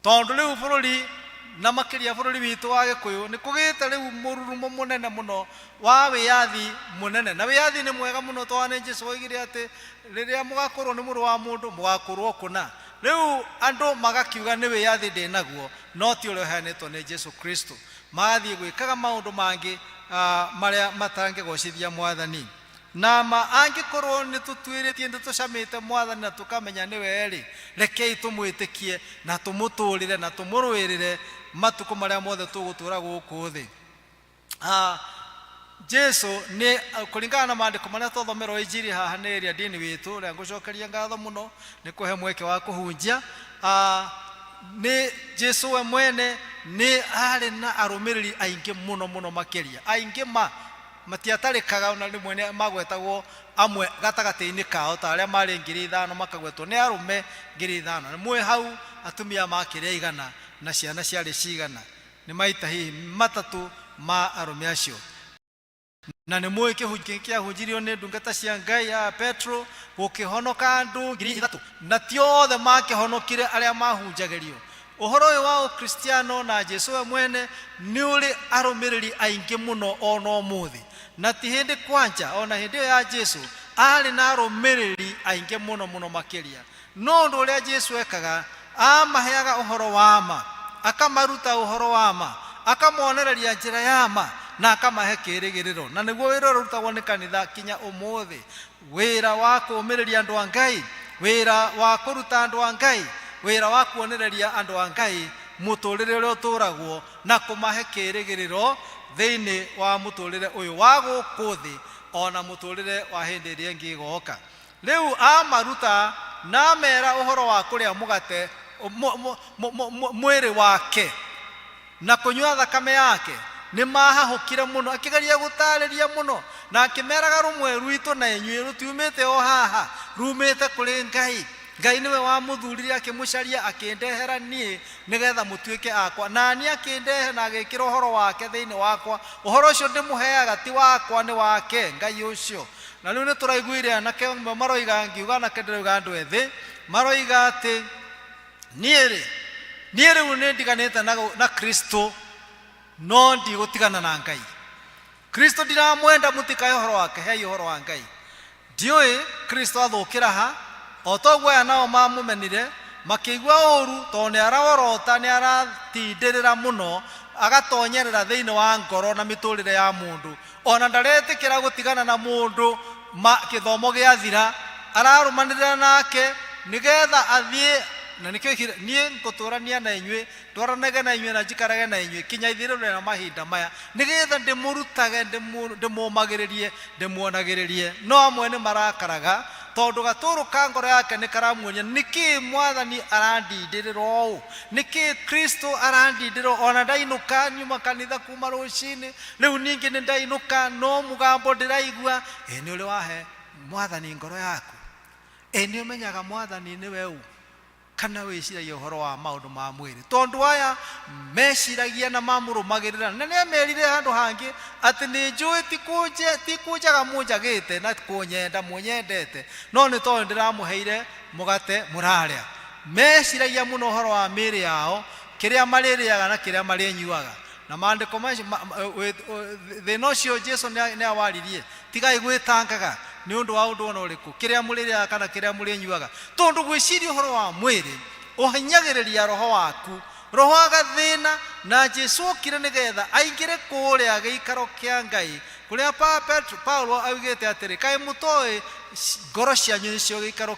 Tondũ rĩu bũrũri na makĩria bũrũri witũ wa Gĩkũyũ nĩ kũgĩte rĩu mũrurumo mũnene mũno wa wĩyathi mũnene. Na wĩyathi nĩ mwega mũno tondũ nĩ Jesu oigire atĩ rĩrĩa mũgakũrwo nĩ mũrũ wa mũndũ mũgakũrwo kũna. Rĩu andũ magakiuga nĩ wĩyathi ndĩnaguo, no ti ũrĩa ũheanĩtwo nĩ Jesu Kristo. Magathiĩ gwĩkaga maũndũ mangĩ marĩa matangĩgocithia Mwathani. Na ma angĩkorwo nĩ tũtuĩrĩtie, nĩ tũcamĩte Mwathani na tũkamenya nĩwe-rĩ, rekei tũmwĩtĩkie na tũmũtũũrĩre na tũmũrũĩrĩre matukũ marĩa mothe tũgũtũũra gũkũ thĩ. Jesu nĩ kũringana na maandĩko marĩa twathomerwo injiri haha nĩ ĩrĩa ndini witũ ũrĩa ngũcokeria ngatho mũno nĩ kũhe mweke wa kũhunjia. Nĩ Jesu we mwene nĩ arĩ na arũmĩrĩri aingĩ mũno mũno makĩria, aingĩ ma matiatarĩkaga, ona rĩmwe nĩ magwetagwo amwe gatagatĩ-inĩ kao ta arĩa marĩ 5,000 makagwetwo nĩ arũme 5,000. Nĩ mũĩ hau atumia makĩrĩ aigana na ciana ciarĩ cigana? Nĩ maita hihi matatũ ma arũme acio. Na nĩ mũĩ kĩhunjio kĩahunjirio nĩ ndungata cia Ngai ya Petro, gũkĩhonoka andũ 3,000, na ti othe makĩhonokire arĩa mahunjagĩrio. Ũhoro ũyũ wa Ũkristiano na Jesu we mwene nĩ ũrĩ arũmĩrĩri aingĩ mũno o na ũmũthĩ. Na ti hĩndĩ kwanja, o na hĩndĩ ĩyo ya Jesu aarĩ na arũmĩrĩri aingĩ mũno mũno makĩria. No ũndũ ũrĩa Jesu ekaga, aamaheaga ũhoro wa ma, akamaruta ũhoro wa ma, akamonereria njĩra ya ma, na akamahe kĩĩrĩgĩrĩro. Na nĩguo wĩra ũrĩa ũrutagwo nĩ kanitha kinya ũmũthĩ. Wĩra wa kũũmĩrĩria andũ a Ngai, wĩra wa kũruta andũ a Ngai, wĩra wa kuonereria andũ a Ngai mũtũrĩre ũrĩa ũtũragwo na kũmahe kĩĩrĩgĩrĩro thĩinĩ wa mũtũrĩre ũyũ wa gũkũ thĩ o na mũtũrĩre wa hĩndĩ ĩrĩa ĩngĩ ĩgoka. Rĩu amaruta na amera ũhoro wa kũrĩa mũgate mwĩrĩ wake na kũnyua thakame yake, nĩ mahahũkire mũno. Akĩgeria gũtarĩria mũno na akĩmeraga rũmwe rwitũ na inyuĩ rũtiumĩte o haha, rumĩte kũrĩ Ngai. Ngai nĩwe wamũthurire akĩmũcaria akĩndehera niĩ nĩgetha mũtuĩke akwa. Na niĩ akĩndehe na agĩkĩra ũhoro wake thĩinĩ wakwa. Ũhoro ũcio ndĩmũheaga ti wakwa, nĩ wake Ngai ũcio. Na rĩu nĩtũraiguire anake amwe maroiga, ngiuga anake ndĩrauga andũ ethĩ, maroiga atĩ niĩ-rĩ, niĩ rĩu nĩndiganĩte na, na Kristo, no ndigũtigana na Ngai. Kristo ndiramwenda, mũtikahe ũhoro wake, hei ũhoro wa Ngai. Ndiũĩ Kristo athũkĩra ha, o toguo aya nao mamũmenire, makĩigua ũũru tondũ nĩaraorota, nĩaratindĩrĩra mũno, agatonyerera thĩinĩ wa ngoro na mĩtũrĩre ya mũndũ. Ona ndaretĩkĩra gũtigana na mũndũ ma kĩthomo gĩathira, ararũmanĩrĩra nake nĩgetha athiĩ, na nĩkĩo oigire, niĩ ngũtũrania na inyuĩ, ndwaranage na inyuĩ na njikarage na inyuĩ kinya ithirĩro rĩa mahinda maya, nĩgetha ndĩmũrutage, ndĩmũũmagĩrĩrie, ndĩmuonagĩrĩrie. No amwe nĩ marakaraga tondũ gatũrũ ka ngoro yake nĩ karamuonia nĩkĩ Mwathani arandindĩrĩra ũũ, nĩkĩ Kristo arandindĩrĩra ũũ. Ona ndainũka nyuma kanitha kuma rũcinĩ, rĩu ningĩ nĩ ndainũka no mũgambo ndĩraigua, ĩ nĩ ũrĩ wahe Mwathani ngoro yaku? Ĩ nĩ ũmenyaga Mwathani nĩwe ũ? Kana wĩciragia ũhoro wa maũndũ ma mwĩrĩ? Tondũ aya meciragia na mamũrũmagĩrĩra, na nĩamerire handũ hangĩ atĩ nĩnjũĩ ti kũnjaga mũnjagĩte na kũnyenda mũnyendete, no nĩ tondũ nĩndĩramũheire mũgate mũrarĩa. Meciragia mũno ũhoro wa mĩĩrĩ yao, kĩrĩa marĩrĩaga na kĩrĩa marĩnyuaga. Na maandĩko macio, thĩna ũcio Jesu nĩawaririe, Tigai gwĩtangaga nĩ ũndũ wa ũndũ o na ũrĩkũ, kĩrĩa mũrĩrĩaga kana kĩrĩa mũrĩnyuaga, tondũ gwĩciria ũhoro wa mwĩrĩ ũhinyagĩrĩria roho waku. Roho agathĩna, na Jesu okire nĩgetha aingĩre kũrĩa gĩikaro kĩa Ngai, kũrĩa Paulo augĩte atĩrĩ, Kaĩ mũtoĩ ngoro cianyu nĩcio gĩikaro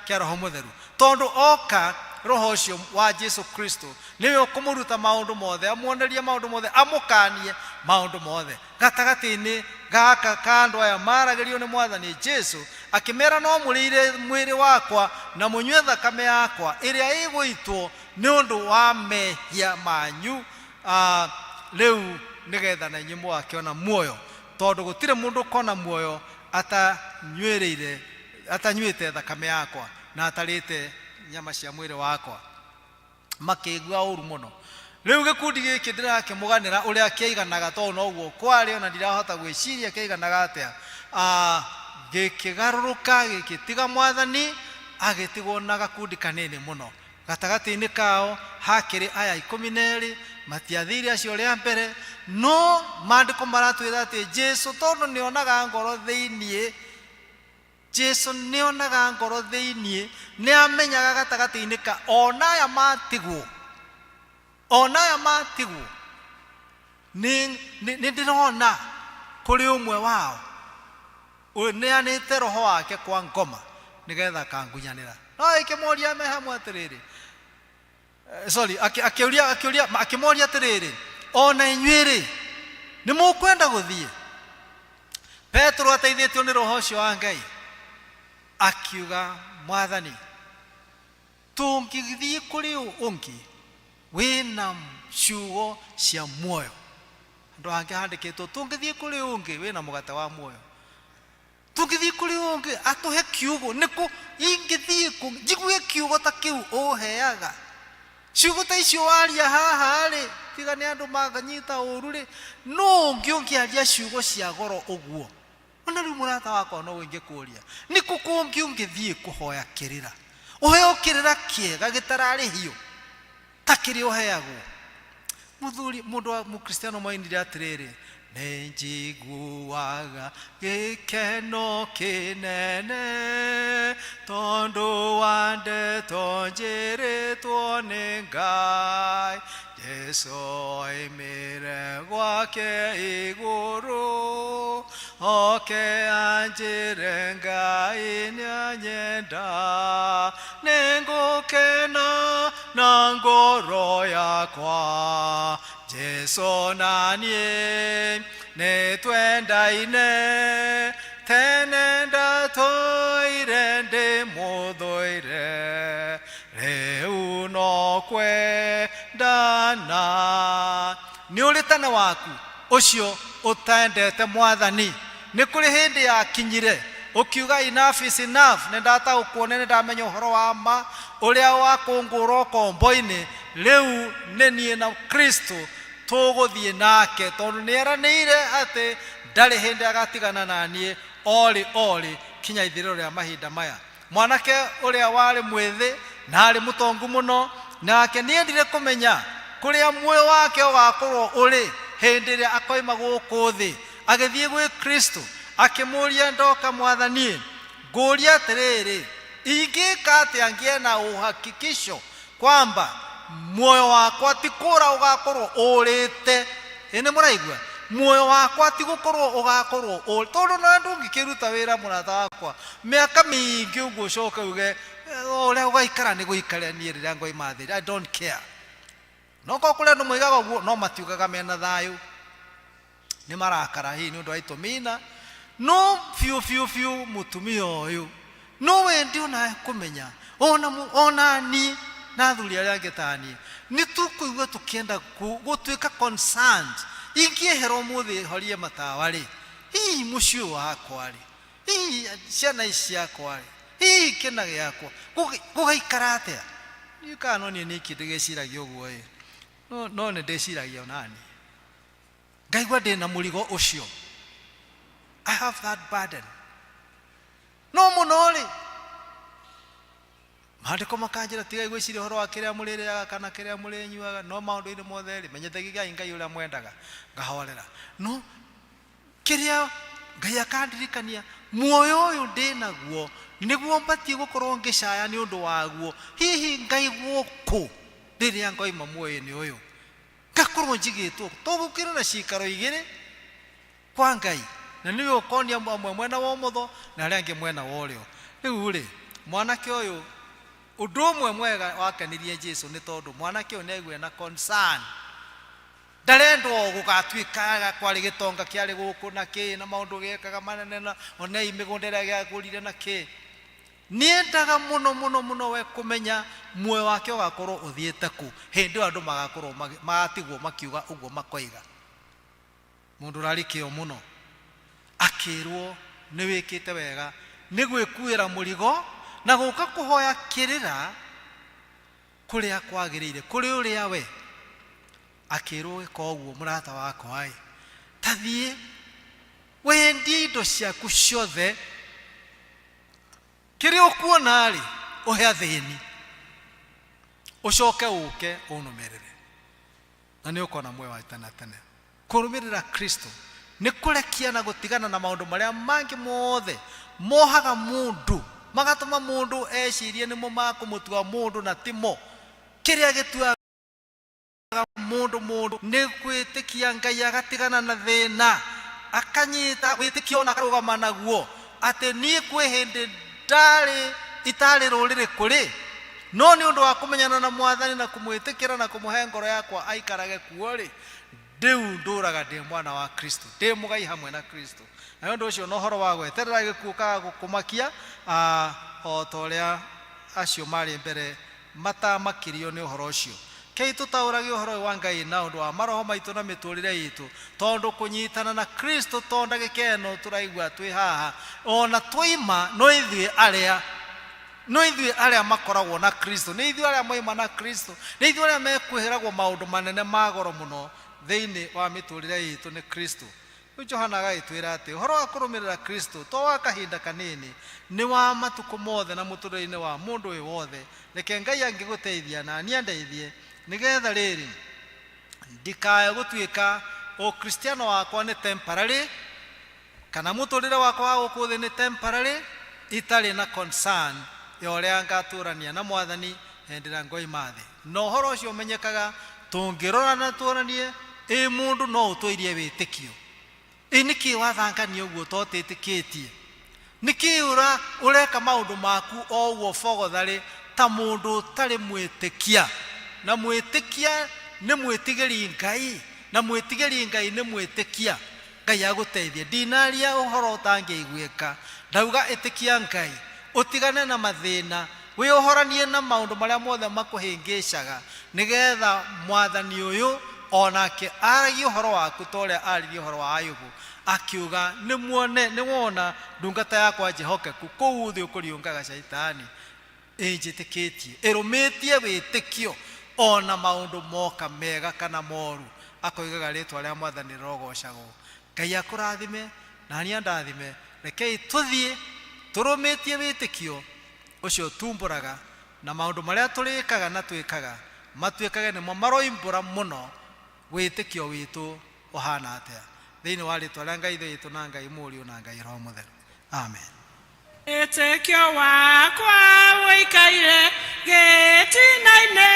kĩa Roho Mũtheru? Tondũ oka, Roho ũcio wa Jesu Kristo nĩwe ũkũmũruta maũndũ mothe, amuonerie maũndũ mothe, amũkanie maũndũ mothe. Gatagatĩ-inĩ gaka ka andũ aya maaragĩrio nĩ Mwathani Jesu, akĩmera, No mũrĩire mwĩrĩ wakwa na mũnyue thakame yakwa, ĩrĩa ĩgũitwo nĩ ũndũ wa mehia manyu rĩu, nĩ getha na inyuĩ mũgakĩona muoyo, tondũ gũtirĩ mũndũ ũkona muoyo atanyuĩrĩire, atanyuĩte thakame yakwa na atarĩte nyama cia mwĩrĩ wakwa. Makĩigua ũru mũno. Rĩu gĩkundi gĩkĩ ndĩrakĩmũganĩra ũrĩa kĩaiganaga, tondũ noguo kwarĩ, ona ndirahota gwĩciria kĩaiganaga atĩa. Gĩkĩgarũrũka, gĩkĩtiga Mwathani, agĩtigwo na gakundi kanini mũno. Gatagatĩ-inĩ kao hakĩrĩ aya 12, matiathire acio rĩa mbere, no maandĩko maratwĩra atĩ Jesu tondũ nĩonaga ngoro thĩiniĩ, Jesu nĩonaga ngoro thĩiniĩ, nĩamenyaga gatagatĩ-inĩ ka ona aya matigwo, ona aya matigwo, nĩ ndĩrona kũrĩ ũmwe wao ũneanĩte roho wake kwa ngoma nĩgetha akangunyanĩra. No ĩkĩmoria me hamwe atĩrĩrĩ, sorry, akĩũria, akĩũria, akĩmoria atĩrĩrĩ, ona inyuĩ-rĩ, nĩ mũkwenda gũthiĩ? Petero ateithĩtio nĩ roho ũcio wa Ngai akiuga, Mwathani, tũngĩthiĩ kũrĩ ũngĩ wĩna ciugo cia muoyo. Handũ hangĩ handĩkĩtwo, tũngĩthiĩ kũrĩ ũngĩ wĩna mũgate wa muoyo. Tũngĩthiĩ kũrĩ ũngĩ atũhe kiugo, nĩkũ ingĩthiĩ kũ njigue kiugo ta kĩu ũheaga? Ciugo ta icio waria haha-rĩ, tiga nĩ andũ manyita ũru-rĩ, nũ ũngĩ ũngĩaria ciugo cia goro ũguo? Ona rĩu mũrata wakwa no ingĩkũria, nĩ kũ kũngĩ ũngĩthiĩ kũhoya kĩrĩra? Ũheo kĩrĩra kĩega gĩtararĩhio ta kĩrĩa ũheagwo? Mũthuri, mũndũ wa Mũkristiano mwainire atĩrĩrĩ, nĩ njiguaga gĩkeno kĩnene tondũ wa ndeto njĩrĩtwo nĩ Ngai. Jesu oimire gwake igũrũ oke anjĩre Ngai nĩanyenda. Nĩngũkena na ngoro yakwa, Jesu na niĩ nĩtwendaine, tene ndatũire ndĩmũthũire, rĩu no kwendana. Nĩ ũrĩ tene waku ũcio ũtendete Mwathani? Nĩ kũrĩ hĩndĩ yakinyire Ũkiuga enough is enough, nĩ ndataũkwo nĩ ndamenya ũhoro wa ma ũrĩa wa kũngũra ũkombo-inĩ, rĩu nĩ niĩ na Kristo tũgũthiĩ nake, tondũ nĩ eranĩire atĩ ndarĩ hĩndĩ agatigana na niĩ o rĩ o rĩ kinya ithirĩro rĩa mahinda maya. Mwanake ũrĩa warĩ mwĩthĩ na arĩ mũtongu mũno, nake nĩendire kũmenya kũrĩa muoyo wake ũgakorwo ũrĩ hĩndĩ ĩrĩa akoima gũkũ thĩ. Agĩthiĩ gwĩ Kristo, akĩmũũria, Ndoka, Mwathani, ngũũria atĩrĩrĩ, ingĩka atĩa ngĩe na uhakikisho kwamba muoyo wakwa ti kũra ũgakorwo ũrĩte? Ĩ nĩ mũraigua? Muoyo wakwa ti gũkorwo ũgakorwo ũrĩ, tondũ nawe ndũngĩkĩruta wĩra mũrata wakwa mĩaka mĩingĩ ũguo ũcoke uge ũrĩa ũgaikara nĩ gũikara, niĩ rĩrĩa ngoima thĩ I don't care. No korwo kũrĩ andũ moigaga ũguo, no matiugaga mena thayũ, nĩ marakara hihi nĩ ũndũ wa itũmi na no biũ biũ biũ. Mũtumia ũyũ no wendi onawe kũmenya, ona ona niĩ na athuri arĩa angĩ ta niĩ nĩ tũkũigua tũkĩenda gũtuĩka concerned. Ingĩehera ũmũthĩ horie matawa rĩ, hihi mũciĩ ũyũ wakwa rĩ, hihi ciana ici ciakwa rĩ, hihi kĩna gĩakwa gũgaikara atĩa? Niĩ kana no niĩ nĩkĩ ndĩgĩciragia ũguo ĩ, no nĩ ndĩciragia onani ngaigua ndĩ na mũrigo ũcio. I have that burden. No mũno rĩ, maandĩko makanjĩra, tigai gwĩciria ũhoro wa kĩrĩa mũrĩrĩaga kana kĩrĩa mũrĩnyuaga, no maũndũ-inĩ mothe rĩ, menyithagiai Ngai ũrĩa mwendaga. Ngahorera, no kĩrĩa Ngai akandirikania, muoyo ũyũ ndĩ naguo nĩguo mbatiĩ gũkorwo ngĩcaya nĩ ũndũ waguo. Hihi ngaigwo kũ rĩrĩa ngoima muoyo-inĩ ũyũ, ngakorwo njigĩtwo tũgũkĩrĩ na ciikaro igĩrĩ kwa Ngai, na nĩwe ũkonia amwe mwena wa ũmotho na arĩa angĩ mwena wa ũrĩo. Rĩu rĩ, mwanake ũyũ, ũndũ ũmwe mwega wakenirie Jesu nĩ tondũ mwanake ũyũ nĩ aiguire na concern. Ndarendwo gũgatuĩka kwarĩ gĩtonga kĩarĩ gũkũ na kĩ na maũndũ gĩekaga manene, na onei mĩgũnda ĩrĩa gĩagũrire na kĩ. Nĩendaga mũno mũno mũno we kũmenya muoyo wake ũgakorwo ũthiĩte kũ hĩndĩ ĩyo andũ magakorwo magatigwo makiuga ũguo makoiga. Mũndũ ũrarĩ kĩo mũno akĩrwo, nĩ wĩkĩte wega nĩ gwĩkuĩra mũrigo na gũka kũhoya kĩrĩra kũrĩa kwagĩrĩire kũrĩ ũrĩa we. Akĩrwo, ĩka ũguo mũrata wakwa ĩ, ta thiĩ wendie indo ciaku ciothe, kĩrĩa ũkuona rĩ, ũhe athĩni, ũcoke ũke ũnũmĩrĩre, na nĩ ũkona muoyo wa tene na tene. Kũrũmĩrĩra Kristo nĩ kũrekia na gũtigana na maũndũ marĩa mangĩ mothe mohaga mũndũ, magatũma mũndũ ecirie nĩmo makũmũtua mũndũ, na timo. Kĩrĩa gĩtuaga mũndũ mũndũ nĩ gwĩtĩkia Ngai, agatigana na thĩna, akanyita wĩtĩkio na akarũgama naguo atĩ niĩ kwĩ hĩndĩ ndarĩ itarĩ rũrĩrĩ kũrĩ, no nĩ ũndũ wa kũmenyana na Mwathani na kũmwĩtĩkĩra na kũmũhe ngoro yakwa aikarage kuo rĩ, rĩu ndũraga ndĩ mwana wa Kristo, ndĩ mũgai hamwe na Kristo. Na nĩ ũndũ ũcio na ũhoro wa gweterera gĩkuũ kaga gũkũmakia, o ta ũrĩa acio marĩ mbere matamakirio nĩ ũhoro ũcio. Kei tũtaũrage ũhoro ũyũ wa Ngai na ũndũ wa maroho maitũ na mĩtũrĩre itũ, tondũ kũnyitana na Kristo to ndagĩka ĩno tũraigua twĩ haha, ona twoima no ithuĩ arĩa no ithuĩ arĩa makoragwo na Kristo, nĩ ithuĩ arĩa moima na Kristo, nĩ ithuĩ arĩa mekwĩragwo maũndũ manene ma goro mũno thĩinĩ wa mĩtũrĩre itũ nĩ Kristo. Rĩu Johana agagĩtwĩra atĩ ũhoro wa kũrũmĩrĩra Kristo to wa kahinda kanini, nĩ wa matukũ mothe na mũtũrĩre-inĩ wa mũndũ wĩ wothe. Reke Ngai angĩgũteithia na niĩ andeithie, nĩgetha rĩrĩ ndikae gũtuĩka Ũkristiano wakwa nĩ temporary, kana mũtũrĩre wakwa wa gũkũ thĩ nĩ temporary, itarĩ na concern ya ũrĩa ngatũrania na Mwathani hĩndĩ ĩrĩa ngoima thĩ. Na ũhoro ũcio ũmenyekaga tũngĩrora na tuonanie ĩ mũndũ no ũtũirie wĩtĩkio. Ĩ nĩkĩ wathangania ũguo to ũtĩtĩkĩtie? Nĩkĩ ũra ũreka maũndũ maku o ũguo bogotharĩ ta mũndũ ũtarĩ mwĩtĩkia? Na mwĩtĩkia nĩ mwĩtigĩri Ngai, na mwĩtigĩri Ngai nĩ mwĩtĩkia. Ngai agũteithie. Ndinaria ũhoro ũtangĩiguĩka. Ndauga ĩtĩkia Ngai, ũtigane na mathĩna, wĩohoranie na maũndũ marĩa mothe makũhĩngĩcaga, nĩgetha Mwathani ũyũ Onake aragia ũhoro waku ta ũrĩa aririe ũhoro wa Ayubu, akiuga nĩ muone nĩ wona ndungata yakwa njĩhokeku kũu thĩ ũkũriũngaga caitani ĩnjĩtĩkĩtie, ĩrũmĩtie wĩtĩkio ona maũndũ moka mega kana moru, akoigaga rĩtwa rĩa Mwathani rĩrogocagwo. Ngai akũrathime na niĩ andathime. Rekei tũthiĩ tũrũmĩtie wĩtĩkio ũcio tumbũraga, na maũndũ marĩa tũrĩkaga na twĩkaga matuĩkage nĩmo maroimbũra mũno wĩtĩkio witũ ũhana atĩa, thĩinĩ wa rĩtwa rĩa Ngai Ithe witũ na Ngai Mũriũ na Ngai Roho Mũtheru, amen. Wĩtĩkio wakwa ũikaire gĩtina-inĩ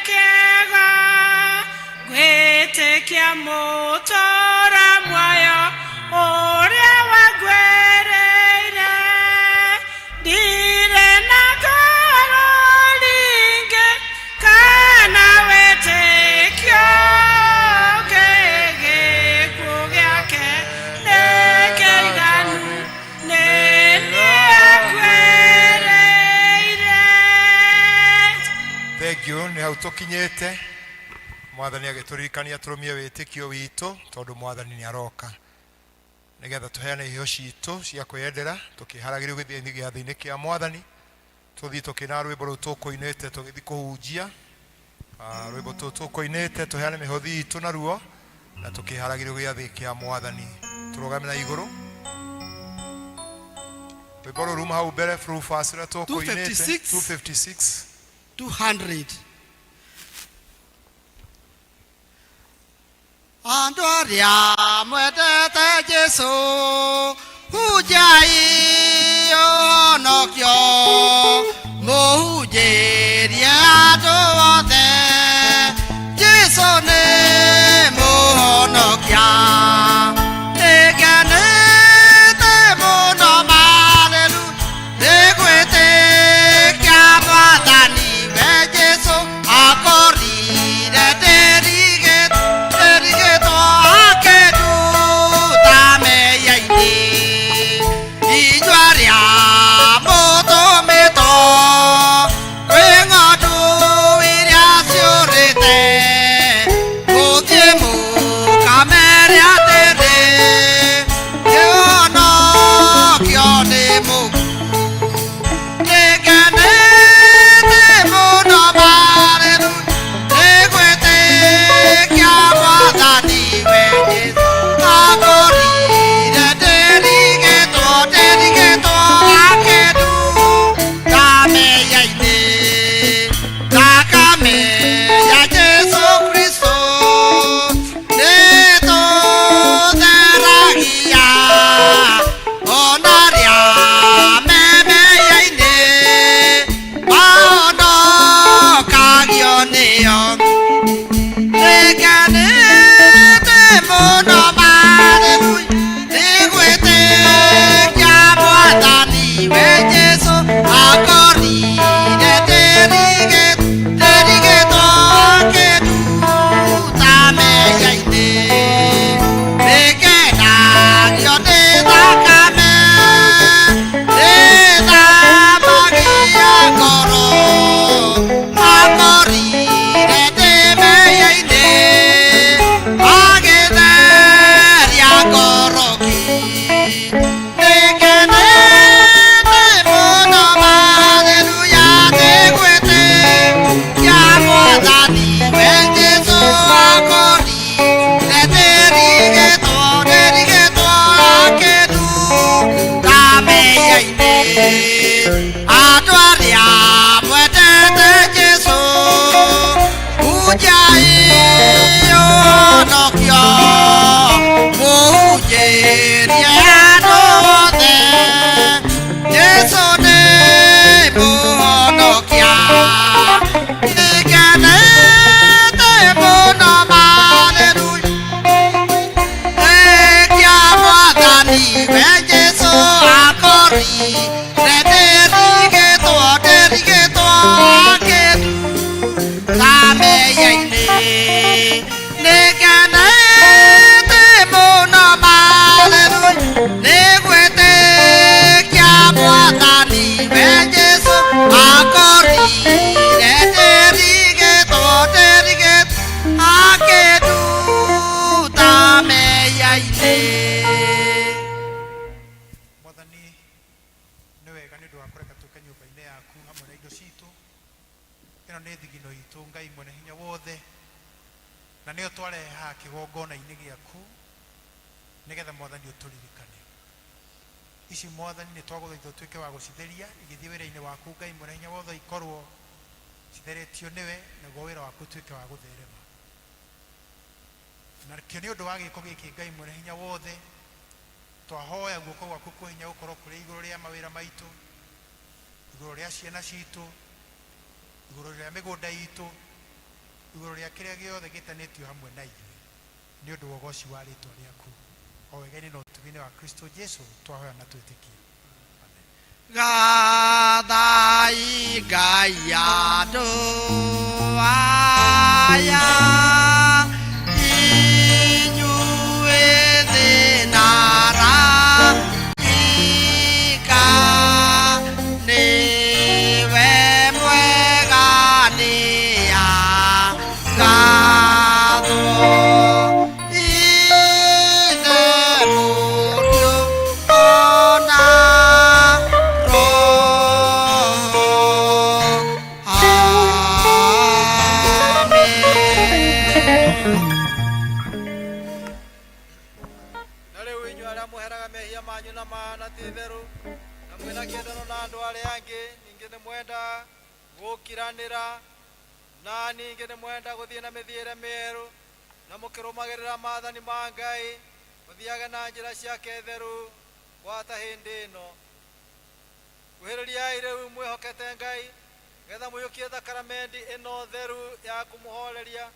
kĩega, ngwĩtĩkia mũtũra muoyo ũrĩa wangwĩrĩire. Ndirĩ na ngoro ringĩ kana wĩtĩkio ũngĩ, gĩkuũ gĩake nĩ kĩiganu, nĩ nĩakuĩrĩire. Thengiũ, nĩ hau tũkinyĩte. Mwathani agĩtũririkania tũrũmie wĩtĩkio witũ, tondũ Mwathani nĩ aroka, nĩgetha tũheane iheo citũ cia kwĩyendera tũkĩharagĩrio gũthiĩ gĩathĩ-inĩ kĩa Mwathani. Tũthiĩ tũkĩina rwĩmbo rũu tũkũinĩte tũgĩthiĩ kũhunjia. Rwĩmbo tũu tũkũinĩte, tũheane mĩhothi itũ naruo na tũkĩharagĩrio gĩathĩ kĩa Mwathani. Tũrũgame na igũrũ. Rwĩmbo rũu ruma hau mbere, Rufus, ũrĩa tũkũinĩte. 256. 256. 200. Andũ arĩa mwendete Jesũ, hunjai ũhonokio, mũhunjĩrie andũ othe, Jesũ nĩ mũhonokia. Nĩngenĩte mũno marĩru nĩ gwĩtĩkia Mwathani we Jesũ akorire ndĩrigĩtwo akĩnduta mehia-inĩ. Inyuĩ arĩa mũtũmĩtwo kwĩ ng'ondu iria ciũrĩte, mũthiĩ mũkamere atĩrĩ, kĩhonokio nĩ mũku. Nĩngenĩte mũno marĩru nĩ gwĩtĩkia Mwathani we Jesũ akorire ndĩrigĩtwo ndĩrigĩtwo akĩnduta mehia-inĩ. Thakame ya Jesũ Kristo nĩtũtheragia ona arĩa me mehia-inĩ mahonokagio nĩyo. Nĩngenĩte mũno marĩru nĩ gwĩtĩkia Mwathani we Jesũ akorire ndĩrigĩtwo akĩnduta mehia-inĩ. Nĩngenagio nĩ thakame nĩthamagia ngoro, akorire ndĩ mehia-inĩ agĩtheria ngoro ki. Nĩngenĩte mũno haleluya nĩ gwĩtĩkia Mwathani we Jesũ akorire ndĩrigĩtwo ndĩrigĩtwo akĩnduta mehia-inĩ. Andũ arĩa mwendete Jesũ, hunjai ũhonokio, mũhunjĩrie andũ othe. Ĩno nĩ thigino itũ Ngai mwene hinya wothe, na nĩyo twarehe haha kĩgongona-inĩ gĩaku nĩgetha Mwathani ũtũririkane. Ici Mwathani nĩ twagũthaitha ũtuĩke wa gũcitheria igĩthiĩ wĩra-inĩ waku Ngai mwene hinya wothe, ikorwo citheretio nĩwe, naguo wĩra waku ũtuĩke wa gũtherema. Nakĩo nĩ ũndũ wa gĩko gĩkĩ Ngai mwene hinya wothe, twahoya guoko gwaku kwa hinya gũkorwo kũrĩ igũrũ rĩa mawĩra maitũ, igũrũ rĩa ciana citũ, igũrũ rĩa mĩgũnda itũ, igũrũ rĩa kĩrĩa gĩothe gĩtanĩtio hamwe na ithuĩ, nĩ ũndũ wa ũgoci wa rĩtwa rĩaku. O wega-inĩ na ũtugi-inĩ wa Kristo Jesu twahoya na twĩtĩkia. Gathai Ngai andũ aya inyuĩ thĩ na araika, nĩwe mwega nĩagathwo, Ithe, Mũriũ ona Roho. Amen. Na rĩu inyuĩ arĩa mũheraga mehia manyu na ma na ti itherũ, na mwĩna kĩendano na andũ arĩa angĩ, ningĩ nĩ mwenda gũkiranĩra, na ningĩ nĩ mwenda gũthiĩ na mĩthiĩre mĩerũ, na mũkĩrũmagĩrĩra maathani ma Ngai, mũthiage na njĩra ciake theru gwata hĩndĩ ĩno. Kuhĩrĩriai rĩu mwĩhokete Ngai, nĩgetha mũiyũkie thakaramendi ĩno theru ya kũmũhoreria,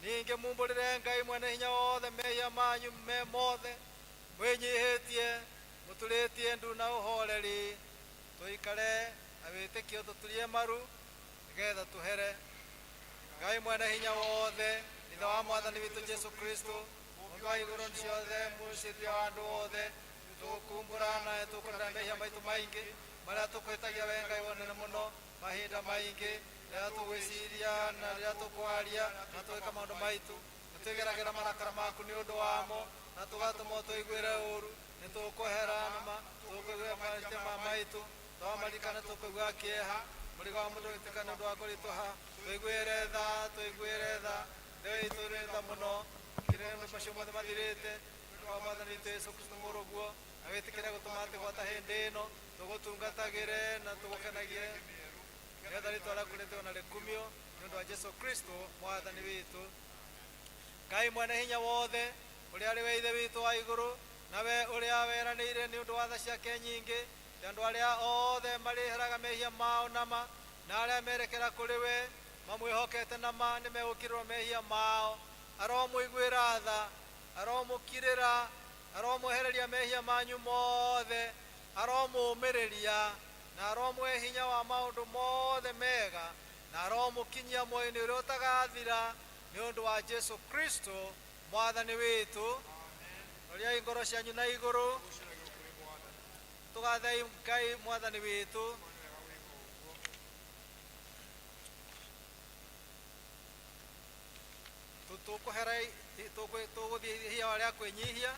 ningĩ mumbũrĩre Ngai mwene hinya wothe mehia manyu me mothe, mwĩnyihĩtie, mũturĩtie ndu na ũhoreri, tũikare na wĩtĩkio tũturie maru, nĩgetha tũhere. Ngai mwene hinya wothe, Ithe wa Mwathani witũ Jesu Kristo, Mũmbi wa igũrũ ciothe, mũcĩria wa andũ othe, tũgũkumbũra na tũkũrĩra mehia maitũ maingĩ marĩa tũkwĩtagia we Ngai wonene mũno mahinda maingĩ, rĩrĩa tũgwĩciria na rĩrĩa tũkwaria na tũgĩka maũndũ maitũ, nĩ twĩgeragĩra marakara maku nĩ ũndũ wamo, na tũgatũma ũtũiguĩre ũũru. Nĩ tũkwehera na ma tũkũigua mahĩtia ma maitũ, twamarikana tũkũigua kĩeha, mũrigo wa mũndũ wĩtĩka nĩ ũndũ wa kũritũha. Tũiguĩre tha, tũiguĩre tha, Ithe witũ nĩ tha mũno, kĩrĩa maũndũ macio mothe mathirĩte, nĩ ũndũ wa Mwathani witũ Yesu Kristo mũrũguo, na wĩtĩkĩre gũtũma atĩ gwata hĩndĩ ĩno tũgũtungatagĩre na tũgũkenagie, nĩgetha rĩtwa rĩaku rĩtĩo na rĩkumio, nĩ ũndũ wa Jesu Kristo Mwathani witũ. Ngai mwene hinya wothe, ũrĩa arĩ we Ithe witũ wa igũrũ, na we ũrĩa weranĩire nĩ ũndũ wa tha ciake nyingĩ, atĩ andũ arĩa othe marĩheraga mehia mao na ma, na arĩa merekera kũrĩ we mamwĩhokete na ma nĩmegũkirĩrwo mehia mao, aromũiguĩra tha, aromũkirĩra, aromwehereria mehia manyu mothe, aromũũmĩrĩria, na aromũhe hinya wa maũndũ mothe mega, na aromũkinyia muoyo-inĩ ũrĩa ũtagathira, nĩ ũndũ wa Jesu Kristo Mwathani witũ. Roriai ngoro cianyu na igũrũ, tũgathei Ngai Mwathani witũ. Tũkũhera tũgũthiĩ ihinda rĩa kwĩnyihia,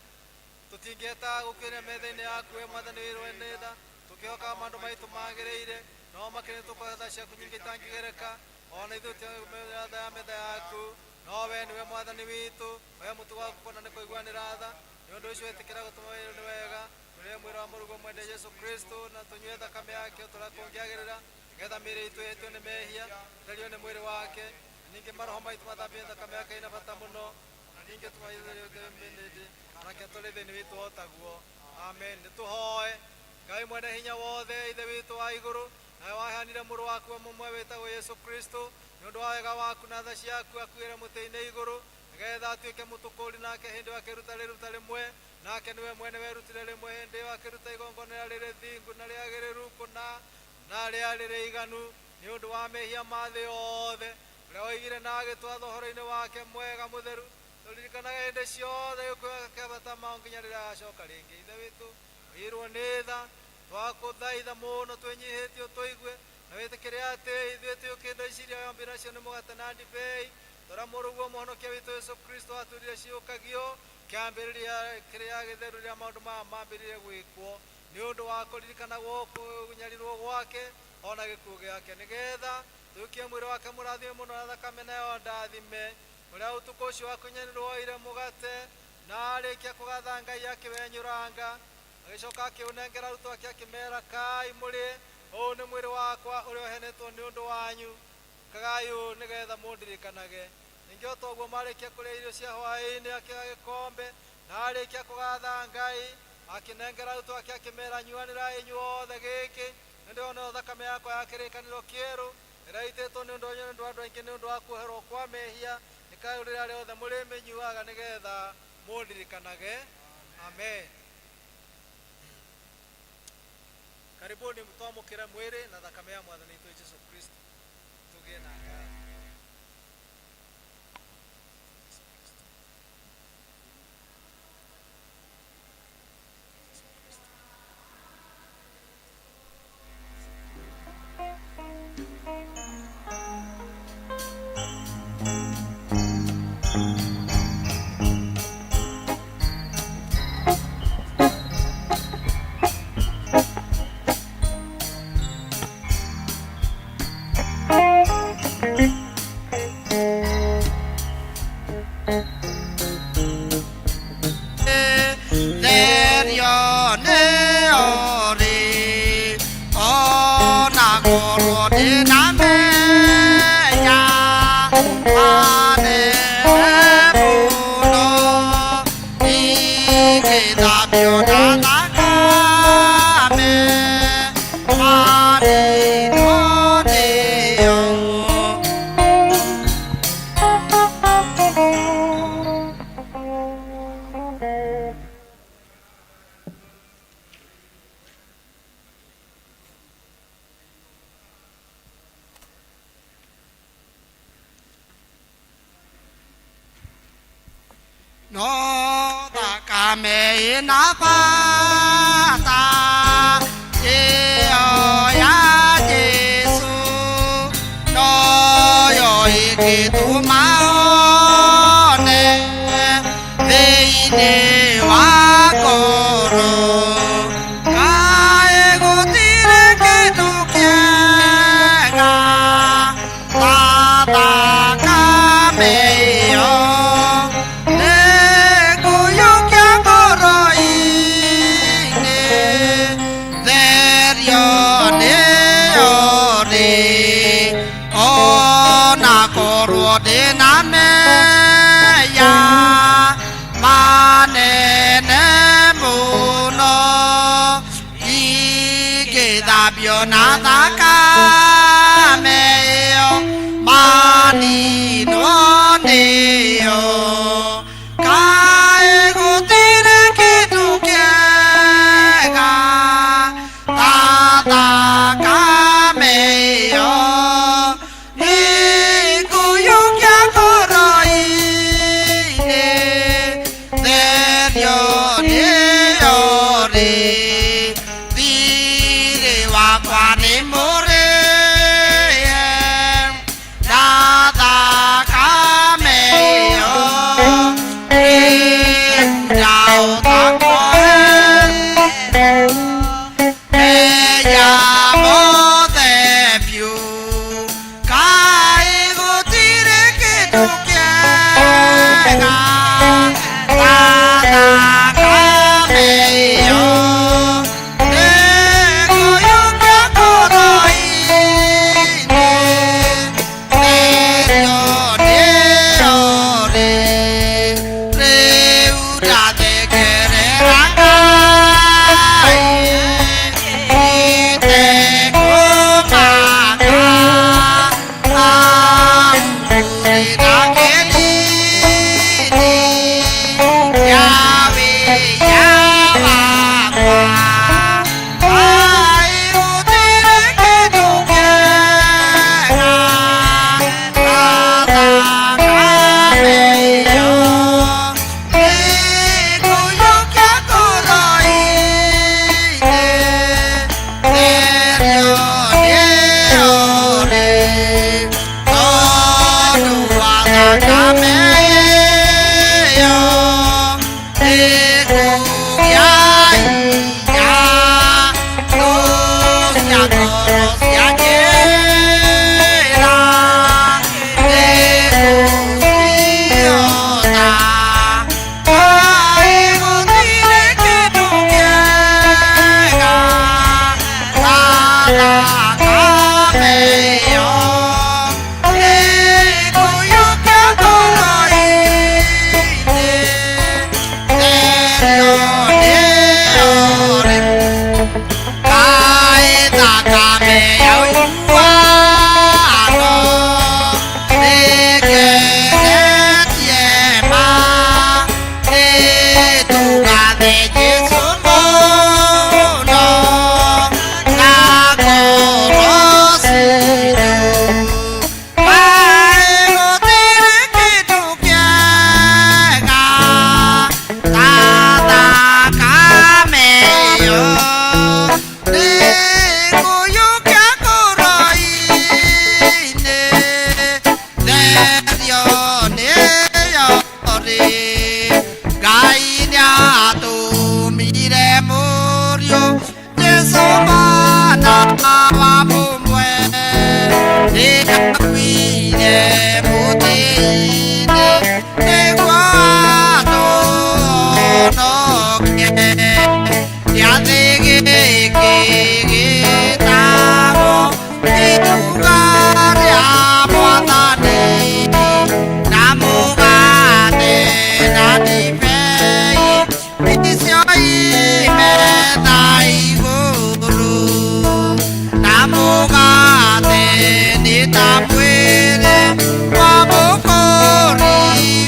tũtingĩhota gũkinya metha-inĩ yaku we Mwathani wĩ nĩ tha, tũkĩhokaga maũndũ maitũ magĩrĩire, no makĩria nĩtũkũhoya tha ciaku nyingĩ itangĩgereka, ona ithuĩ tũtiagĩrĩire tha ya metha yaku, no we nĩwe Mwathani witũ, we mũtugo waku kũna nĩ kũiguanĩra tha, nĩ ũndũ ũcio ĩtĩkĩra gũtũma wĩrwo nĩ wega, tũrĩe mwĩrĩ wa mũrũguo mwende Jesu Kristo, na tũnyue thakame yake o ta ũrĩa kũngĩagĩrĩra, nĩgetha mĩĩrĩ itũ ĩhĩtio nĩ mehia, ĩtherio nĩ mwĩrĩ wake, na ningĩ maroho maitũ mathambio nĩ thakame yake ĩna bata mũno, na ningĩ tũmaithĩrio mĩndĩ, nake atũũre thĩinĩ witũ o taguo. Amen. Nĩ tũhoe. Ngai mwene hinya wothe, Ithe witũ wa igũrũ, nawe waheanire mũrũ waku we mũmwe wĩtagwo Yesu Kristo, nĩ ũndũ wa wega waku na tha ciaku akuĩre mũtĩ-inĩ igũrũ, nĩgetha atuĩke mũtũkũũri, nake hĩndĩ ĩyo akĩruta rĩruta rĩmwe, nake nĩwe mwene werutire rĩmwe hĩndĩ ĩyo akĩruta igongona rĩrĩa rĩrĩ thingu na rĩagĩrĩru kũna na rĩarĩ rĩiganu nĩ ũndũ wa mehia ma thĩ yothe, ũrĩa woigire na agĩtwatha ũhoro-inĩ wake mwega mũtheru, tũririkanage hĩndĩ ciothe gĩkuũ gĩake kĩa bata ma nginya rĩrĩa agacoka rĩngĩ. Ithe witũ, ũiyũirwo nĩ tha, twakũthaitha mũno twĩnyihĩtie ũtũigue, na wĩtĩkĩre atĩ ithuĩ twĩũkĩte indo ici iria wambire nacio nĩ mũgate na ndibei, ta ũrĩa mũrũguo mũhonokia witũ Yesu Kristo aatwĩrire ciũkagio kĩambĩrĩria kĩrĩa gĩtheru rĩrĩa maũndũ maya maambĩrĩirie gwĩkwo, nĩ ũndũ wa kũririkanagwo kũnyarirwo gwake o na gĩkuũ gĩake, nĩgetha Tuĩkie mwĩrĩ wake mũrathime mũno na thakame nayo ndathime. Ũrĩa ũtukũ ũcio wakunyanĩrwo oire mũgate na arĩkia kũgatha Ngai akĩwenyũranga, agĩcoka akĩũnengera arutwo ake akĩmera, kai mũrĩe, ũũ nĩ mwĩrĩ wakwa ũrĩa ũheanĩtwo nĩ ũndũ wanyu, kagai ũũ nĩgetha mũndirikanage. Ningĩ o toguo marĩkia kũrĩa irio cia hwaĩ-inĩ akĩoya gĩkombe na arĩkia kũgatha Ngai akĩnengera arutwo ake akĩmera, nyuanĩrai inyuothe gĩkĩ, nĩ ũndũ ĩyo nĩyo thakame yakwa ya kĩrĩkanĩro kĩerũ ĩrĩa ĩitĩtwo nĩ ũndũ wanyu na nĩ ũndũ wa andũ aingĩ nĩ ũndũ wa kuoherwo kwa mehia. Ĩkai ũũ rĩrĩa rĩothe mũrĩmĩnyuaga nĩgetha mũndirikanage. Amen. Karibuni twamũkĩre mwĩrĩ na thakame ya Mwathani witũ Jesu Kristo, tũgĩe na ngatho. Therio nĩ orĩ ona korwo ndĩna menya manene mũno, ingĩthambio na thakame maninwo nĩyo. No thakame ĩna bata ĩyo ya Jesũ, noyo ĩngĩtũma one thĩinĩ wa ngoro. Kaĩ gũtirĩ kĩndũ kĩega ta thakame ĩyo, nĩngũiyũkia ngoro-inĩ, therio nĩyo rĩ, ona korwo ndĩna mehia manene mũno, ingĩthambio na thakame ĩyo maninwo nĩyo. Kaĩ gũtirĩ kĩndũ kĩega ta thakame ĩyo, nĩngũiyũkia ngoro-inĩ, therio nĩyo rĩ, thiirĩ wakwa nĩ mũrĩhe na thakame ĩyo. ũcio Jesũ mwana wa mũmwe nĩakuire mũtĩ-inĩ nĩguo atũhonokie. Gĩathĩ gĩkĩ gĩtagwo iruga rĩa Mwathani, na mũgate na ndibei icio i metha igũrũ, na mũgate nĩ ta mwĩrĩ wa Mũkũũri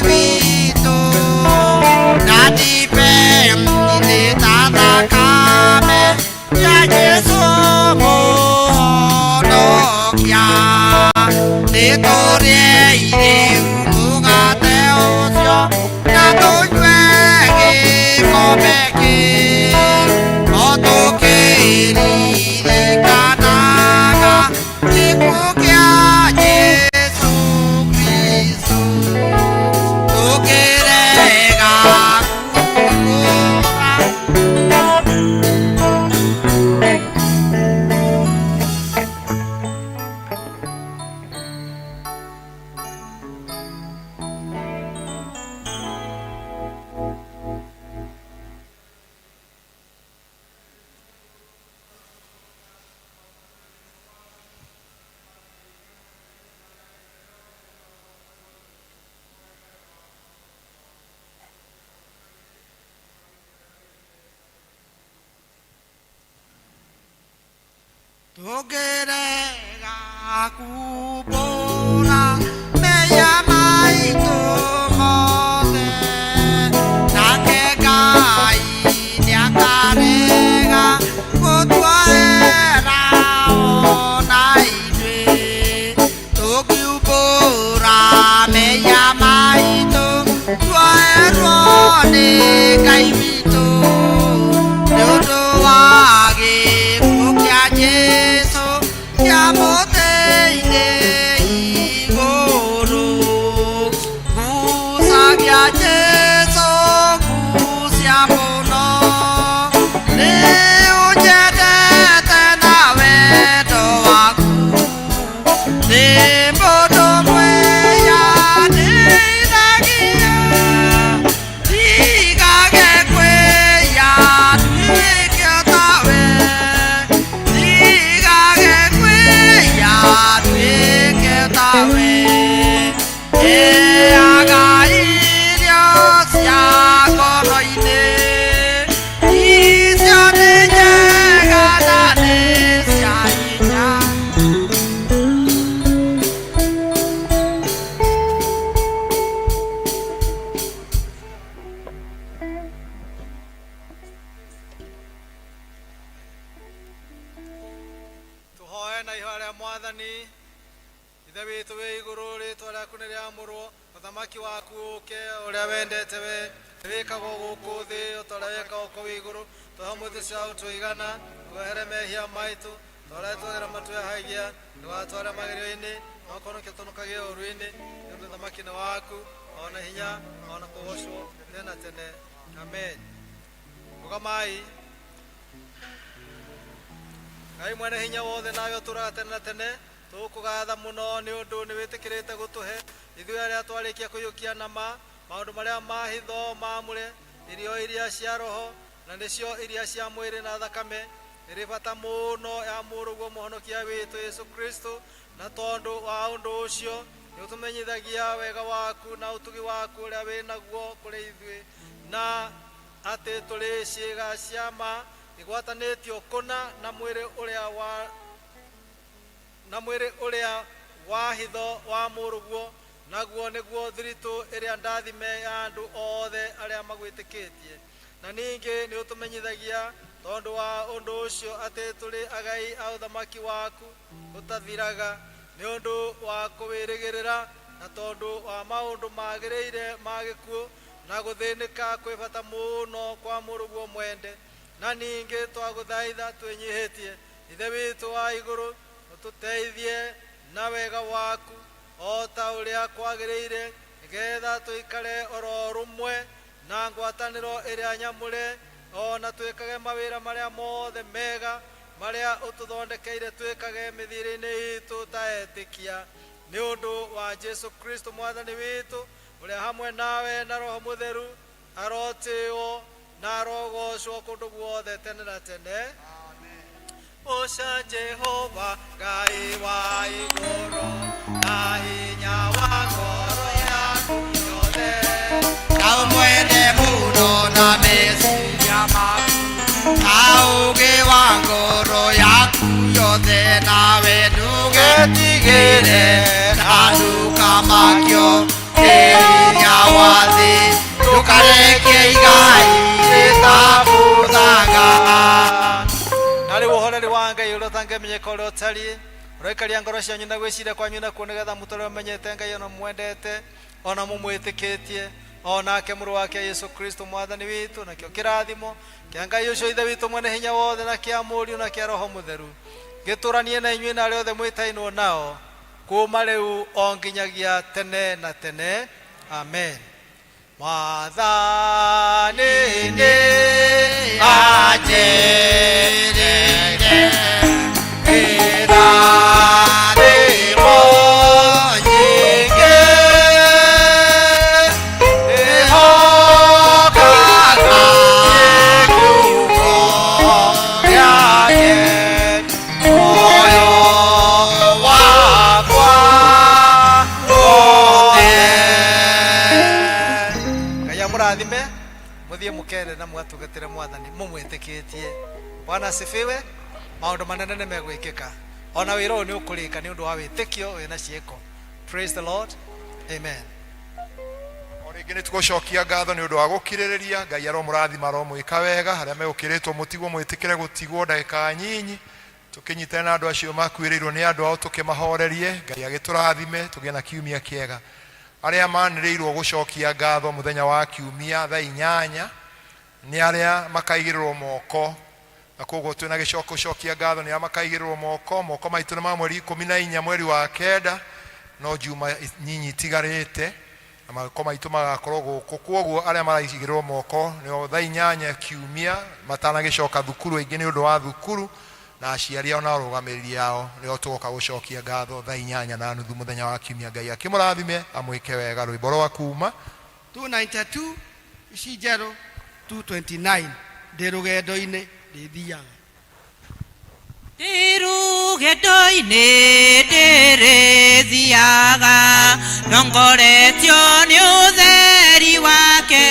witũ, na ndibei nĩ ta thakame ya Jesũ Mũhonokia. Nĩtũrĩe rĩu mũgate ũcio na tũnyue gĩkombe kĩu, o tũkĩririkanaga gĩkuũ kĩa Jesũ Kristũ. Tũkĩrega kuumbũra. Tũngĩrega kuumbũra mehia maitũ mothe, nake Ngai nĩakarega gũtuohera ona ithuĩ. Tũngiumbũra mehia maitũ, tuoherwo nĩ Ngai witũ, nĩ ũndũ wa gĩkuũ kĩa Jesũ kĩa mũtĩ-inĩ igũrũ. Ngucagia Jesũ, ngucia mũno, nĩ ũnyendete na wendo waku. Nĩ mũndũ mwĩya ndeithagia, ndigage kwĩya nduĩke tawe, ndigage kwĩya nduĩke tawe. Ĩaga irio cia ngoro-inĩ, icio nĩ njega na nĩ cia hinya. Tũhoe na ihoya rĩa Mwathani. Ithe witũ wĩ igũrũ, rĩtwa rĩaku nĩ rĩamũrwo, ũthamaki waku ũke, ũrĩa wendete we wĩkagwo gũkũ thĩ o ta ũrĩa wĩkagwo kũu igũrũ. Tũhe ũmũthĩ cia ũtũigana, wehere mehia maitũ ta ũrĩa twagĩra matwehagia, ndũgatware magerio-inĩ, no kũhonokia tũhonokagie ũũru-inĩ, nĩ ũndũ ũthamaki nĩ waku, ona hinya, ona kũgocwo tene na tene. Amen. Rũgamai. Ngai mwene hinya wothe nawe ũtũũraga tene na tene, tũgũkũgatha mũno nĩ ũndũ nĩ wĩtĩkĩrĩte gũtũhe ithuĩ arĩa twarĩkia kũiyũkia na ma maũndũ marĩa ma hitho maamũre, irio iria cia roho na nĩcio iria cia mwĩrĩ na thakame, ĩrĩ bata mũno ya mũrũguo mũhonokia witũ Yesu Kristo, na tondũ wa ũndũ ũcio nĩ ũtũmenyithagia wega waku na ũtugi waku ũrĩa wĩ naguo kũrĩ ithuĩ, na atĩ tũrĩ ciĩga cia ma igwatanĩtio kũna na mwĩrĩ ũrĩa wa na mwĩrĩ ũrĩa wa hitho wa mũrũguo, naguo nĩguo thiritũ ĩrĩa ndathime ya andũ othe arĩa magwĩtĩkĩtie. Na ningĩ nĩ ũtũmenyithagia tondũ wa ũndũ ũcio atĩ tũrĩ agai a ũthamaki waku ũtathiraga, nĩ ũndũ wa kũwĩrĩgĩrĩra, na tondũ wa maũndũ magĩrĩire ma gĩkuũ na gũthĩnĩka kwĩ bata mũno kwa mũrũguo mwende. Na ningĩ twagũthaitha twĩnyihĩtie, Ithe witũ wa igũrũ, ũtũteithie na wega waku o ta ũrĩa kwagĩrĩire, nĩgetha tũikare oro rũmwe na ngwatanĩro ĩrĩa nyamũre O na twĩkage mawĩra marĩa mothe mega marĩa ũtũthondekeire twĩkage mĩthiĩre-inĩ itũ ta etĩkia nĩ ũndũ wa Jesu Kristo mwathani witũ, ũrĩa hamwe nawe na Roho Mũtheru arotĩĩo na arogocwo kũndũ guothe tene na tene. Goca Jehova Ngai wa igũrũ na hinya wa ngoro yaku yothe. Kaumwende mũno na meciria maku na ũũgĩ wa ngoro yaku yothe, nawe ndũgetigĩre na ndũkamakio nĩ hinya wa thĩ, ndũkareke igai rĩtabũthaga. Na rĩu ũhoreri wa Ngai ũrĩa ũtangĩmenyeka ũrĩa ũtariĩ ũroikaria ngoro cianyu na gwĩciria kwanyu nakuo, nĩgetha mũtũre mũmenyete Ngai ona mũmwendete ona mũmwĩtĩkĩtie o nake mũrũ wake Yesu Kristo mwathani witũ. Nakĩo kĩrathimo kĩa Ngai ũcio Ithe witũ mwene hinya wothe, na kĩa Mũriũ, na kĩa Roho Mũtheru gĩtũranie na inyuĩ na arĩa othe mwĩtainwo nao kuma rĩu o nginyagia tene na tene. Amen. Mwathani nĩ anjĩrĩte irathimo nyingĩ, ĩhokaga kiugo gĩake muoyo wakwa wothe. Ngai amũrathime, mũthiĩ mũkere na mũgatungatĩre mwathani mũmwĩtĩkĩtie. Bwana asifiwe. Maũndũ manene nĩ megwĩkĩka, ona wĩra ũyũ nĩ ũkũrĩka nĩ ũndũ wa wĩtĩkio wĩna ciĩko. Praise the Lord. Amen. O rĩngĩ nĩ tũgũcokia ngatho nĩ ũndũ wa gũkirĩrĩria. Ngai aromũrathima, aromwĩka wega. Harĩa megũkĩrĩtwo mũtigwo, mwĩtĩkĩre gũtigwo ndagĩka nyinyi, tũkĩnyitane na andũ acio makuĩrĩirwo nĩ andũ ao, tũkĩmahorerie. Ngai agĩtũrathime, tũgĩe na kiumia kĩega. Arĩa manĩrĩirwo gũcokia ngatho mũthenya wa kiumia thaa 8 nĩ arĩa makaigĩrĩrwo moko, na koguo twĩna gĩcoko gũcokia ngatho nĩ arĩa makaigĩrĩrwo moko. Moko maitũ nĩ ma mweri 14 mweri wa 9, no juma nyinyi itigarĩte na moko maitũ magakorwo gũkũ. Koguo arĩa maraigĩrĩrwo moko nĩo thaa 8 kiumia matanagĩcoka thukuru, aingĩ nĩ ũndũ wa thukuru na aciari ao na arũgamĩrĩri ao, nĩo tũgoka gũcokia ngatho thaa 8:30 mũthenya wa kiumia. Ngai akĩmũrathime, amwĩke wega. Rwĩmbo rwa kuma 292 ici njerũ, 229, ndĩ rũgendo-inĩ ndĩthiaga. Ndĩ rũgendo-inĩ ndĩrĩthiaga ndongoretio nĩ ũtheri wake,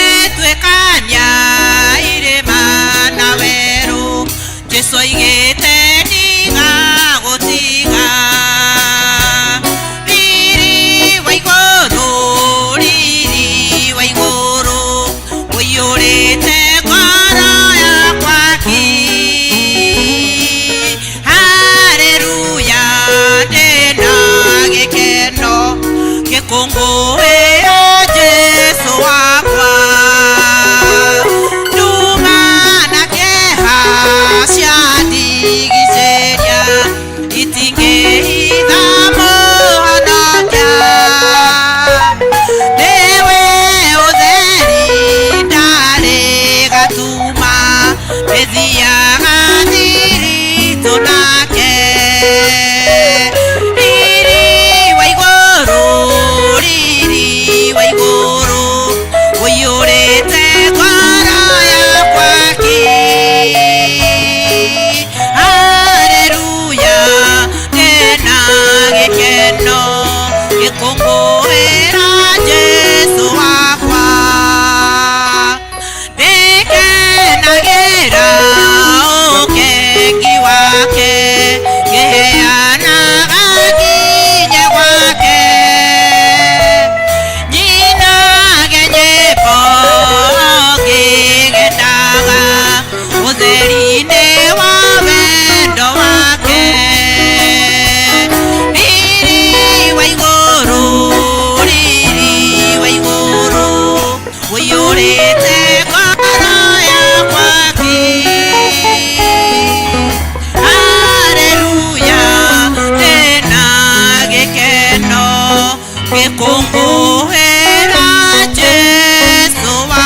ngĩtuĩkania irĩma na werũ, Jesũ oigĩte ndigagũtiga. Riri wa igũrũ, riri wa igũrũ ũiyũrĩte ngoro yakwa ki. Haleluya, ndĩna gĩkeno gĩkũngũĩra Jesũ wakwa. Nduma na kĩeha ciandigicĩria, itingĩhitha mũhonokia. Nĩwe ũtheri ndarĩ gatuma, ndĩthiaga thiritũ nake. Riri wa igũrũ, riri wa igũrũ ũiyũrĩte ngoro yakwa ki. Haleluya, ndĩna gĩkeno gĩkũngũĩra Jesũ wakwa. Ndĩkenagĩra ũkengi wake, ngĩheanaga nginya gwake. Nyinage nyĩmbo ngĩgendaga ũtheri-inĩ wa wendo wake. Riri wa igũrũ, riri wa igũrũ ũiyũrĩte ngoro yakwa ki. Haleluya, ndĩna gĩkeno gĩkũngũĩra Jesũ wakwa. .